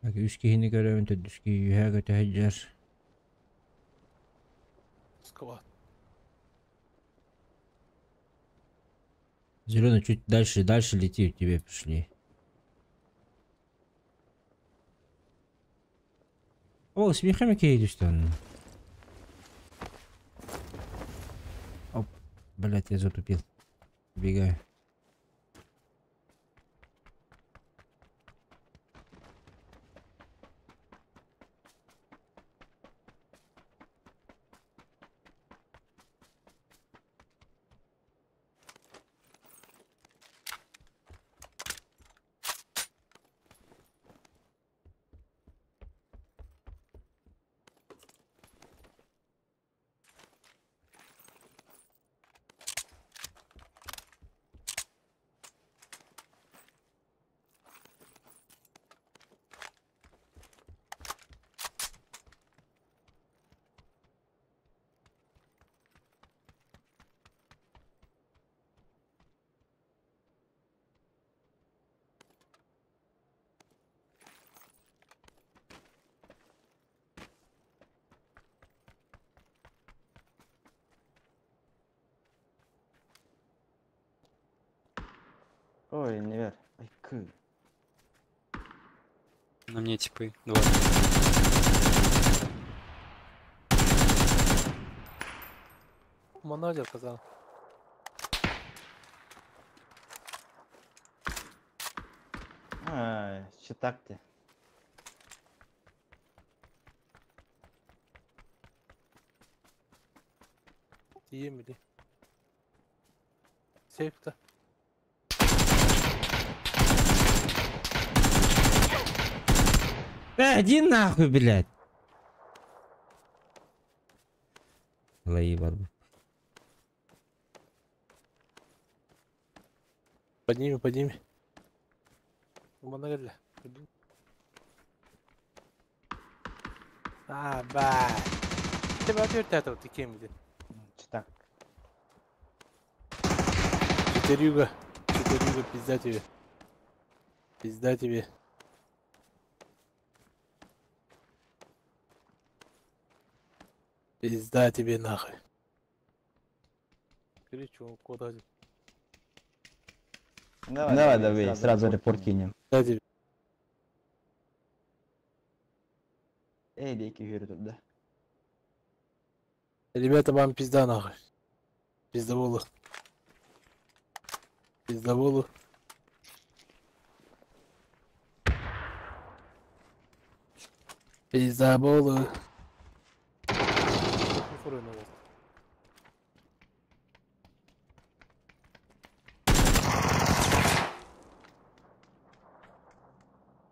S1: Так, үс киһини көрөбүн, төрдүс киһи үһэ көтөһөдьөр.
S10: Склад.
S1: Зеленый чуть дальше, дальше лети, тебе пришли. О, с мехами едешь там. Оп, блять, я затупил. Бегаю.
S3: Ой, не вер. Ай, кы.
S13: На мне типы. Два.
S10: Манадер казан.
S3: Ай, че так ты?
S10: Тием били. Сейфта.
S1: Иди нахуй, блядь. Лаи барбы.
S10: Подними, подними. Манагерля. А, ба. Тебя отвертят этого ты кем где?
S3: Че так?
S10: Четырюга. Четырюга, пизда тебе. Пизда тебе. Пизда тебе нахуй. Кричу, куда ты?
S3: Давай, давай, давай, сразу репорт кинем.
S10: Пизда тебе.
S3: Эй, дейки говорю тут, да.
S10: Ребята, вам пизда нахуй. Пиздоболу. Пиздоболу. Пиздоболу.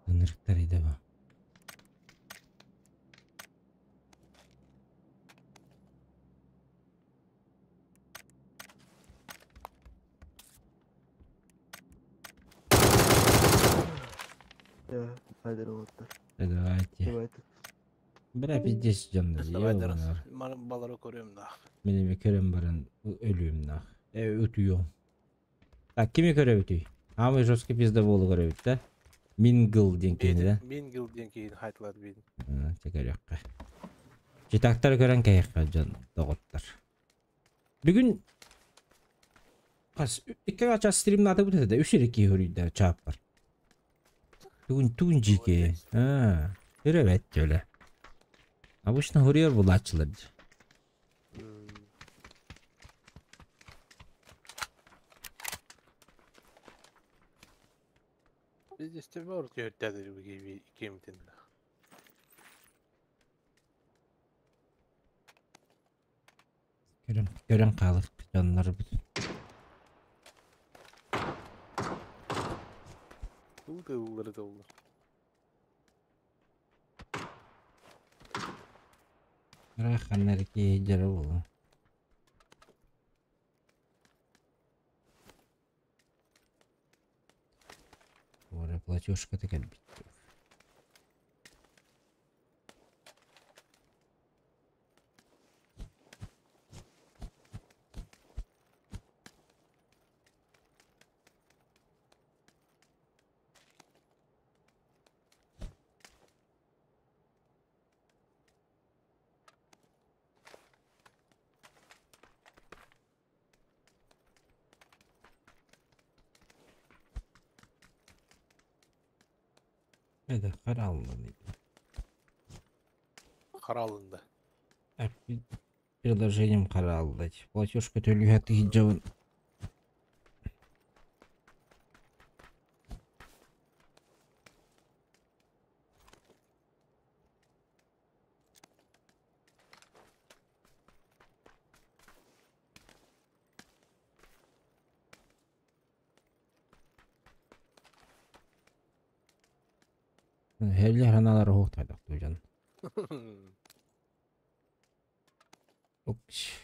S1: Ынырыктар иде ба.
S3: Да, хайдер оттар.
S1: Давайте.
S3: Давайте.
S1: Бля, пиздец жонно.
S10: Давай, дорос. Балары көрөм нах.
S1: Мен эми көрөм баран өлүм нах. Өтүйөм. Так, кими көрөбүт? Амы жесткий пиздоболу көрөбүт да? Мингл ден кейини да?
S10: Мингл ден кейин хайтылар бейин.
S1: Текерекке. Жетактар көрөн кайыкка жон доготтар. Бүгүн кас эки ача стримин аты бүтөт да, үч эки көрүйдө чаап бар. Бүгүн түгүн жике. А, көрөбөт жөлө. Обычно хурьер булачылар.
S10: Биз истеме орут өртәдер кемитин.
S1: Көрөн, көрөн калык жанлар бүтүн.
S10: Улды улары да улар.
S1: Раханнар ки жара болу. Ора платежка текел бит. Это қаралды.
S10: Қаралынды.
S1: Приложением қаралды. Платежка төлү хаты хиджабын. Хеллер ханалар хоқтайдақ тужан. Окш.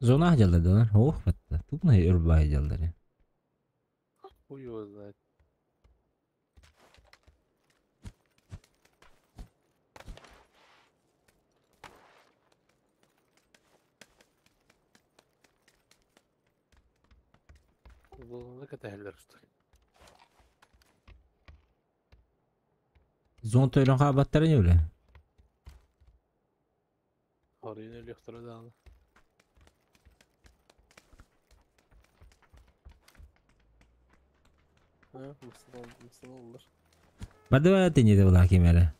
S1: Зона дьаллар, ох, батта. Тупна өрбай дьаллар.
S10: Хуй его знает. Зонаны кэтэһэллэр, что ли?
S1: Зон төйлөн хабаттары не биле?
S10: Арыйын өлүөхтэрэ даҕаны. А, мısın
S1: Бады тенеде була кемере.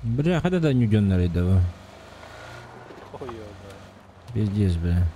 S1: Бля, когда да не да.
S10: Хуй его знает.
S1: Пиздец, бля.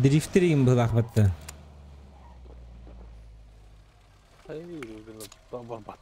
S1: Дрифтерин был ахватта.
S10: Ай, блин, бабат.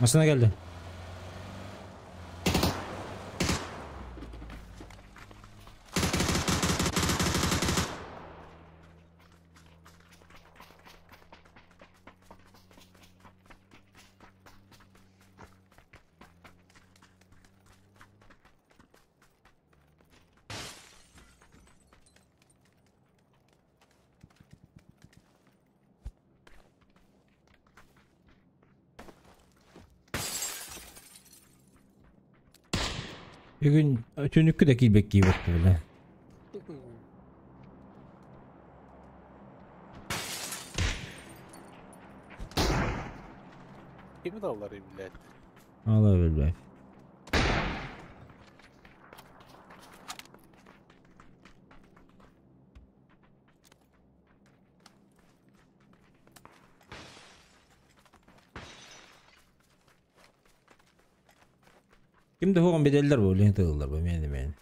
S1: Masına geldi. Бүгүн түнүккү да киирбэт киирбэт бile.
S10: Kimi dallar блядь?
S1: Ала билбэт. Ким да хоҕон бедэллэр бу лиһин тыыллар бу миэн миэн.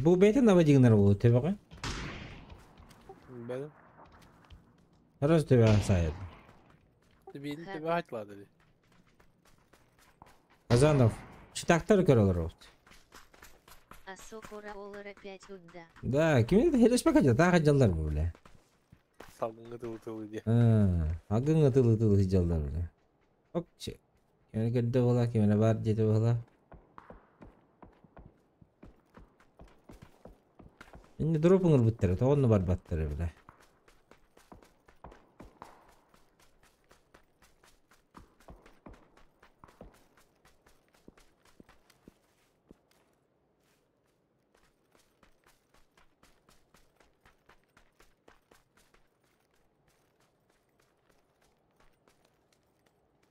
S1: Бу бэйэтэ наводигнар буолу төбөҕө.
S10: Benim.
S1: Раз төбөҕө сайын.
S10: Били төбө айтылады.
S1: Азанов. Читактар көрөлөр вот.
S2: Асокура олор опять удда.
S1: Да, ким это хелешпе кадя, та хаджалдар бу биле.
S10: Салгынга тылы тылы де.
S1: Агыңга тылы тылы хиджалдар биле. Окче. Кимene көрдө була, кимene бар дети була. Инде дропыңыр буттары, тоғынны бар баттары биле.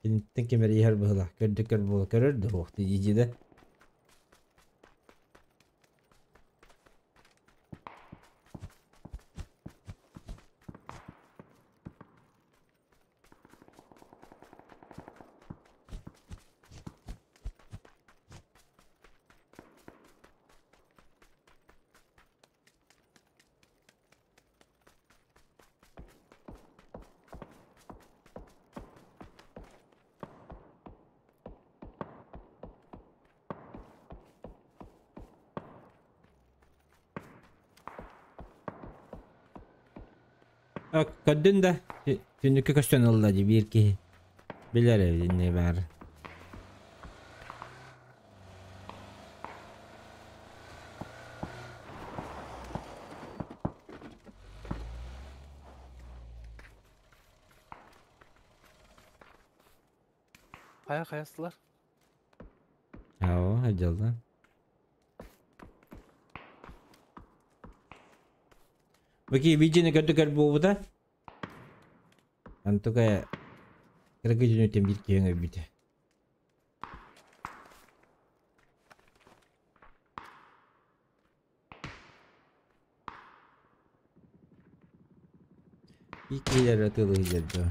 S1: Киниттен кемер иһэр быһыла, көрдө көр була, көрөр да хуохты ижиде. Көрдүн да, түнүккө көстөн ылла ди бир ки. Билер не бар.
S10: Kaya kayastılar.
S1: Ао, хаджалда. Баки видеоны көрдү көр буубута. Антука кыргы жүнүтен бир киһиң өбүтэ. Икилер атылы хилерді.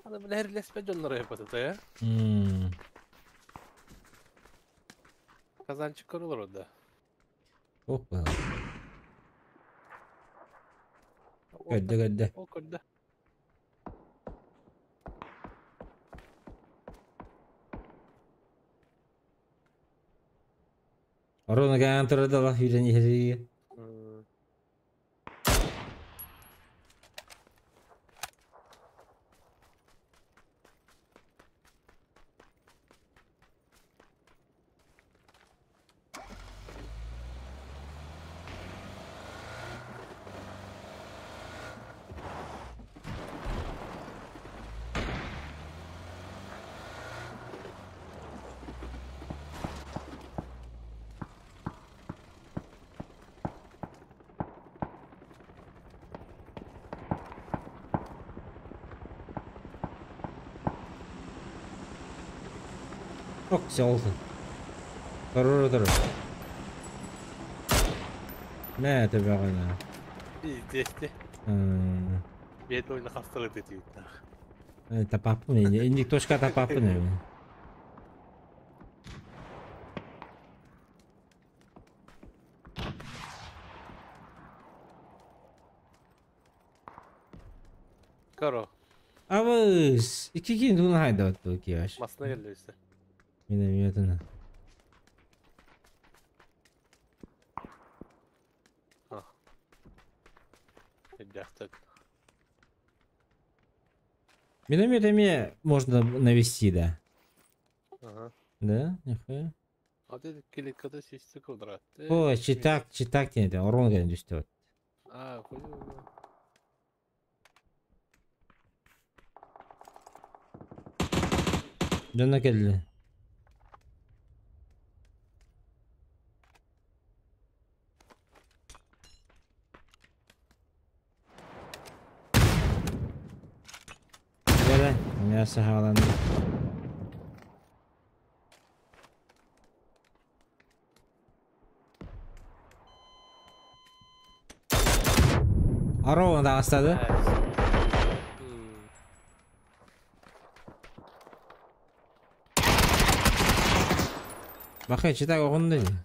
S10: Аны бile her lesbe jonlara yapatı ya. Kazanç olur orada.
S1: Опа. Көрдө көрдө.
S10: О көрдө.
S1: Орона каан турада хүрен иһери. Ок, все oldu. Тору тору. Нэ, төбөҕүнэ.
S10: Пиздец. Бэт ойна хастары тетиттах.
S1: Тапаппын, инник точка тапаппын.
S10: Каро.
S1: Абыс, икки кин туна хайда отту кияш.
S10: Масына келди өссө.
S1: Минометына.
S10: Дяхтат.
S1: Минометами можно навести, да.
S10: Ага.
S1: Да, нихуя.
S10: А ты келикада систи квадрат.
S1: О, читак, читак не это, урон гэн түстө.
S10: А, хуй.
S1: Дьонно келли. Gele, мясо хааланды. Ароуна астады. Бахай, читак оҕунду дии.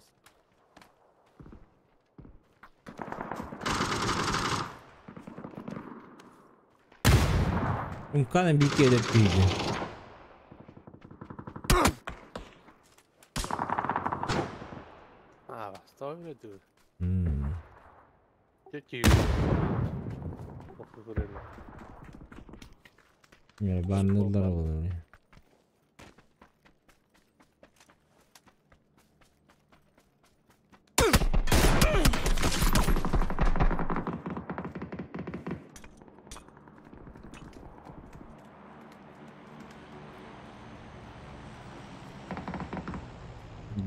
S1: Умканы бике өлөп түйді.
S10: А, стой, дур.
S1: М.
S10: Тети.
S1: Не, баннылар olur.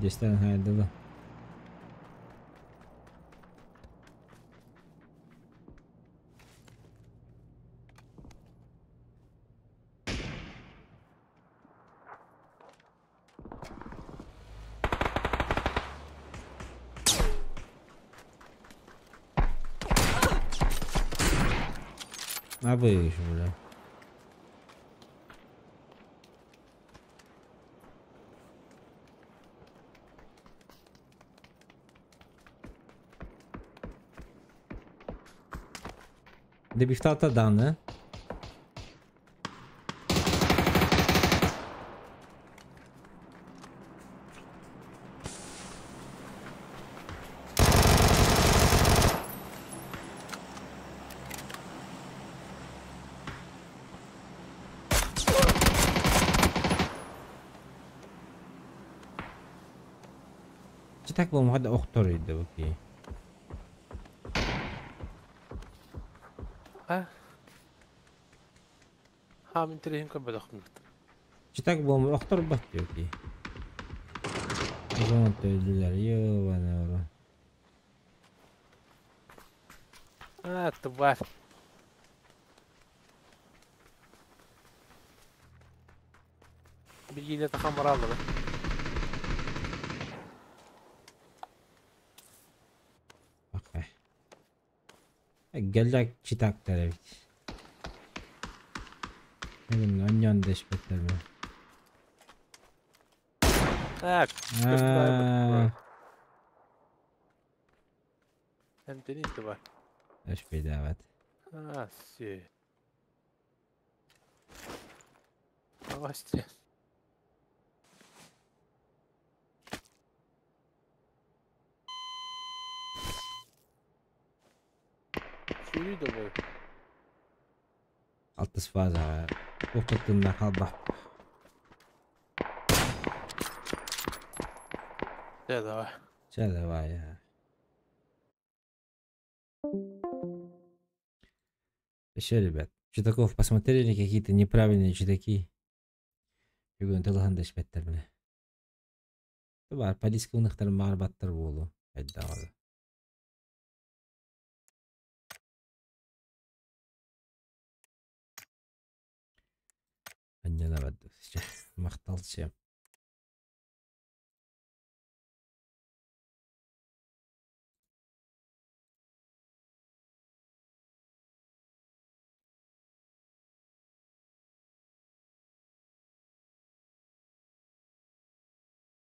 S1: Дестен хайдыла. Абы бля. Дебифтата даны. Читак болмағада оқтор еді окей.
S10: А? Ха, мен терехим көбөдөхмүт.
S1: Читак болмай оқтор бат окей. Озон төйлүлөр, ёбана ора.
S10: А, тварь. Бигиле тахам баралды.
S1: Окей. Геллек читак теребит. Бүгүн оньон дэшпеттер бу.
S10: Так,
S1: Аа,
S10: Энтони тварь.
S1: Эшпейдават.
S10: А, все. Новости. Чури давай.
S1: Алтыс фаза. Уктуттунна халба.
S10: Да, давай.
S1: Чэ, давай. я. Еще, ребят, читаков посмотрели какие-то неправильные читаки. Бүгүн тылыһан дэшпеттер бile. Бар, полиска уныхтар маар баттар болу. Айдагы. Аннана бадды. Макталчы.